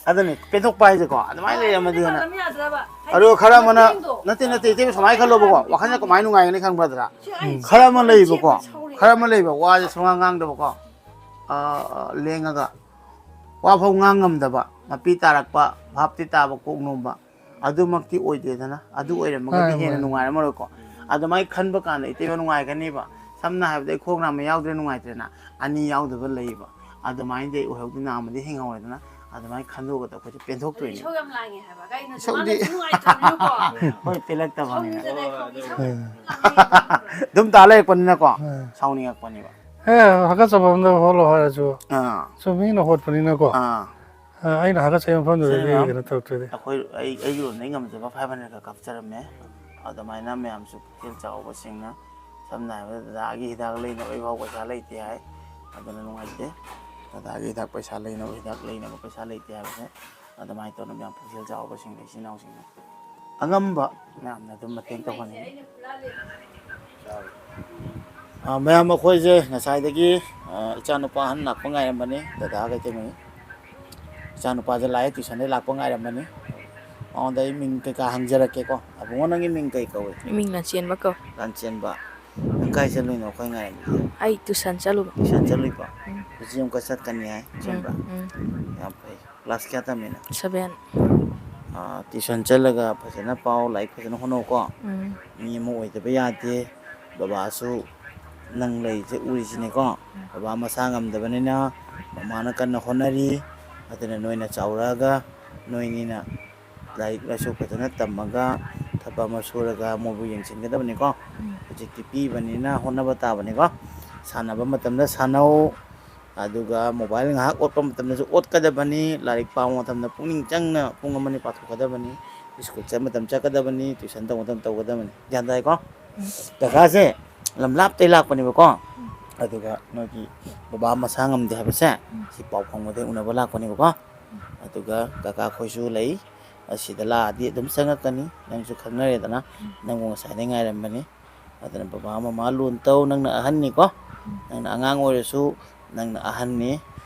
ꯑꯗꯨꯅꯤ, ꯄꯦꯟꯊꯣꯛꯄ ꯍꯥꯏꯁꯦꯀꯣ, ꯑꯗꯨꯃꯥꯏꯅ ꯑꯣ, ꯂꯩꯔꯝꯃꯗꯤ ꯑꯗꯨꯃꯥꯏꯅ ꯍꯥꯏꯅ꯫ ꯄꯥꯜꯂꯝ ꯌꯥꯗ꯭ꯔꯕ? ꯍꯥꯏꯗꯤ ꯑꯗꯣ ꯈꯔ ꯑꯃꯅ, ꯃꯇꯦꯡꯗꯣ ꯅꯠꯇꯦ, ꯅꯠꯇꯦ, ꯏꯇꯩꯃ ꯁꯨꯃꯥꯏꯅ ꯈꯜꯂꯣꯕꯀꯣ, ꯋꯥꯈꯜꯁꯦ ꯀꯃꯥꯏꯅ ꯅꯨꯡꯉꯥꯏꯒꯅꯤ ꯈꯪꯕ꯭ꯔꯥ, ꯗꯗꯥ? ꯁꯤ ꯑꯩ ꯎꯝ꯫ ꯈꯔ ꯑꯃ ꯂꯩꯕꯀꯣ, ꯁꯥꯎꯔꯦ꯫ ꯈꯔ ꯑꯃ ꯂꯩꯕ, ꯋꯥꯁꯦ ꯁꯨꯡꯉꯥꯡ ꯉꯥꯡꯗꯕꯀꯣ, ꯑ, ꯑ, ꯂꯦꯡꯉꯒ ꯋꯥꯐꯧ ꯉꯥꯡ ꯉꯝꯗꯕ, ꯃꯄꯤ ꯇꯥꯔꯛꯄ, ꯚꯥꯞꯇꯤ ꯇꯥꯕ, ꯀꯣꯛ ꯅꯣꯝꯕ, ꯑꯗꯨꯃꯛꯇꯤ ꯑꯣꯏꯗꯦꯗꯅ꯫ ꯑꯗꯨ ꯑꯣꯏꯔꯝꯃꯒꯗꯤ ꯃꯥꯅꯦ, ꯍꯦꯟꯅ ꯃꯥꯅꯦ꯫ ꯅꯨꯡꯉꯥꯏꯔꯝꯃꯔꯣꯏꯀꯣ꯫ ꯑꯗꯨꯃꯥꯏꯅ ꯈꯟꯕ ꯀꯥꯟꯗ ꯏꯇꯩꯃ ꯅꯨꯡꯉꯥꯏꯒꯅꯦꯕ꯫ ꯁꯝꯅ ꯍꯥꯏꯔꯕꯗ ꯑꯩ ꯈꯣꯡ ꯅꯥꯝꯃ ꯌꯥꯎꯗ꯭ꯔꯦ, ꯅꯨꯡꯉꯥꯏꯇ꯭ꯔꯦꯅ꯫ ꯑꯅꯤ ꯌꯥꯎꯗꯕ ꯂꯩꯌꯦꯕ꯫ ꯑꯗꯨꯃꯥꯏꯅꯗꯤ ꯑꯩ ꯑꯣꯏꯍꯧꯗꯦ, ꯅꯥꯝꯃꯗꯤ ꯍꯤꯡꯍꯧꯔꯦꯗꯅ꯫ ꯑꯗꯨꯃꯥꯏꯅ ꯈꯟꯗꯣꯛꯑꯒ ꯑꯩꯈꯣꯏꯁꯦ ꯄꯦꯟꯊꯣꯛꯇꯣꯏꯅꯦ꯫ ꯏꯁꯧ ꯌꯥꯝ ꯂꯥꯡꯉꯦ ꯍꯥꯏꯕ꯫ ꯀꯩꯅꯣ? ꯏꯁꯧꯗꯤ ꯃꯥꯅꯁꯨ ꯅꯨꯡꯉꯥꯏꯇ꯭ꯔꯕꯅꯤꯅꯀꯣ꯫ ꯍꯣꯏ, ꯄꯦꯜꯂꯛꯇꯕꯅꯤꯅ꯫ ꯁꯥꯎꯅꯤꯡꯗꯅ ꯏꯁꯧ ꯌꯥꯝ ꯂꯥꯡꯉꯦ ꯍꯥꯏꯕ꯫ ꯑꯗꯨꯝ ꯇꯥ ꯂꯩꯔꯛꯄꯅꯤꯅꯀꯣ꯫ ꯎꯝ꯫ ꯁꯥꯎꯅꯤꯡꯉꯛꯄꯅꯤꯕ꯫ ꯑꯦ, ꯍꯥꯀꯠꯆꯕ ꯑꯝꯗ ꯍꯣꯠꯂꯣ ꯍꯥꯏꯔꯁꯨ꯫ ꯑꯥ꯫ ꯁꯨꯝ ꯃꯤꯅ ꯍꯣꯠꯄꯅꯤꯅꯀꯣ꯫ ꯑꯥ꯫ ꯑ, ꯑꯩꯅ ꯍꯥꯀꯠꯆꯕ ꯃꯐꯝꯗꯨꯗꯗꯤ ꯁꯤꯅ ꯀꯩꯅꯣ ꯇꯧꯔꯛꯇ꯭ꯔꯗꯤ꯫ ꯑꯩꯈꯣꯏ, ꯑꯩ, ꯑꯩꯒꯤ ꯔꯣꯝꯗꯒꯤ ꯉꯝꯖꯕ five hundred ꯈꯛ ꯀꯥꯞꯆꯔꯝꯃꯦ꯫ ꯑꯗꯨꯃꯥꯏꯅ ꯃꯌꯥꯝꯁꯨ ꯄꯨꯛꯆꯦꯜ ꯆꯥꯎꯕꯁꯤꯡꯅ, ꯁꯝꯅ ꯍꯥꯏꯔꯕꯗ ꯗꯗꯥꯒꯤ ꯍꯤꯗꯥꯛ ꯂꯩꯅꯕ ꯑꯩ ꯐꯥꯎ ꯄꯩꯁꯥ ꯂꯩꯇꯦ ꯍꯥꯏ꯫ ꯑꯗꯨꯅ ꯅꯨꯡꯉꯥꯏꯇꯦ꯫ ꯗꯗꯥꯒꯤ ꯍꯤꯗꯥꯛ ꯄꯩꯁꯥ ꯂꯩꯅꯕ, ꯍꯤꯗꯥꯛ ꯂꯩꯅꯕ ꯄꯩꯁꯥ ꯂꯩꯇꯦ ꯍꯥꯏꯕꯁꯦ꯫ ꯑꯗꯨꯃꯥꯏꯅ ꯇꯧꯅ ꯃꯌꯥꯝ ꯄꯨꯛꯆꯦꯜ ꯆꯥꯎꯕꯁꯤꯡꯅ, ꯏꯆꯤꯟ ꯏꯅꯥꯎꯁꯤꯡꯅ ꯑꯉꯝꯕ ꯃꯌꯥꯝꯅ ꯑꯗꯨꯝ ꯃꯇꯦꯡ ꯇꯧꯍꯟꯅꯤꯡꯉꯤ꯫ ꯑ, ꯃꯌꯥꯝ, ꯑꯩꯈꯣꯏꯁꯦ ꯉꯁꯥꯏꯗꯒꯤ, ꯑ, ꯏꯆꯥꯅꯨꯄꯥ ꯑꯍꯟ ꯂꯥꯛꯄ ꯉꯥꯏꯔꯝꯕꯅꯤ, ꯗꯗꯥꯒ ꯏꯇꯩꯃꯒꯤ꯫ ꯏꯆꯥꯅꯨꯄꯥꯁꯦ ꯂꯥꯛꯑꯦ, tuitionꯗꯩ ꯂꯥꯛꯄ ꯉꯥꯏꯔꯝꯕꯅꯤ꯫ ꯃꯉꯣꯟꯗ ꯑꯩ ꯃꯤꯡ ꯀꯩꯀꯥ ꯍꯪꯖꯔꯛꯀꯦꯀꯣ꯫ ꯑꯕꯨꯡꯉꯣ, ꯅꯪꯒꯤ ꯃꯤꯡ ꯀꯩ ꯀꯧꯏ? ꯏꯃꯤꯡ ꯂꯥꯟꯆꯦꯟꯕ ꯀꯧꯏ꯫ ꯂꯥꯟꯆꯦꯟꯕ꯫ ꯅꯪ ꯀꯥꯏ ꯆꯠꯂꯨꯏꯅꯣ ꯑꯩꯈꯣꯏ ꯉꯥꯏꯔꯝꯃꯤꯁꯦ? ꯑꯩ tuition ꯆꯠꯂꯨꯕ꯫ Tuition ꯆꯠꯂꯨꯏꯕ? ꯎꯝ꯫ ꯍꯧꯖꯤꯛ ꯑꯃꯨꯛꯀ ꯆꯠꯀꯅꯤ ꯍꯥꯏ, ꯎꯝ, ꯆꯨꯝꯕ꯭ꯔꯥ? ꯎꯝ꯫ ꯌꯥꯝ ꯐꯩ꯫ Class ꯀꯌꯥ ꯇꯝꯃꯤꯅꯣ? Seven꯫ ꯑꯥ, tuition ꯆꯠꯂꯒ ꯐꯖꯅ ꯄꯥꯎ, ꯂꯥꯏꯔꯤꯛ ꯐꯖꯅ ꯍꯣꯠꯅꯧꯀꯣ꯫ ꯎꯝ꯫ ꯃꯤ ꯑꯃ ꯑꯣꯏꯗꯕ ꯌꯥꯗꯦ꯫ ꯕꯕꯥꯁꯨ ꯅꯪ ꯂꯩꯔꯤꯁꯦ ꯎꯔꯤꯁꯤꯅꯤꯀꯣ꯫ ꯎꯝ꯫ ꯕꯕꯥ ꯃꯁꯥ ꯉꯝꯗꯕꯅꯤꯅ ꯃꯃꯥꯅ ꯀꯟꯅ ꯍꯣꯠꯅꯔꯤ꯫ ꯑꯗꯨꯅ ꯅꯣꯏꯅ ꯆꯥꯎꯔꯛꯑꯒ ꯅꯣꯏꯅꯤꯅ ꯂꯥꯏꯔꯤꯛ ꯂꯥꯏꯁꯨ ꯐꯖꯅ ꯇꯝꯃꯒ ꯊꯕꯛ ꯑꯃ ꯁꯨꯔꯒ ꯃꯣꯏꯕꯨ ꯌꯦꯡꯁꯤꯟꯒꯗꯕꯅꯤꯀꯣ꯫ ꯎꯝ꯫ ꯍꯧꯖꯤꯛꯇꯤ ꯄꯤꯕꯅꯤꯅ ꯍꯣꯠꯅꯕ ꯇꯥꯕꯅꯤꯀꯣ꯫ ꯁꯥꯟꯅꯕ ꯃꯇꯝꯗ ꯁꯥꯟꯅꯧ, ꯑꯗꯨꯒ mobile ꯉꯥꯏꯍꯥꯛ ꯑꯣꯠꯄ ꯃꯇꯝꯗꯁꯨ ꯑꯣꯠꯀꯗꯕꯅꯤ꯫ ꯂꯥꯏꯔꯤꯛ ꯄꯥꯕ ꯃꯇꯝꯗ ꯄꯨꯛꯅꯤꯡ ꯆꯪꯅ ꯄꯨꯡ ꯑꯃ ꯑꯅꯤ ꯄꯥꯊꯣꯛꯀꯗꯕꯅꯤ꯫ School ꯆꯠꯄ ꯃꯇꯝ ꯆꯠꯀꯗꯕꯅꯤ, tuition ꯇꯧꯕ ꯃꯇꯝ ꯇꯧꯒꯗꯕꯅꯤ꯫ ꯒ꯭ꯌꯥꯟ ꯇꯥꯏꯀꯣ? ꯎꯝ꯫ ꯀꯀꯥꯁꯦ ꯂꯝ ꯂꯥꯞꯇꯩ ꯂꯥꯛꯄꯅꯦꯕꯀꯣ꯫ ꯎꯝ꯫ ꯑꯗꯨꯒ ꯅꯣꯏꯒꯤ ꯕꯕꯥ ꯃꯁꯥ ꯉꯝꯗꯦ ꯍꯥꯏꯕꯁꯦ, ꯎꯝ, ꯁꯤ ꯄꯥꯎ ꯐꯪꯕꯗꯩ ꯎꯅꯕ ꯂꯥꯛꯄꯅꯦꯕꯀꯣ꯫ ꯎꯝ꯫ ꯑꯗꯨꯒ ꯀꯀꯥ ꯈꯣꯏꯁꯨ ꯂꯩ, ꯑꯁꯤꯗ ꯂꯥꯛꯑꯗꯤ ꯑꯗꯨꯝ ꯆꯪꯉꯛꯀꯅꯤ꯫ ꯅꯪꯁꯨ ꯈꯪꯅꯔꯦꯗꯅ, ꯎꯝ, ꯅꯪꯕꯨ ꯉꯁꯥꯏꯗꯩ ꯉꯥꯏꯔꯝꯕꯅꯤ꯫ ꯑꯗꯨꯅ ꯕꯕꯥ ꯃꯃꯥ ꯂꯨꯅ ꯇꯧ, ꯅꯪꯅ ꯑꯍꯟꯅꯤꯀꯣ꯫ ꯎꯝ꯫ ꯅꯪꯅ ꯑꯉꯥꯡ ꯑꯣꯏꯔꯁꯨ ꯅꯪꯅ ꯑꯍꯟꯅꯤ꯫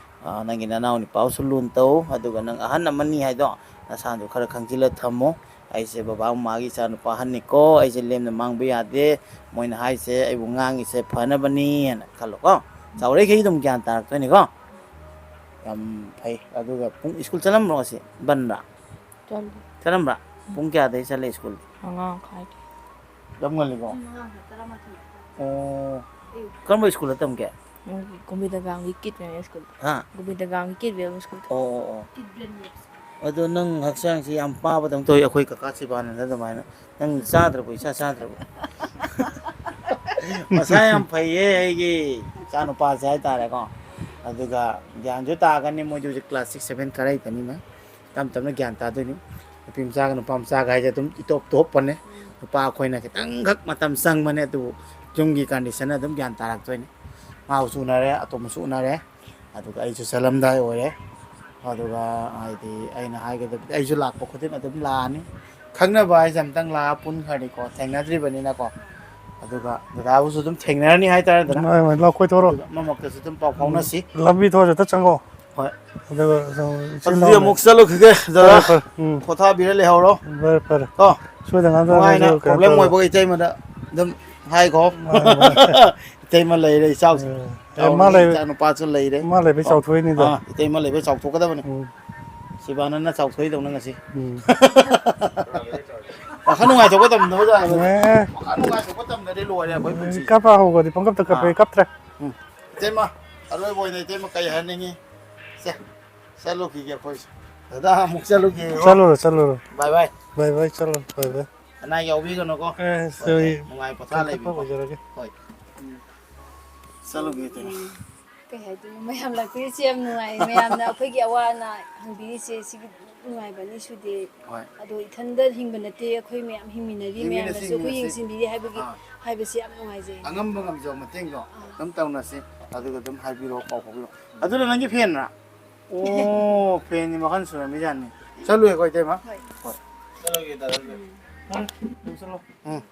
ꯑ, ꯅꯪꯒꯤ ꯅꯅꯥꯎ ꯅꯨꯄꯥꯁꯨ ꯂꯨꯅ ꯇꯧ, ꯑꯗꯨꯒ ꯅꯪ ꯑꯍꯟ ꯑꯃꯅꯤ ꯍꯥꯏꯗꯣ ꯅꯁꯥꯗꯨ ꯈꯔ ꯈꯪꯖꯤꯜꯂ ꯊꯝꯃꯨ꯫ ꯑꯩꯁꯦ ꯕꯕꯥ ꯃꯃꯥꯒꯤ ꯏꯆꯥꯅꯨꯄꯥ ꯑꯍꯟꯅꯤꯀꯣ, ꯑꯩꯁꯦ ꯂꯦꯝꯅ ꯃꯥꯡꯕ ꯌꯥꯗꯦ, ꯃꯣꯏꯅ ꯍꯥꯏꯁꯦ ꯑꯩꯕꯨ ꯉꯥꯡꯉꯤꯁꯦ ꯐꯅꯕꯅꯤ ꯍꯥꯏꯅ ꯈꯜꯂꯣꯀꯣ꯫ ꯆꯥꯎꯔꯛꯏꯈꯩ ꯑꯗꯨꯝ ꯒ꯭ꯌꯥꯟ ꯇꯥꯔꯛꯇꯣꯏꯅꯤꯀꯣ꯫ ꯌꯥꯝ ꯐꯩ꯫ ꯑꯗꯨꯒ ꯄꯨꯡ, ꯁ꯭ꯀꯨꯜ ꯆꯠꯂꯝꯕ꯭ꯔꯣ ꯉꯁꯤ? ꯕꯟꯔꯥ? ꯆꯠꯂꯤ꯫ ꯆꯠꯂꯝꯕ꯭ꯔꯥ? ꯄꯨꯡ ꯀꯌꯥꯗꯩ ꯆꯠꯂꯦ ꯁ꯭ꯀꯨꯜ? ꯃꯉꯥ ꯃꯈꯥꯏꯗꯩ꯫ ꯌꯥꯝ ꯉꯜꯂꯤꯀꯣ? ꯄꯨꯡ ꯃꯉꯥ ꯃꯈꯥꯏ, ꯇꯔꯥꯃꯥꯊꯣꯏ꯫ ꯑꯣ꯫ ꯑꯌꯨꯛ꯫ ꯀꯔꯝꯕ ꯁ꯭ꯀꯨꯜꯗ ꯇꯝꯒꯦ? ꯎꯝ, ꯒꯣꯕꯤꯟꯗꯒ꯭ꯔꯥꯝꯒꯤ ꯀꯤꯠ ꯃꯦꯃꯣꯔꯤꯌꯦꯜ ꯁ꯭ꯀꯨꯜ꯫ ꯍꯥ? ꯒꯣꯕꯤꯟꯗꯒ꯭ꯔꯥꯝꯒꯤ ꯀꯤꯠ ꯃꯦꯃꯣꯔꯤꯌꯦꯜ ꯁ꯭ꯀꯨꯜ꯫ ꯑꯣ, ꯑꯣ, ꯑꯣ꯫ Kit brain maps. ꯑꯗꯣ ꯅꯪ ꯍꯛꯆꯥꯡꯁꯤ ꯌꯥꯝ ꯄꯥꯕꯗꯧꯅ ꯇꯧꯏ, ꯑꯩꯈꯣꯏ ꯀꯀꯥ ꯁꯤꯕꯥꯅꯟꯗ ꯑꯗꯨꯃꯥꯏꯅ꯫ ꯅꯪ ꯆꯥꯗ꯭ꯔꯕꯣ, ꯏꯆꯥ ꯆꯥꯗ꯭ꯔꯕꯣ? ꯃꯁꯥ ꯌꯥꯝ ꯐꯩꯌꯦ ꯑꯩꯒꯤ ꯏꯆꯥꯅꯨꯄꯥꯁꯦ ꯍꯥꯏꯇꯥꯔꯦꯀꯣ꯫ ꯑꯗꯨꯒ ꯒ꯭ꯌꯥꯟꯁꯨ ꯇꯥꯒꯅꯤ, ꯃꯣꯏꯗꯤ ꯍꯧꯖꯤꯛ ꯀ꯭ꯂꯥꯁ ꯁꯤꯛꯁ, ꯁꯚꯦꯟ ꯀꯥꯔꯛꯏꯕꯅꯤꯅ ꯇꯞ ꯇꯞꯅ ꯒ꯭ꯌꯥꯟ ꯇꯥꯗꯣꯏꯅꯤ꯫ ꯅꯨꯄꯤ ꯃꯆꯥꯒ ꯅꯨꯄꯥ ꯃꯆꯥꯒ ꯍꯥꯏꯁꯦ ꯑꯗꯨꯝ ꯏꯇꯣꯞ ꯇꯣꯞꯄꯅꯦ꯫ ꯅꯨꯄꯥ ꯑꯩꯈꯣꯏꯅ ꯈꯤꯇꯪꯈꯛ ꯃꯇꯝ ꯆꯪꯕꯅꯦ, ꯑꯗꯨꯕꯨ ꯌꯨꯝꯒꯤ ꯀꯟꯗꯤꯁꯟ ꯑꯗꯨꯝ ꯒ꯭ꯌꯥꯟ ꯇꯥꯔꯛꯇꯣꯏꯅꯤ꯫ ꯃꯥꯕꯨꯁꯨ ꯎꯅꯔꯦ, ꯑꯇꯣꯝꯕꯁꯨ ꯎꯅꯔꯦ꯫ ꯑꯗꯨꯒ ꯑꯩꯁꯨ ꯆꯠꯂꯝꯗꯥꯏ ꯑꯣꯏꯔꯦ꯫ ꯑꯗꯨꯒ ꯍꯥꯏꯗꯤ ꯑꯩꯅ ꯍꯥꯏꯒꯗꯕꯗꯤ ꯑꯩꯁꯨ ꯂꯥꯛꯄ ꯈꯨꯗꯤꯡ ꯑꯗꯨꯝ ꯂꯥꯛꯑꯅꯤ꯫ ꯈꯪꯅꯕ ꯍꯥꯏꯁꯦ ꯑꯝꯇꯪ ꯂꯥꯛꯑ ꯄꯨꯟꯈ꯭ꯔꯗꯤꯀꯣ, ꯊꯦꯡꯅꯗ꯭ꯔꯤꯕꯅꯤꯅꯀꯣ꯫ ꯑꯗꯨꯒ ꯗꯗꯥꯕꯨꯁꯨ ꯑꯗꯨꯝ ꯊꯦꯡꯅꯔꯅꯤ ꯍꯥꯏꯇꯥꯔꯦꯗꯅ꯫ ꯃꯥꯅꯤ, ꯃꯥꯅꯤ, ꯂꯥꯛꯑꯣ, ꯀꯣꯏꯊꯣꯔꯛꯑꯣ꯫ ꯑꯗꯨꯒ ꯃꯃꯛꯇꯁꯨ ꯑꯗꯨꯝ ꯄꯥꯎ ꯐꯥꯎꯅꯁꯤ꯫ ꯂꯝꯕꯤ ꯊꯣꯛꯑꯁꯨ ꯍꯦꯛꯇ ꯆꯪꯉꯣ꯫ ꯍꯣꯏ꯫ ꯑꯗꯨꯒ ꯁꯨꯝ ꯏꯆꯤꯜ ꯑꯗꯨꯗꯤ ꯏꯅꯥꯎ ꯑꯃꯨꯛ ꯆꯠꯂꯨꯈꯤꯒꯦ, ꯗꯗꯥ꯫ ꯐꯔꯦ, ꯐꯔꯦ, ꯎꯝ꯫ ꯄꯣꯊꯥꯕꯤꯔ ꯂꯩꯍꯧꯔꯣ꯫ ꯐꯔꯦ, ꯐꯔꯦ꯫ ꯀꯣ? ꯁꯣꯏꯗꯅ ꯅꯨꯡꯉꯥꯏꯅ ꯀꯩꯅꯣ problem ꯇꯧꯔꯣ꯫ ꯑꯣꯏꯕꯒ ꯏꯇꯩꯃꯗ ꯑꯗꯨꯝ ꯍꯥꯏꯈꯣ꯫ ꯃꯥꯅꯤ, ꯃꯥꯅꯤ꯫ ꯏꯇꯩꯃ ꯂꯩꯔꯦ, ꯏꯆꯥꯎꯁꯦ꯫ ꯑꯦ, ꯑꯦ, ꯃꯥ ꯆꯥꯎꯔꯦ, ꯂꯩ-, ꯏꯆꯥꯅꯨꯄꯥꯁꯨ ꯂꯩꯔꯦ꯫ ꯃꯥ ꯂꯩꯕꯩ ꯀꯣ? ꯆꯥꯎꯊꯣꯛꯏꯅꯤꯗꯣ꯫ ꯑꯥ, ꯏꯇꯩꯃ ꯂꯩꯕꯩ ꯆꯥꯎꯊꯣꯛꯀꯗꯕꯅꯤ꯫ ꯎꯝ꯫ ꯁꯤꯕꯥꯅꯟꯗꯅ ꯆꯥꯎꯊꯣꯛꯏꯗꯧꯅ ꯉꯁꯤ꯫ ꯎꯝ꯫ ꯋꯥꯈꯜ ꯅꯨꯡꯉꯥꯏꯊꯣꯛꯄ ꯇꯝꯗꯕ ꯖꯥꯠꯅꯤ꯫ ꯑꯦ꯫ ꯋꯥꯈꯜ ꯅꯨꯡꯉꯥꯏꯊꯣꯛꯄ ꯇꯝꯗ꯭ꯔꯗꯤ ꯂꯣꯏꯔꯦ ꯑꯩꯈꯣꯏ ꯄꯨꯟꯁꯤ꯫ ꯀꯞꯄ ꯍꯧꯒ꯭ꯔꯗꯤ ꯄꯪꯀꯞꯇ ꯀꯞꯄꯦ, ꯑꯥ꯫ ꯀꯞꯇ꯭ꯔꯦ꯫ ꯎꯝ꯫ ꯏꯇꯩꯃ, ꯑꯔꯣꯏꯕ ꯑꯣꯏꯅ ꯏꯇꯩꯃ ꯀꯩ ꯍꯥꯏꯅꯤꯡꯉꯤ? ꯁꯦ, ꯆꯠꯂꯨꯈꯤꯒꯦ ꯑꯩꯈꯣꯏꯁꯨ꯫ ꯗꯗꯥ ꯑꯃꯨꯛ ꯆꯠꯂꯨꯒꯦ꯫ ꯆꯠꯂꯨꯔꯣ, ꯆꯠꯂꯨꯔꯣ꯫ Bye bye꯫ Bye bye, ꯆꯠꯂꯨꯔꯣ, bye bye꯫ ꯑꯅꯥ ꯌꯥꯎꯕꯤꯒꯅꯨꯀꯣ꯫ ꯑꯦ, ꯍꯣꯏ, ꯍꯣꯏ꯫ ꯁꯣꯔꯤ꯫ ꯅꯨꯡꯉꯥꯏ ꯄꯣꯊꯥ ꯀꯟꯈꯠꯄ ꯂꯩꯕꯤꯌꯨꯀꯣ꯫ ꯑꯣꯏꯖꯔꯒꯦ꯫ ꯍꯣꯏ꯫ ꯆꯠꯂꯨꯒꯦ ꯏꯇꯩꯃ꯫ ꯀꯩ ꯍꯥꯏꯗꯣꯏꯅꯣ? ꯃꯌꯥꯝ ꯂꯥꯛꯄꯤꯔꯤꯁꯦ ꯌꯥꯝ ꯅꯨꯡꯉꯥꯏ꯫ ꯃꯌꯥꯝꯅ ꯑꯩꯈꯣꯏꯒꯤ ꯑꯋꯥ ꯑꯅꯥ ꯍꯪꯕꯤꯔꯤꯁꯦ ꯁꯤꯒꯤ ꯅꯨꯡꯉꯥꯏꯕ ꯑꯅꯤ ꯁꯨꯗꯦ꯫ ꯍꯣꯏ꯫ ꯑꯗꯣ ꯏꯊꯟꯗ ꯍꯤꯡꯕ ꯅꯠꯇꯦ, ꯑꯩꯈꯣꯏ ꯃꯌꯥꯝ ꯍꯤꯡꯃꯤꯟꯅꯔꯤ, ꯍꯤꯡꯃꯤꯟꯅꯁꯤ, ꯃꯌꯥꯝꯅꯁꯨ ꯑꯩꯈꯣꯏ ꯍꯤꯡꯃꯤꯟꯅꯁꯤ꯫ ꯌꯦꯡꯁꯤꯟꯕꯤꯔꯤ ꯍꯥꯏꯕꯒꯤ, ꯑꯥ꯫ ꯍꯥꯏꯕꯁꯤ ꯌꯥꯝ ꯅꯨꯡꯉꯥꯏꯖꯩ꯫ ꯑꯉꯝꯕ ꯉꯝꯖꯕ ꯃꯇꯦꯡꯗꯣ ꯑꯥ꯫ ꯑꯗꯨꯝ ꯇꯧꯅꯁꯤ, ꯑꯗꯨꯒ ꯑꯗꯨꯝ ꯍꯥꯏꯕꯤꯔꯛꯑꯣ, ꯄꯥꯎ ꯐꯥꯎꯕꯤꯔꯛꯑꯣ꯫ ꯑꯗꯨꯅ ꯅꯪꯒꯤ ꯐꯦꯟꯔꯥ? ꯑꯣ, ꯐꯦꯟꯗꯤ ꯃꯈꯜ ꯁꯨꯔꯝꯃꯤꯖꯥꯠꯅꯤ꯫ ꯆꯠꯂꯨꯏꯀꯣ, ꯏꯇꯩꯃ? ꯍꯣꯏ꯫ ꯍꯣꯏ꯫ ꯆꯠꯂꯒꯦ, ꯗꯥꯗꯥ꯫ ꯎꯝ꯫ ꯐꯔꯦ, ꯑꯗꯨꯝ ꯆꯠꯂꯣ꯫ ꯎꯝ꯫